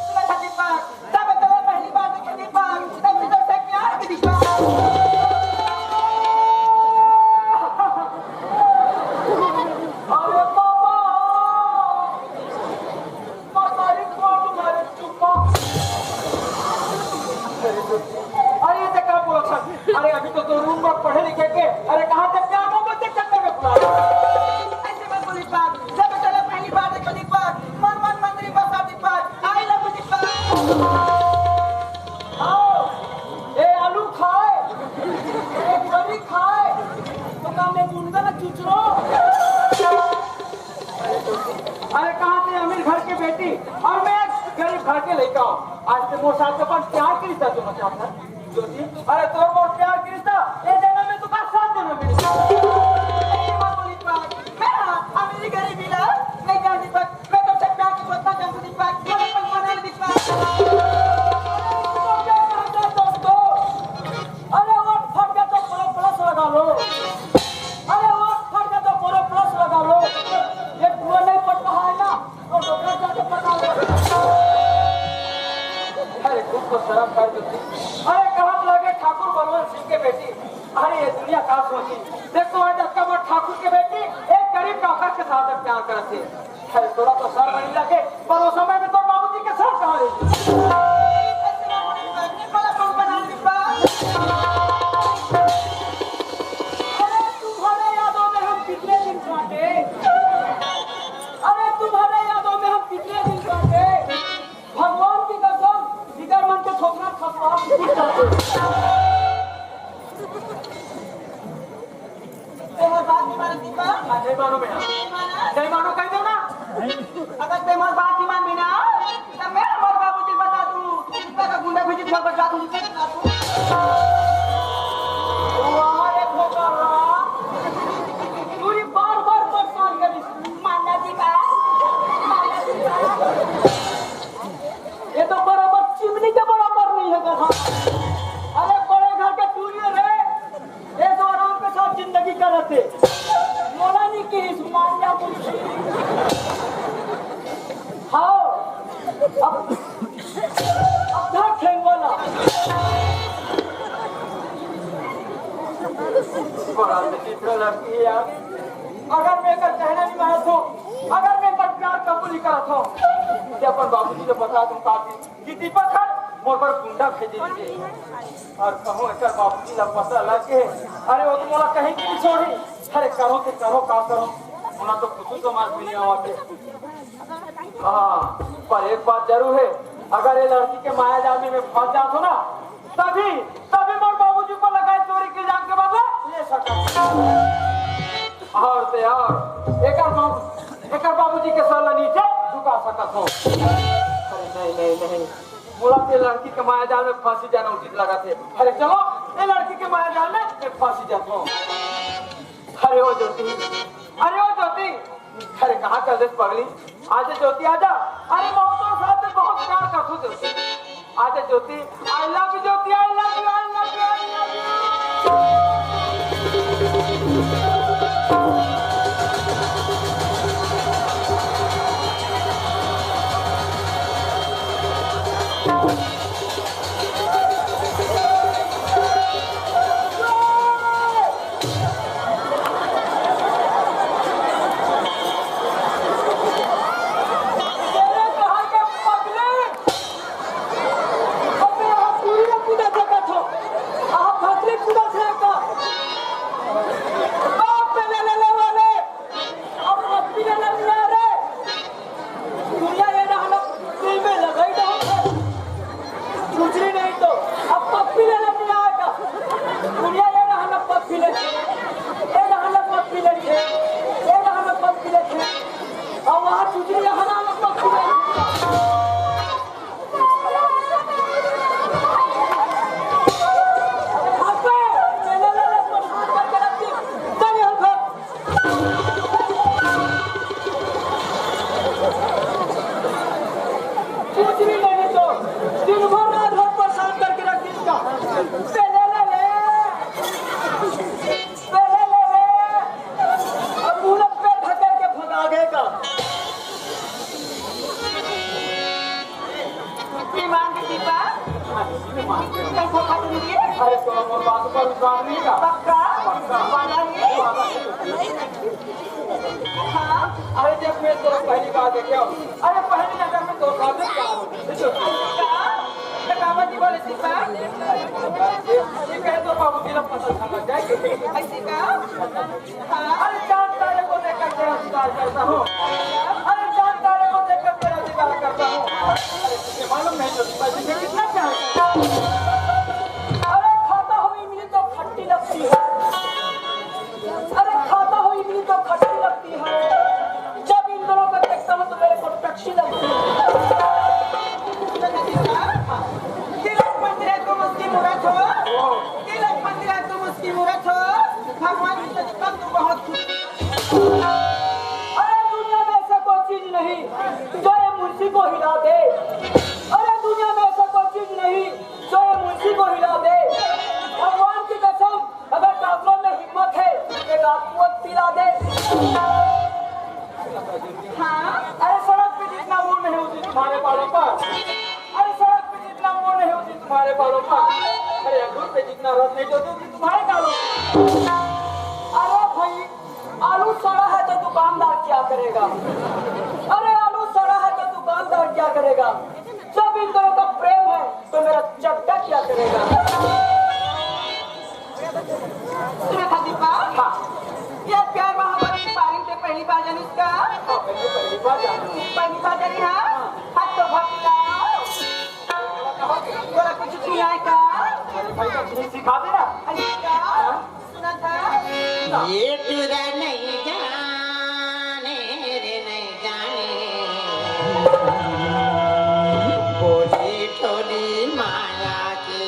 सुना था दीपक, तब तो मैं पहली बार देखे दीपक, तब तो से प्यार के दीपक। अरे बाबा, अरे, ये तो का बोलत हस? अरे, अभी तो तोर उम्र पढ़े लिखे के। अरे, कहाँ तक क्या मोहब्बत के चक्कर में पड़ा? ऐसे मत बोली बात। जब चलो पहली बार देखो दीपक, मन मन मंत्री बसा Deepak, I love you Deepak. आओ, ए आलू खाए, ए करी खाए, तो काम में गुंडा ना चुचरो। अरे कहाँ से अमीर घर के बेटी और मैं गरीब घर के लइका हूँ। आज से मोर साथ अपन प्यार के रिश्ता जोड़ना चाहता है ज्योति। अरे तोर मोर प्यार के रिश्ता ये जन्म में तो का सात जन्म में। अरे माँ बोली बात, मैं हाँ, अमीरी गरीबी ला नहीं जानती, पर मैं तो सब प्यार की बात ना जानती, पर मैं अपन बना नहीं पाती। अरे वो फट गया तो पूरा प्लस लगा लो। अरे वो फट गया तो पूरा प्लस लगा लो। ये टुआ नहीं पट रहा है ना, तो डॉक्टर जाके पटा लो। अरे कुछ तो शर्म कर दो। अरे कहत लगे ठाकुर बलवंत सिंह के बेटी। अरे ये दुनिया का सोची। देखो आज अक्का ठाकुर के बेटी एक गरीब नौकर के साथ प्यार करत हे। अरे तोला तो शर्म नहीं लगे, पर वो समय में तो बाबूजी के शर्म कहाँ रही? अरे तुम्हारे यादों में हम कितने दिन काटे, अरे तुम्हारे यादों में हम कितने दिन काटे, भगवान की कसम, बिगर मन के ठोकना खसवा। ते मोर बात नहीं मानत दीपक। हाँ, नहीं मानो बेटा। नहीं मानत? नहीं मानो, कह दो ना। अगर ते मोर बात नहीं मानबे ना, तो मैं मोर बाबूजी बता दूँ। दीपक का गुंडा भेजी, घर पर जा दूँ। वाह रे भोकरा। पूरी बार बार परेशान करिस। मानना दीपक, मानना दीपक। ये तो बराबर चिमनी के बराबर नहीं है कथा। अरे बड़े घर के टूरी रे, ये तो आराम के साथ जिंदगी करत हे। मोला नहीं कि इस मान्या पुरुष। हाँ, अब, अब घर खेलवाला। बड़ा विचित्र लड़की है यार। अगर मैं कर कहना नहीं मानत हूँ, अगर मैं कर प्यार कबूल नहीं करत हूँ, तो अपन बाबूजी को बता दूँ काकी। कि दीपक हर मोर बर गुंडा भेजे दीजिए। और कहूँ एकर बाबूजी ला पता लग के, अरे वो तो मोला कहीं की नहीं छोड़ी। अरे करो तो करो, का करो, उन्हें तो कुछ समझ में नहीं आवत हे। हाँ, पर एक बात जरूर है, अगर ये लड़की के माया जाल में मैं फंस जात हूँ ना, तभी, तभी मोर बाबूजी पर लगाए चोरी के इल्जाम के बदला ले सकत हूँ। और ते और एकर बाबू, एकर बाबूजी के सर ला नीचे झुका सकत हो। अरे नहीं, नहीं, नहीं, मोला ते लड़की के माया जाल में फंसी जाना उचित लगत हे। अरे चलो, ए लड़की के माया जाल में मैं फंसी जात हूँ। अरे ओ ज्योति, अरे ओ ज्योति, अरे कहाँ चल देस पगली? आजा ज्योति आजा। अरे मैं तो साथ में बहुत प्यार करत हूँ ज्योति। आजा ज्योति, I love you Jyoti, I love you, I love you, I love you। पहले ले ले, पहले ले ले, अब पूरा पेट हकर के भगा देगा। ईमान की दीपा, कैसे खा दूंगी? अरे तो हम बात पर विश्वास नहीं का। पक्का? पक्का। वादा नहीं? वादा नहीं। हाँ? अरे देख, मैं तो पहली बार देखे हूँ। अरे पहली नजर में तो सामने प्यार हो गया। तो क्या? मैं कामत जी बोले दीपा। ये कहे तो बाबू जी लोग पसंद समझ जाएंगे। ऐसी का? अरे चांद तारे को देखकर तेरा दीदार करता हूँ। अरे चांद तारे को देखकर तेरा दीदार करता हूँ। अरे तुझे मालूम नहीं तो दीपा जी मैं कितना प्यार करता हूँ। अरे खाता हुआ इमली तो खट्टी लगती है। अरे खाता हुआ इमली तो खट्टी लगती है। जब इन दोनों को देखता हूँ तो मेरे को टक्सी लगती है। तिलक मंदिर है तुम उसकी मूरत हो। तिलक मंदिर है तुम उसकी मूरत हो। भगवान की तो तुम बहुत खुश। अरे दुनिया में ऐसा कोई चीज नहीं जो ये मुंशी को हिला दे। अरे दुनिया में ऐसा कोई चीज नहीं जो ये मुंशी को हिला दे। भगवान की कसम, अगर काफिलों में हिम्मत है, एक आध कुवत पिला दे। हाँ? अरे सड़क पे जितना मोड़ नहीं होती तुम्हारे बालों पर। अरे सड़क पे जितना मोड़ नहीं होती तुम्हारे बालों पर। अरे अंगूर पे जितना रस नहीं होती तुम्हारे गालों पर। अरे भाई, आलू सड़ा है तो दुकानदार क्या करेगा? अरे आलू सड़ा है तो दुकानदार क्या करेगा? जब इन दोनों का प्रेम है तो मेरा चड्डा क्या करेगा? सुना था दीपा? हाँ। ये प्यार मोहब्बत की पारी से पहली बार जानी इसका? हाँ, पहली, पहली बार जानी। पहली बार जानी, हाँ? हाँ। हाथ तो भक्ता। बोला कुछ नहीं आए का? अरे भाई, तो तुझे सिखा दे ना। अरे का? हाँ। सुना था? ये टुरा नहीं जाने रे, नहीं जाने। बोली ठोली माया के।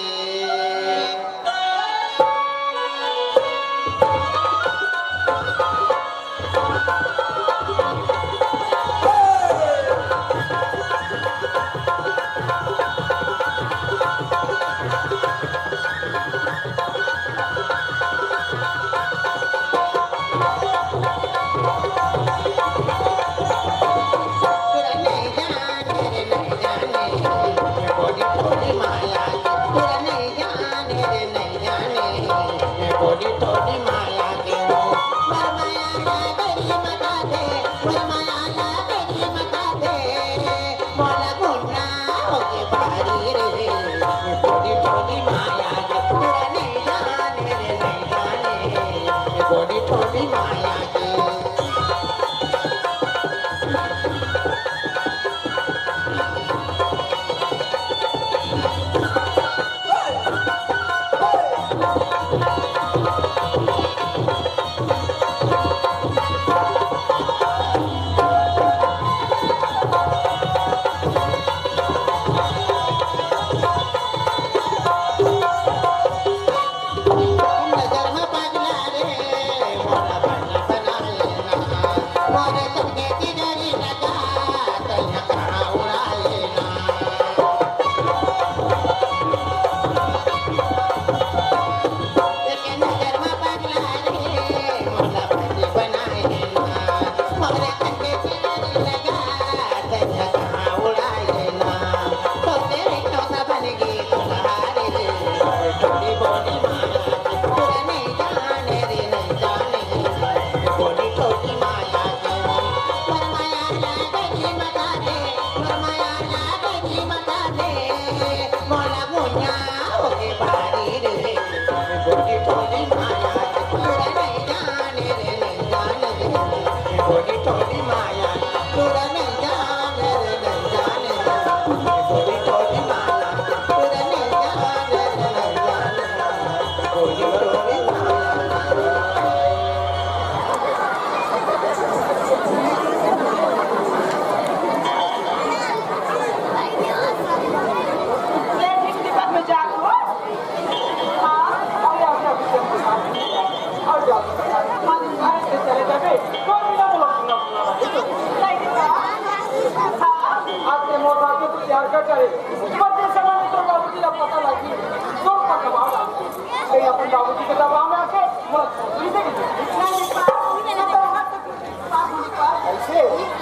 अपन बाबूजी के दबाव में आके मोला छोकरी दे दीजिए। नहीं, नहीं, पास होने के लिए तो हाथ तक पास होने का। ऐसे?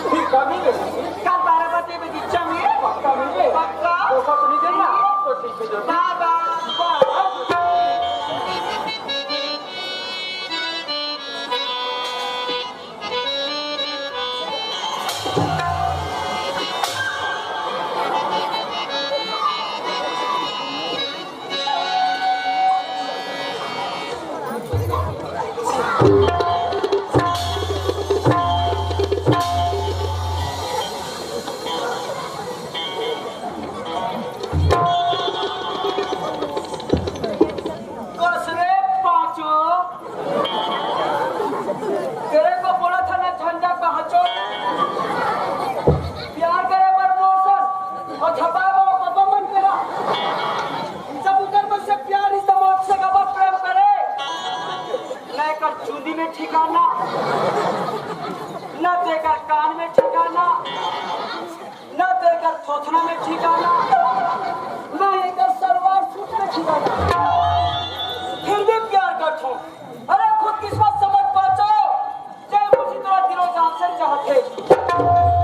ठीक, कभी नहीं। कल बारह बजे बगीचा में। पक्का मिले? पक्का। धोखा तो नहीं देना? तो ठीक है, जो बाय बाय। कस रे पांचो, तेरे को बोला था ना झंडा कहाचो। प्यार करे बर मोर सन अउ झपाए बर बाबा मन करा। जब उधर मुझसे प्यार इस दिमाग से गबर प्रेम करे, न एकर चुंदी में ठिकाना, न तो एकर कान में ठिकाना, न तो एकर थोथना में ठिकाना, न एकर सलवार सूट में ठिकाना। फिर भी प्यार करथों। अरे खुद किस्मत समझ पाचो, जय मुझे तोरा दिलो जान से चाहथे।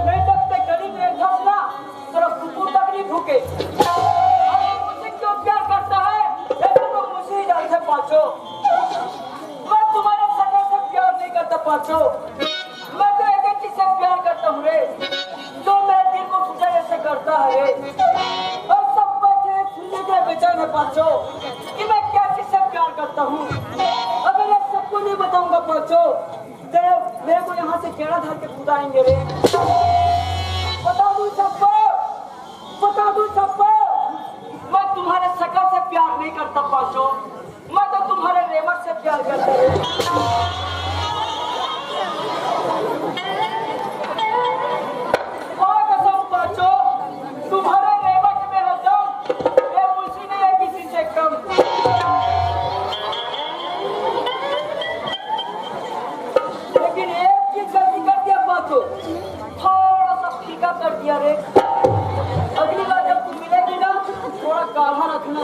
नहीं जब तक गली में धस ना, तोरा कुकुर तक नहीं भूके। अरे मुझसे क्यों प्यार करता है, ये तो मुझे ही जान से पाचो। मैं तुम्हारे शक्ल से प्यार नहीं करता पाचो। मैं तो एक ही चीज से प्यार करता हूँ रे, जो मेरे दिल को तुझे जैसे करता है। और सब बैठे सुनने के बेचैन है पाचो कि मैं क्या चीज से प्यार करता हूँ। अगर मैं सबको नहीं बताऊंगा पाचो, तो मेरे को यहाँ से गेड़ा धर के कूदाएंगे रे। बता दूं सबको, बता दूं सबको, मैं तुम्हारे शक्ल से प्यार नहीं करता पाचो। मैं तो तुम्हारे रेमट से प्यार करता हूँ। वाह कसम पाचो, तुम्हारे रेमट में है दम, ये मुंशी नहीं है किसी से कम। लेकिन एक चीज गलती कर दिया पाचो, थोड़ा सा फीका कर दिया रे। अगली बार जब तुम मिलेगी ना, थोड़ा गाढ़ा रखना।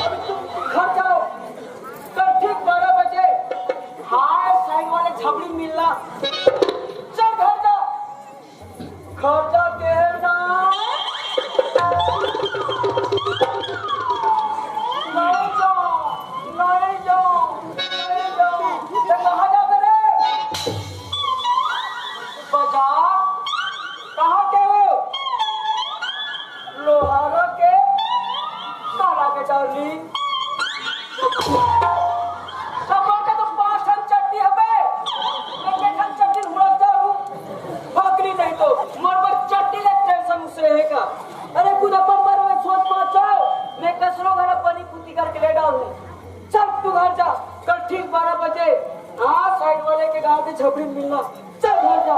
अभी तुम घर जाओ, कल ठीक बारह बजे हाय साइड वाले झबड़ी मिलना। चल घर जा, घर जाके है ना। नहीं जाओ, नहीं जाओ, नहीं जाओ। तो कहाँ जाते रे? बाजार? कहाँ के हो? लोहारा के? काला के डार्लिंग। सब के तो पांच ठन चड्डी हवे। मैं के ठन चड्डी हुड़क जाहूं। फकरी नहीं तो मोर बर चड्डी ले टेंशन उसे है का? अरे खुद अपन बारे में सोच पाचो। मैं कसरो घर बनी पुती करके ले डालूं। चल तू घर जा, कल ठीक बारह बजे हाँ साइड वाले के गांव के झबरी में मिलना। चल घर जा।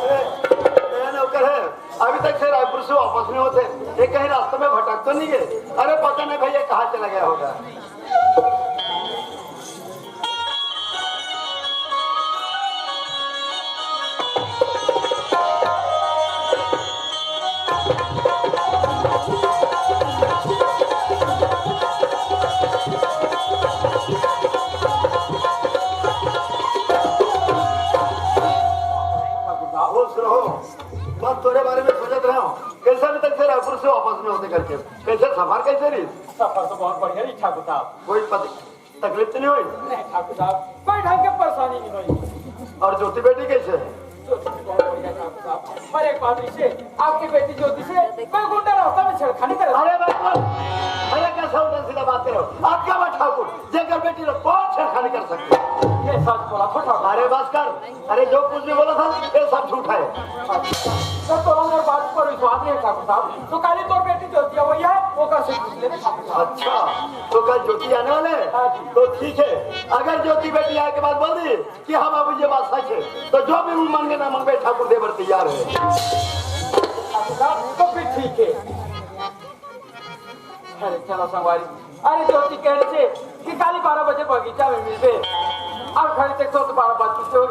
अरे, नया नौकर है, अभी तक से रायपुर से वापस नहीं होते। ये कहीं रास्ते में भटक तो नहीं गए? अरे पता नहीं भैया कहाँ चला गया होगा। खुश रहो, बस तोरे बारे में सोचत रहा हूँ। कैसे अभी तक से रायपुर से वापस नहीं होते करके, कैसे सफर कैसे रही? सफर तो बहुत बढ़िया रही ठाकुर साहब। कोई पत-, तकलीफ तो नहीं हुई? नहीं ठाकुर साहब, कोई ढंग के परेशानी नहीं हुई। और ज्योति बेटी कैसे है? ज्योति भी बहुत बढ़िया ठाकुर साहब, पर एक बात इसे, आपकी बेटी ज्योति से कोई गुंडा रास्ता में छेड़खानी करे। अरे बाबू, अरे कैसा उल्टा सीधा बात करो? आप क्या बात ठाकुर, जेकर बेटी लोग कौन छेड़खानी कर सकते हैं? ये सच बोला था ठाकुर। अरे बस कर, अरे जो कुछ भी बोला था ये सब झूठा है। तो तोला मोर बात पर विश्वास नहीं है ठाकुर साहब, तो काली तोर बेटी ज्योति वही है, वो कर से पूछ ले ठाकुर साहब। अच्छा, तो कल ज्योति आने वाले हैं? हाँ जी। तो ठीक है, अगर ज्योति बेटी आए के बाद बोल दी कि हाँ बाबू ये बात सच है, तो जो भी मांगे ना मांगे ठाकुर देवर तैयार है। ठाकुर साहब, तो फिर ठीक है। अरे चलो संगवारी, अरे ज्योति कहे से कि काली बारह बजे बगीचा में मिलबे। अब घर तक तो बारह बज चुके हो,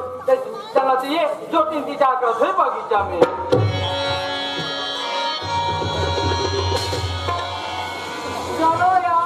चलना चाहिए। ज्योति इंतजार करत है बगीचा में। चलो यार।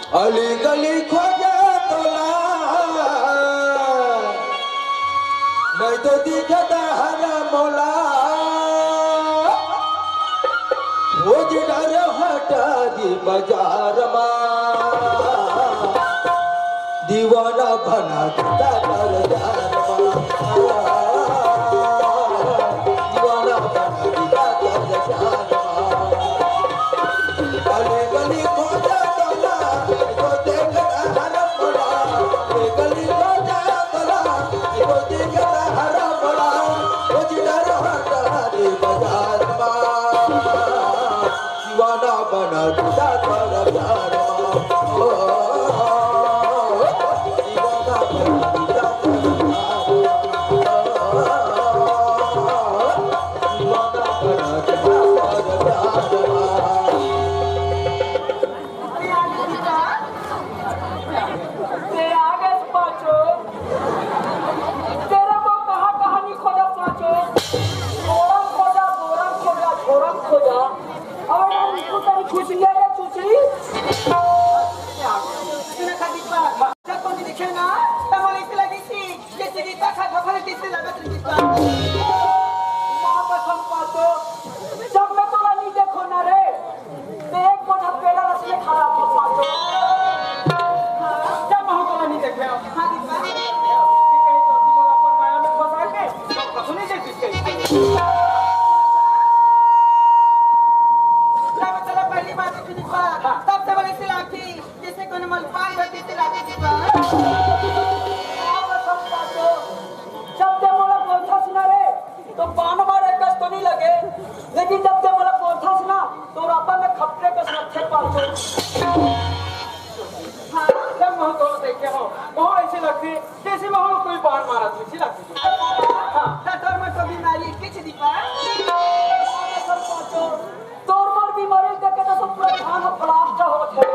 अली गली खोजा तोला, नहीं तो दिखता हरा मोला। खोज डर हटा दी बाजार मा, दीवाना बना देता दरदार मा। दीवाना बना देता दरदार मा। गली गली खोजा तोला, तो देखता हरा मोला। गली खोजा तोला, तो देखता हरा मोला। खोज डर हटा दी बाजार मा, दीवाना बना देता दरदार मा। ओ, दीवाना बना देता दरदार मा। दीवाना बना देता दरदार मा। ते आ गए पाँचों। तेरा को कहाँ कहाँ नहीं खोजा पाँचों। बोरम खोजा, बोरम खोजा, बोरम खोजा। अब यार, इसको तेरी खुशी है या चुचरी? सुना था दीपा, जब तुम दिखे ना, तब हमारे इसे लगी थी। जैसे रीता खा खा खा जैसे लगत रीता। माँ कसम पातो, जब मैं तोला नहीं देखो ना रे, तो एक कोठा पेला रस में खराब हो पातो। जब मैं तोला नहीं देखे, हाँ, दीपा। कि कहीं तो मोला अपन माया में फंसा के, तो कसम नहीं देती कहीं। जब मैं तोला पहली बार देखी दीपा, तब से बड़ी सी लाठी। जैसे कोनो मलपान भर जैसे लागे के बा। जब ते मोला बोलथस ना रे, तो बान मारे कस तो नहीं लगे, लेकिन जब ते मोला बोलथस ना, तो रापा में खपरे कस रखे पालतो। हाँ, जब मैं तो देखे हो, बहुत ऐसे लगते, जैसे मैं कोई बान मारा, ऐसी लगती। हाँ, डॉक्टर में तो बीमारी किछ दीपा। तोर मोर बीमारी देख के तो सब पूरा धान ब्लास्ट होत हे।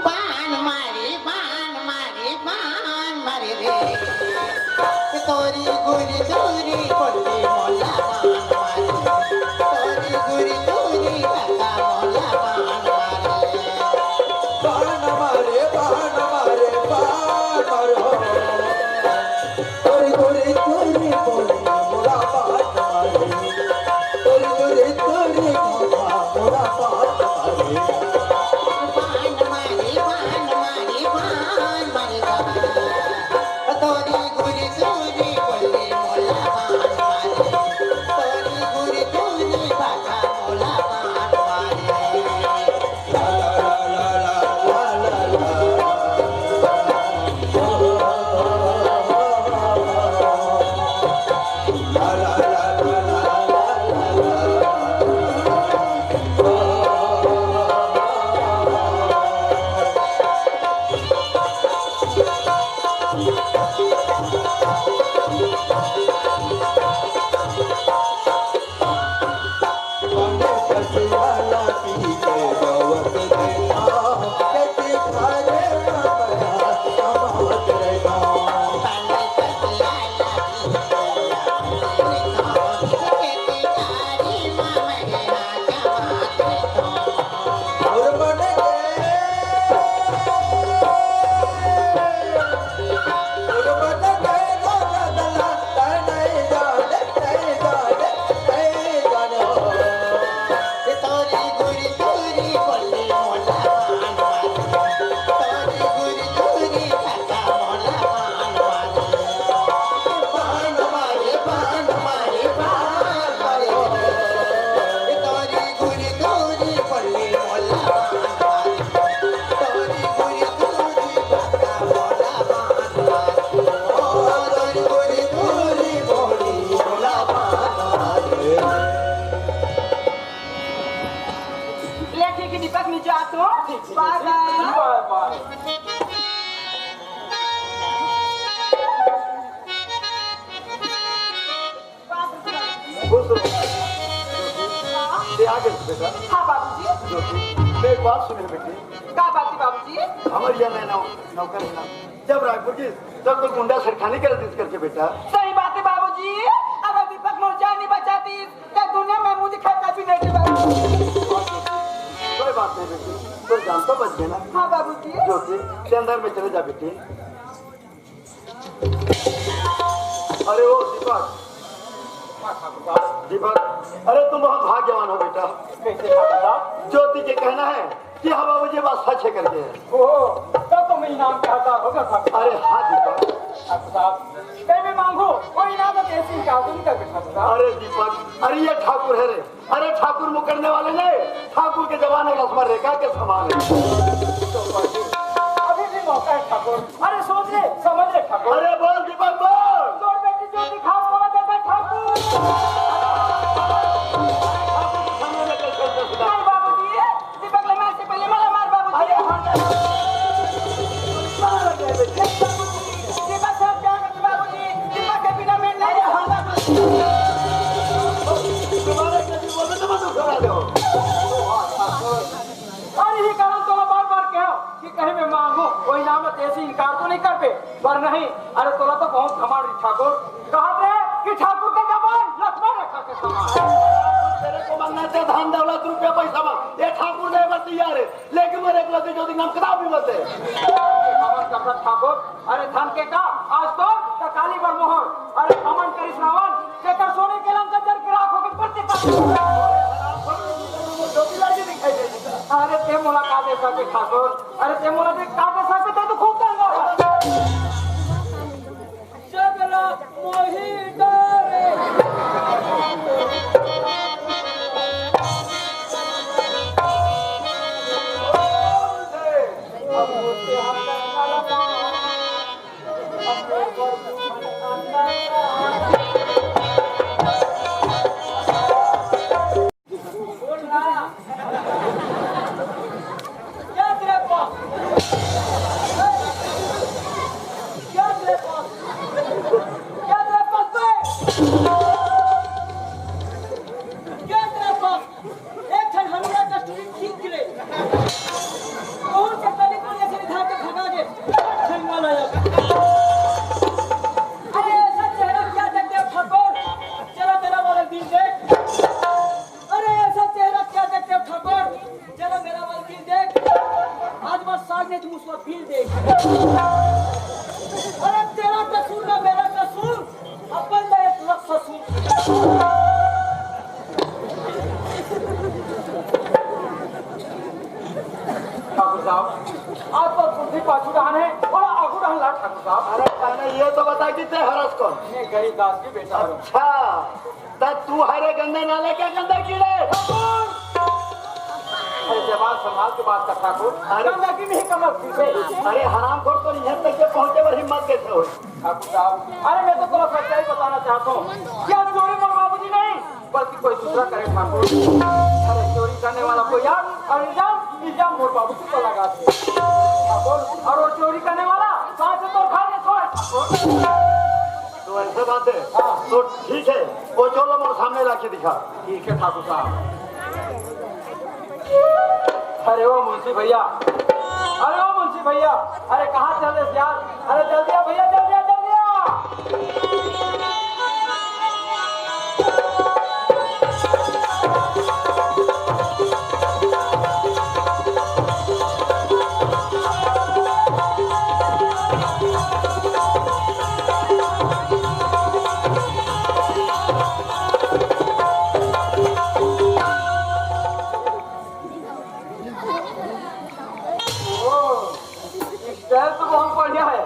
बान मारे, बान मारे, बान मारे रे। तोरी गुरी तोरी बोली मोला बान मारे। तोरी गुरी तोरी काका मोला बान मारे। बान मारे, बान मारे, बान मारे हो। तोरी तोरी तोरी बोली मोला बात मारी। तोरी तोरी तोरी मोला मोला बात मारी। बान मारी, बान मारी, बान मारी। तोरी गुरी तोरी बोली मोला बान मारी। तोरी गुरी तोरी बात मोला बान मारी। ले ठीक है, दीपक, मैं जाता हूँ। बाय बाय। बाय बाय। खुश रहो। ये आ गए बेटा। हाँ बाबूजी। ज्योति, मैं एक बात सुन ले बेटी। का बात है बाबूजी? हमारे यहाँ नौ-, नौकर है ना, जब रायपुर की तब तो गुंडा छेड़खानी कर दी करके बेटा। सही बात है बाबूजी। अगर दीपक मोर जान नहीं बचाती तो दुनिया में मुझे खतरा भी नहीं था। तो बात नहीं बेटी, तो जान तो बच गए ना। हाँ बाबूजी। ज्योति, ते अंदर में चले जा बेटी। अरे ओ दीपक, दीपक, अरे तुम बहुत भाग्यवान हो बेटा। कैसे ठाकुर साहब? ज्योति के कहना है कि हाँ बाबूजी, बात सच है करके। ओहो, तब तो मैं इनाम का हकदार होगा ठाकुर। अरे हाँ दीपक। ठाकुर साहब, कहीं भी मांगो, कोई इनाम तो कैसे इनकार तो नहीं कर ठाकुर साहब। अरे दीपक, अरे ये ठाकुर है रे, अरे ठाकुर मुकरने वाले नहीं, ठाकुर के जवान और लक्ष्मण रेखा के समान है। तो अभी भी मौका है ठाकुर। अरे सोच ले, समझ ले ठाकुर। अरे बोल दीपक बोल। तोर बेटी जो दिखा बोला देता ठाकुर। नहीं बाबूजी, दीपक ले मार से पहले मला मार बाबूजी। अरे हाँ। दीपक साहब क्या करते बाबूजी? दीपक के बिना मैं नहीं रहूंगा। तुम्हारे के भी बोलते तो मत उठा दो। अरे ये कारण तो बार बार कहो कि कहीं मैं मांगू, कोई नाम ऐसे इनकार तो नहीं कर दे, पर नहीं। अरे तोला तो बहुत घमंड ठाकुर, कहा थे कि ठाकुर का जबान लक्ष्मण रेखा के समान। तेरे को मांगना थे धन दौलत रुपया पैसा मांग, ये ठाकुर नहीं बस तैयार है। लेकिन मोर एकलौती ज्योति नाम कदा भी मत दे। हमर कसम ठाकुर, अरे धन के का, आज तो त काली बर मोहर। अरे हमन करिस रावण, तेकर सोने के लंका जर के राख होके प्रति ज्योति लड़की दिखाई दे। अरे ते मोला का दे सके ठाकुर, अरे ते मोला दे का दे सके, ते तो खूब तंग हो। जगला मोही डरे। बोल ना। क्या तेरे पास? क्या तेरे पास? क्या तेरे पास बे? क्या तेरे पास? एक ठन हनुमान का स्टोरी ठीक गिरे। कौन से गली को ऐसे निधार के भगा दे? छंगवा लाया। अरे ऐसा चेहरा क्या देखते हो ठाकुर? जरा मेरा वाला दिल देख। अरे ऐसा चेहरा क्या देखते हो ठाकुर? जरा मेरा वाला दिल देख। आज मैं साग नहीं, तुम उसका बिल देख। अरे तेरा कसूर ना मेरा कसूर, अपन का एक लख ससुर। ठाकुर साहब, आप तो बुद्धि पाछू डहान है और आगू डहान ला ठाकुर साहब। अरे पहले ये तो बता कि ते हरस कौन? मैं गरीब दास की बेटा हूँ। अच्छा, त तू हरे गंदे नाले के गंदे कीड़े? अरे जवान संभाल के बात कर ठाकुर। अरे गंदगी में ही कमर घुसे। अरे हरामखोर, तो यहाँ तक के पहुँचे बर हिम्मत कैसे होई? ठाकुर साहब, अरे मैं तो तोला सच्चाई बताना चाहता हूँ कि आज चोरी मोर बाबूजी नहीं, बल्कि कोई दूसरा करे ठाकुर। अरे चोरी करने वाला कोई यार, और इल्जाम, इल्जाम मोर बाबूजी पर लगा दे ठाकुर। और वो चोरी करने वाला कहाँ से तो खा ले सोए ठाकुर। तो ऐसे बात है? हाँ। तो ठीक है, वो चोर ला मोर सामने लाके दिखा। ठीक है ठाकुर साहब। अरे ओ मुंशी भैया, अरे ओ मुंशी भैया, अरे कहाँ चल रहे यार? अरे जल्दी आ भैया, जल्दी आ, जल्दी आ। ओ, style तो बहुत बढ़िया है।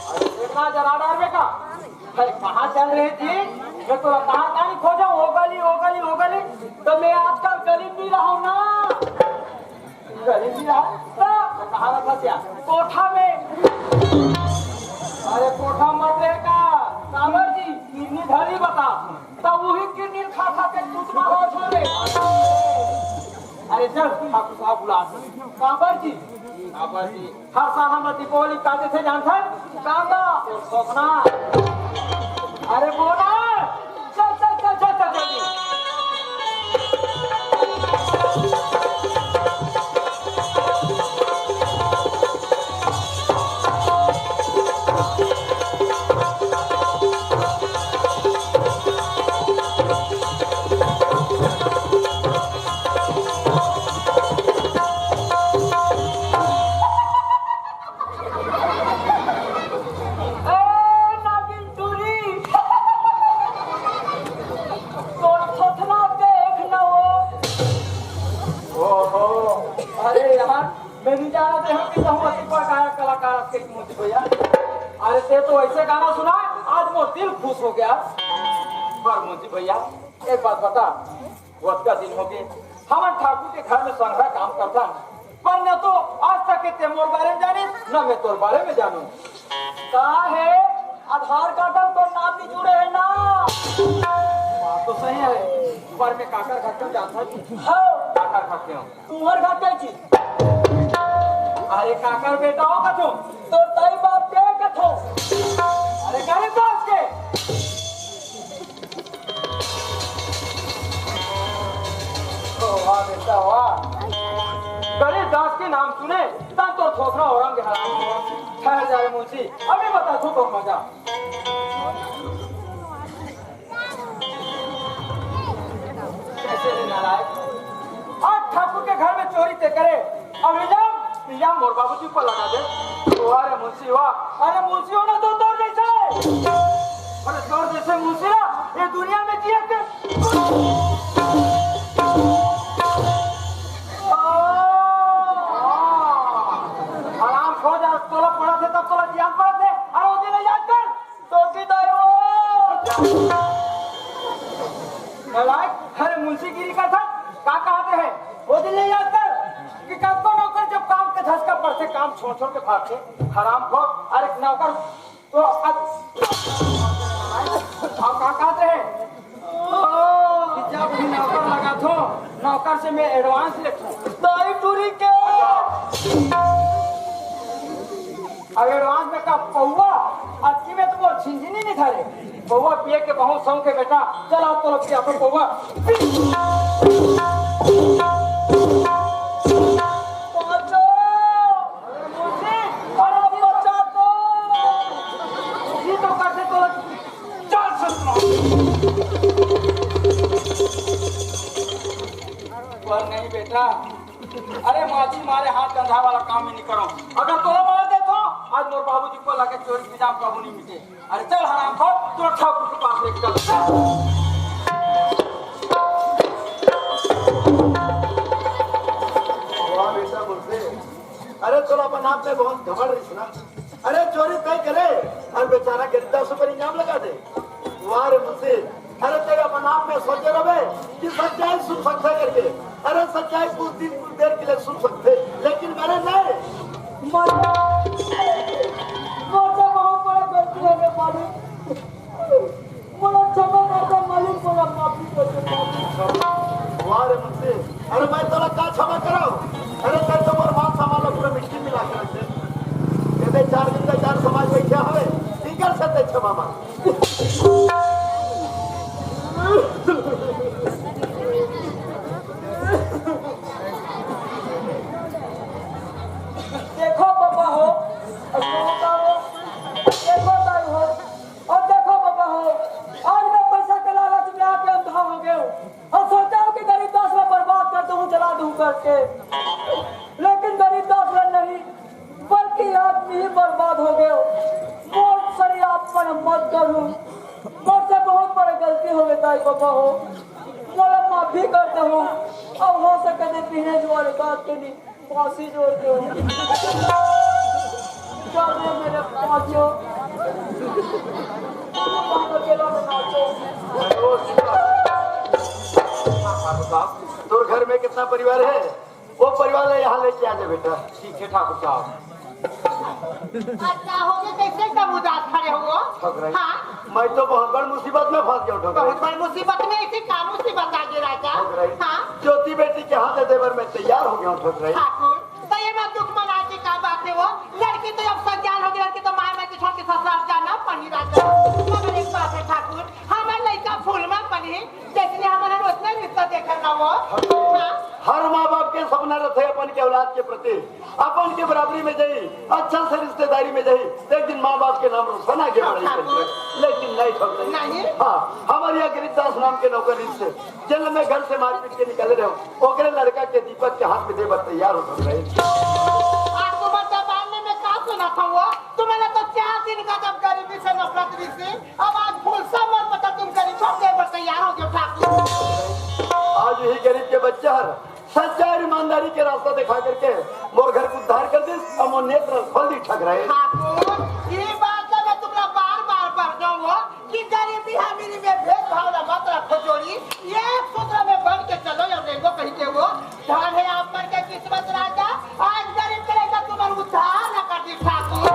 अरे देखना जरा डर बेटा। अरे कहाँ चल रहे जी? मैं तो कहाँ कहाँ खोजा, वो गली, वो गली, वो गली। तो मैं आजकल गली में नहीं रहा हूँ ना। गली में रहा? तो कहाँ रहा था? कोठा में। अरे कोठा मत रे का। काबर जी, कितनी घड़ी बता। तब वही किडनी खा खा के टूट मारो छोरे। अरे चल, ठाकुर साहब बुला। काबर जी? काबर जी? हर साल हम दीपावली काटे से जानते हैं? कांदा और खोखना। अरे बोला। चल, चल, चल, चल, चल, जल्दी। अरे यार, मैं नहीं जानत रहेंव कि तहूँ अति बड़ गायक कलाकार हस कहिके मुंशी भैया। अरे ते तो ऐसे गाना सुना, आज मोर दिल खुश हो गया। पर मुंशी भैया, एक बात बता, अतका दिन हो गए, हमन ठाकुर के घर में संघरा काम करथन, पर न तो आज तक के ते मोर बारे में जानिस, न मैं तोर बारे में जानूं। का हे, आधार कार्ड में तोर नाम नहीं जुड़े हे ना? बात तो सही हे, पर मैं काकर घर के जानथस? हाँ। काकर घर के हूँ? तुम्हर घर के जी। अरे काकर बेटा हो कथों? तोर दाई बाप के कथों? अरे गरीब दास के। ओ वाह बेटा वाह, गरीब दास के नाम सुने तब तोर थोथना औरंग हराम। ठहर जा रे मुंशी, अभी बताथों तोर मजा। कैसे रे नालायक, आज ठाकुर के घर में चोरी ते करे, अब इल्जाम, इल्जाम मोर बाबूजी ऊपर लगा दे। वाह रे मुंशी वाह, अरे मुंशी होना तो तोर जैसे, अरे तोर जैसे मुंशी ना ये दुनिया में जिए के। हराम खोर, आज तोला पड़ा थे तब तोला ज्ञान पड़ा थे, अरे वो दिन याद कर। चौकीदार हो। नालायक, अरे मुंशीगिरी करथस, का कहत रहे? वो दिन नहीं याद कर कि कतको नौकर जब काम के धसका पड़थे, काम छोड़ छोड़ के भागथे। हरामखोर, अरे नौकर तो अब, अब का कहत रहे? कि जब भी नौकर लगाथों, नौकर से मैं advance लेथों। दाई टूरी के। अब advance में का पौवा, अबकी में तो मोर झिनझिनी नहीं धरे। पौवा पिए के बहुत शौक हे बेटा, चल आज तोला पियाथों पौवा। बचाओ, अरे बचाओ। ये तो कैसे तोला, चल ससुरा। पर नहीं बेटा, अरे माझी मारे हाथ गंधा वाला काम में नहीं करो। अगर तोला मार देथों, आज मोर बाबूजी को लाके चोरी के इल्जाम कबू नहीं मिटे। अरे चल हरामखोर, तोर ठाकुर के पास लेके चल। वाह बेटा मुंशी, अरे तोला अपन आप में बहुत घमंड रहिस ना। अरे चोरी तय करे, अउ बेचारा गरीब दास ऊपर इल्जाम लगा दे। वाह रे मुंशी, अरे ते अपन आप में सोचे रहे कि सच्चाई सुन सकथे करके। अरे सच्चाई कुछ दिन कुछ देर के लिए सुन सकथे, लेकिन मरे नहीं। मरे, मोर से बहुत बड़ा गलती हो गई मालिक। मोला क्षमा कर दे मालिक, मोला माफी कर दे मालिक। वाह रे मुंशी, अरे मैं तोला का क्षमा कराओ? अरे ते तो मोर माल सामान ला पूरा मिट्टी मिला के रख दे। ये दे चार दिन का चार समाज में क्या हवे? ठीक है, सत्य क्षमा मांग। देखो पापा हो, अब तो बताओ, देखो दाई हो, और देखो पापा हो, आज मैं पैसा के लालच में आके अंधा हो गया हूँ और सोचा हूँ कि गरीब दास ला बर्बाद कर दूँ, जला दूँ करके, लेकिन गरीब दास ला नहीं, बल्कि आदमी ही बर्बाद हो गयो। मोर सरी आप पर मत करूं, मोर से बहुत बड़ी गलती हो गई दाई बाबा हो, मोला माफी कर दे हो। अब हो सके तो बिहने जुआरे काट के नहीं फांसी जोड़ दे हो। चल रे मेरे पांचों, अकेला में नाचो। तोर घर में कितना परिवार है? वो परिवार ला यहाँ लेके आ जा बेटा। ठीक है ठाकुर साहब। अच्छा हो गया, कैसे एकदम उदास खड़े हो? ठकुराइन, हाँ? मैं तो बहुत बड़ मुसीबत में फंस गया हूँ ठकुराइन। बहुत बड़ मुसीबत में ऐसी क्या मुसीबत आ गई राजा? ठकुराइन, हाँ? ज्योति बेटी के हाथ दे देबर मैं तैयार हो गया हूँ ठकुराइन। ठाकुर, तो ये मत दुख मनाए के का बात है वो? लड़की तो अब सज्ञान हो गई, लड़की तो माय माय के छोड़ के ससुराल जाना पड़ी राजा। मगर एक बात है ठाकुर, हमार लड़का फूल में पली, जैसने हमन हन ओसने रिश्ता देखत हवो। हाँ। हर माँ बाप के सपना रथे अपन के औलाद के प्रति, अपन के बराबरी में जाही, अच्छा से रिश्तेदारी में जाही, एक दिन माँ बाप के नाम रोशन आगे हाँ, बढ़ाही ठाकुर। करके। लेकिन नहीं ठकुराइन। नहीं। हाँ, हमर यहाँ गरीब दास नाम के नौकर रिहिस हे, जेला मैं घर से मारपीट के निकाले रहेंव, ओकरे लड़का के दीपक के हाथ में दे बर तैयार हों ठकुराइन। आज तुम्हार जबान में मैं का सुनत हवो? तुम्हारा तो चार दिन का जब गरीबी से नफरत रिहिस हे, अब आज फूल सा मत बता, तुम गरीब को दे बर तैयार हो गए ठाकुर। आज यही गरीब के बच्चा हर सच्चाई ईमानदारी के रास्ता दिखा करके मोर घर के उद्धार कर दिस, अउ मोर नेत्र खोल दिस ठकुराइन। ठाकुर, ये बात तो मैं तुमला बार-बार बरदाहूं कि गरीबी अमीरी में भेदभाव ला मत रखो जोड़ी, एक सूत्र में बंध के चलो या रेंगो कहिके वो। धन हे आप मन के किस्मत राजा, आज गरीब के लइका तुम्हर उद्धार ला कर दिस ठाकुर।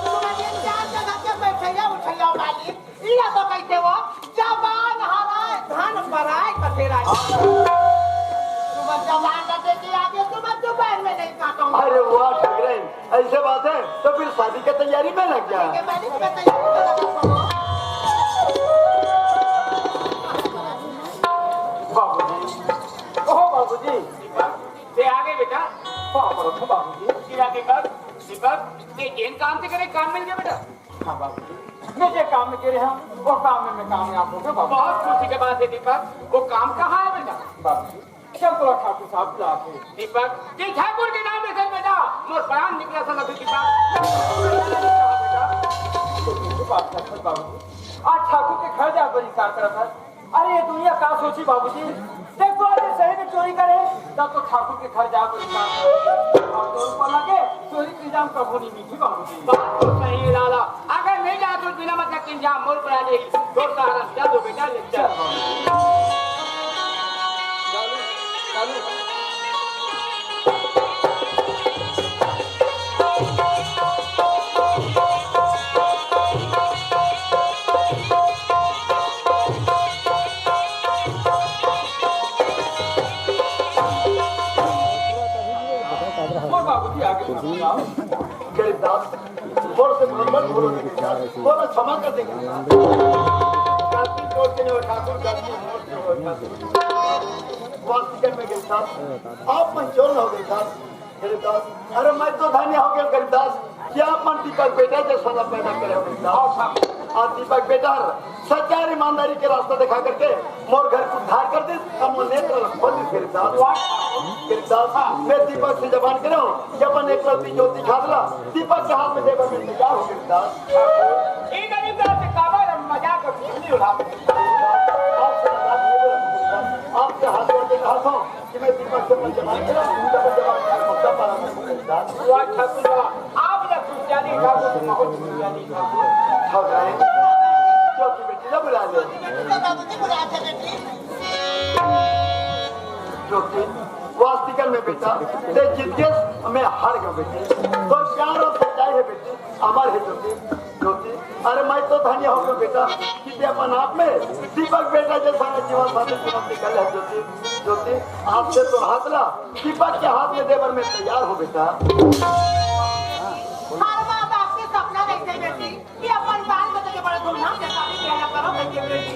तुम्हर ये चार जगह के बैठइया उठइया मालिक, इला तो कहिथे वो, जबान हराय, धन पराय, कथे राय। तुम्हर जबान ला देके आगे, तुम्हर जुबान में नहीं काटूंगा। अरे वाह ठकुराइन, ऐसे बात है तो फिर शादी के तैयारी में लग जा। ठीक है, मैं इसमें तैयारी कर रहा हूँ। बाबूजी, ओ बाबूजी। दीपक, ते आगे बेटा। बाबूजी। दीपक, दीपक, ये जेन काम ते करे, काम मिल गया बेटा। हाँ बाबूजी, मैं जे काम में गे रहेंव, वो काम में मैं कामयाब हो गेंव बाबू। बहुत खुशी के बात है दीपक, वो काम कहाँ है बेटा? बाबूजी, चल तोला ठाकुर साहब बुलाथे। दीपक, ये ठाकुर के नाम में से बेटा, मोर प्राण निकला था अभी दीपक। बेटा, तो किसी बात कर बाबूजी, आज ठाकुर के घर जाए पर विचार करत हस। अरे ये दुनिया का सोची बाबूजी, देख तो आज सही में चोरी करे, तब तो ठाकुर के घर जाए पर विचार करत हस। अब तोर ऊपर लगे, चोरी के इल्जाम कभू नहीं मिलही बाबूजी। बात तो सही है लाला, अगर नहीं जाए तो बिना मतलब के इल्जाम मोर पर आ जाही। तोर सहारा चल दो बेटा, ले चल। चल। मोर बाबूजी आगे बढ़ो। गरीब दास, मोर से भगवान बोलो, मोला क्षमा कर देंगे। गलती तोर से नहीं हो ठाकुर, गलती मोर से हो ठाकुर। वास्तिकन में गरीब दास, आप मन चोर न हो गरीब दास। गरीब दास, अरे मैं तो धन्य हो गेंव गरीब दास, कि आप मन दीपक बेटा जैसा पैदा करे हो गरीब दास। अउ दीपक बेटा सच्चा ईमानदारी के रास्ता दिखा करके मोर घर के उद्धार कर दिस, अउ मोर नेत्र ला खोल दिस गरीब दास। गरीब दास, मैं दीपक से जबान करे हंव कि अपन एकलौती ज्योति खाद ला दीपक के हाथ में दे बर मैं तैयार हंव गरीब दास। ये गरीब दास से काबर मजाक अउ चुगली उड़ावत हस? आपके हाथ जोड़ के कहत हंव, कि मैं दीपक से अपन जबान करे हंव, उनका अपन जबान का मुद्दा पर आपने बोले, दास। वाह, ठाकुर वाह, आप ना कुछ जाने, ठाकुर से बहुत कुछ जाने, ठाकुर। ठाकुर है, क्योंकि बेटी ना बुला ले। ज्योति, वास्तिकन में बेटा, ते जीत गेस, मैं हार गेंव बेटी। तोर प्यार अउ सच्चाई हे बेटी, अमर हे ज्योति, ज्योति, अरे मैं तो धन्य हो गेंव बेटा, कि ते अपन आप में दीपक बेटा जैसा जीवन साथी चुनत निकले हस ज्योति, ज्योति, आज से तोर हाथ ला दीपक के हाथ में दे बर मैं तैयार हंव बेटा। हर माँ बाप के सपना रहिथे बेटी, कि अपन बाल बच्चा के बड़ा धूमधाम से शादी किया करो कहिके बेटी।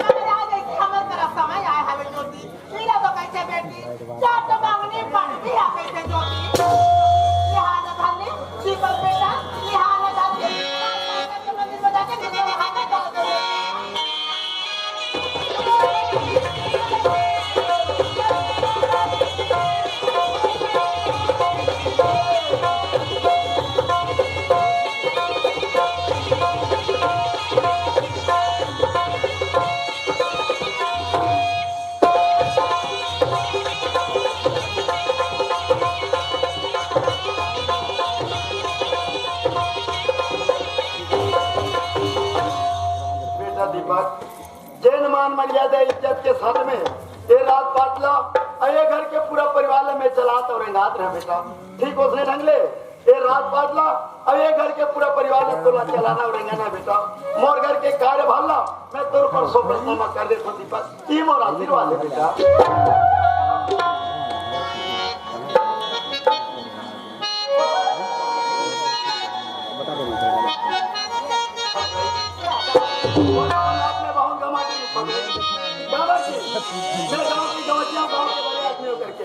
अरे आज ऐसे हमर करा समय आय हवे ज्योति, हीरा तो कहिथे बेटी, चार तो मांगनी पड़ती है कहिथे ज्योति। निहार न धरनी, दीपक बेटा, निहार न धरनी। मंदिर में जाके दीपक हाथ में डाल दे। बेटा दीपक, जेन मान मर्यादा इज्जत के साथ में ये राजपाट ला अउ ये घर के पूरा परिवार ला मैं चलात अउ रेंगात रहेंव बेटा, ठीक ओसने ढंग ले ये राजपाट ला अउ ये घर के पूरा परिवार ला तोला चलाना अउ रेंगाना बेटा। मोर घर के कार्यभार ला मैं तोर ऊपर सौंपत मा कर देथंव दीपक, ये मोर आशीर्वाद हे बेटा। मैं गांव की गवतिया, गांव के बड़े आदमी होकर के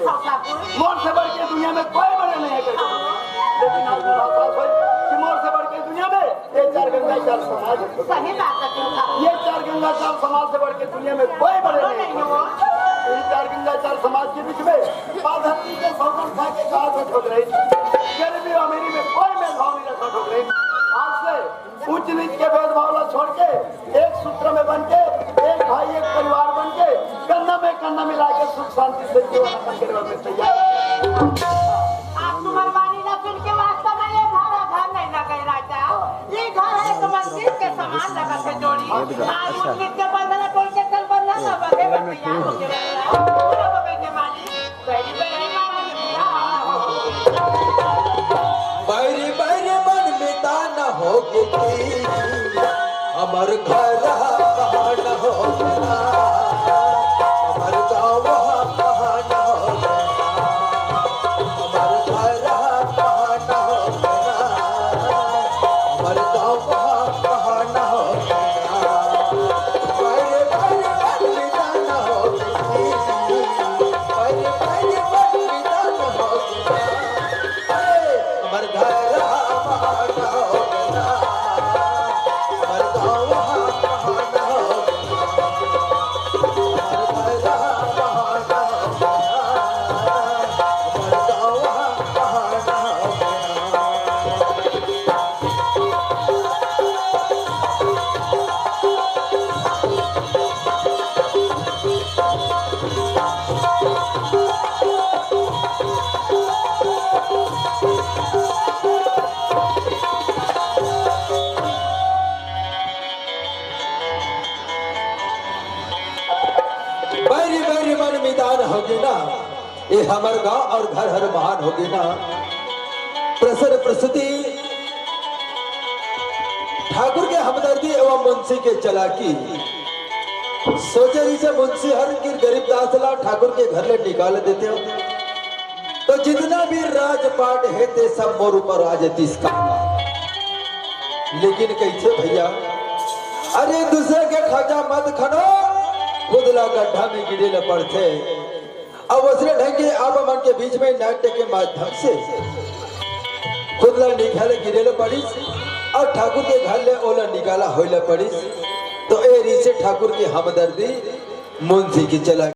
मोर से बढ़ के दुनिया में कोई बड़े नहीं है करके। लेकिन आज मेरा एहसास होय कि मोर से बढ़ के दुनिया में ये चार गंगा चार समाज है। सही बात है। ये चार गंगा चार समाज से बढ़ के दुनिया में कोई बड़े नहीं है। ये चार गंगा चार समाज के बीच में माँ धरती के सौगंध खा के कहा से ठोक रही, गरीबी अमीरी में कोई भेदभाव नहीं रखा ठोक रही। आज से ऊंच नीच के भेदभाव ला छोड़ के एक सूत्र में बन के, एक भाई एक परिवार बन के, गन्ना में न मिला के सुख शांति से जीवन यापन करे वाले तैयार। आज तुम्हार वाणी ला सुन के वास्तव में ये घर घर नहीं लगे राजा। ये घर है तो मंदिर के समान लगत है जोड़ी। आज उस नित्य बंधन तोड़ के चल बंधन ना बंधे बंधे यार हो के रहेगा। बोलो बेटे मालिक, बैरी बैरी मालिक, या। बैरी बैरी मन मितान होगे जी, हमर घर पहान होगे ना, हमर गाँव पहान होगे ना, हमर घर पहान होगे ना, हमर गाँव पहान होगे ना। बैरी बैरी मन मितान होगे जी, बैरी बैरी मन मितान होगे ना। हमर घर हमार हो गया, हमर गाँव हमार हो गया, हमर घर हमार हो गया, हमर गाँव हमार हो गया। बैरी बैरी मन मितान होगे ना, ये हमर गांव और घर हर महान होगे ना। प्रसन्न प्रस्तुति ठाकुर के हमदर्दी एवं मुंशी के चालाकी। सोचे रहिसे मुंशी हर कि गरीब दास ला ठाकुर के घर ले निकाल देते हो, तो जितना भी राजपाट है ते सब मोर ऊपर आ जाती इसका। लेकिन कैसे भैया, अरे दूसरे के खाजा मत खनो, खुद ला गड्ढा में गिरे ल पड़थे। अब उसने ढंग के आप मन के बीच में नाट्य के माध्यम से खुद ला निकाले गिरे ल पड़िस और ठाकुर के घर ले ओला निकाला होए ल पड़िस। तो ए रहिसे ठाकुर के हमदर्दी, मुंशी के चालाकी।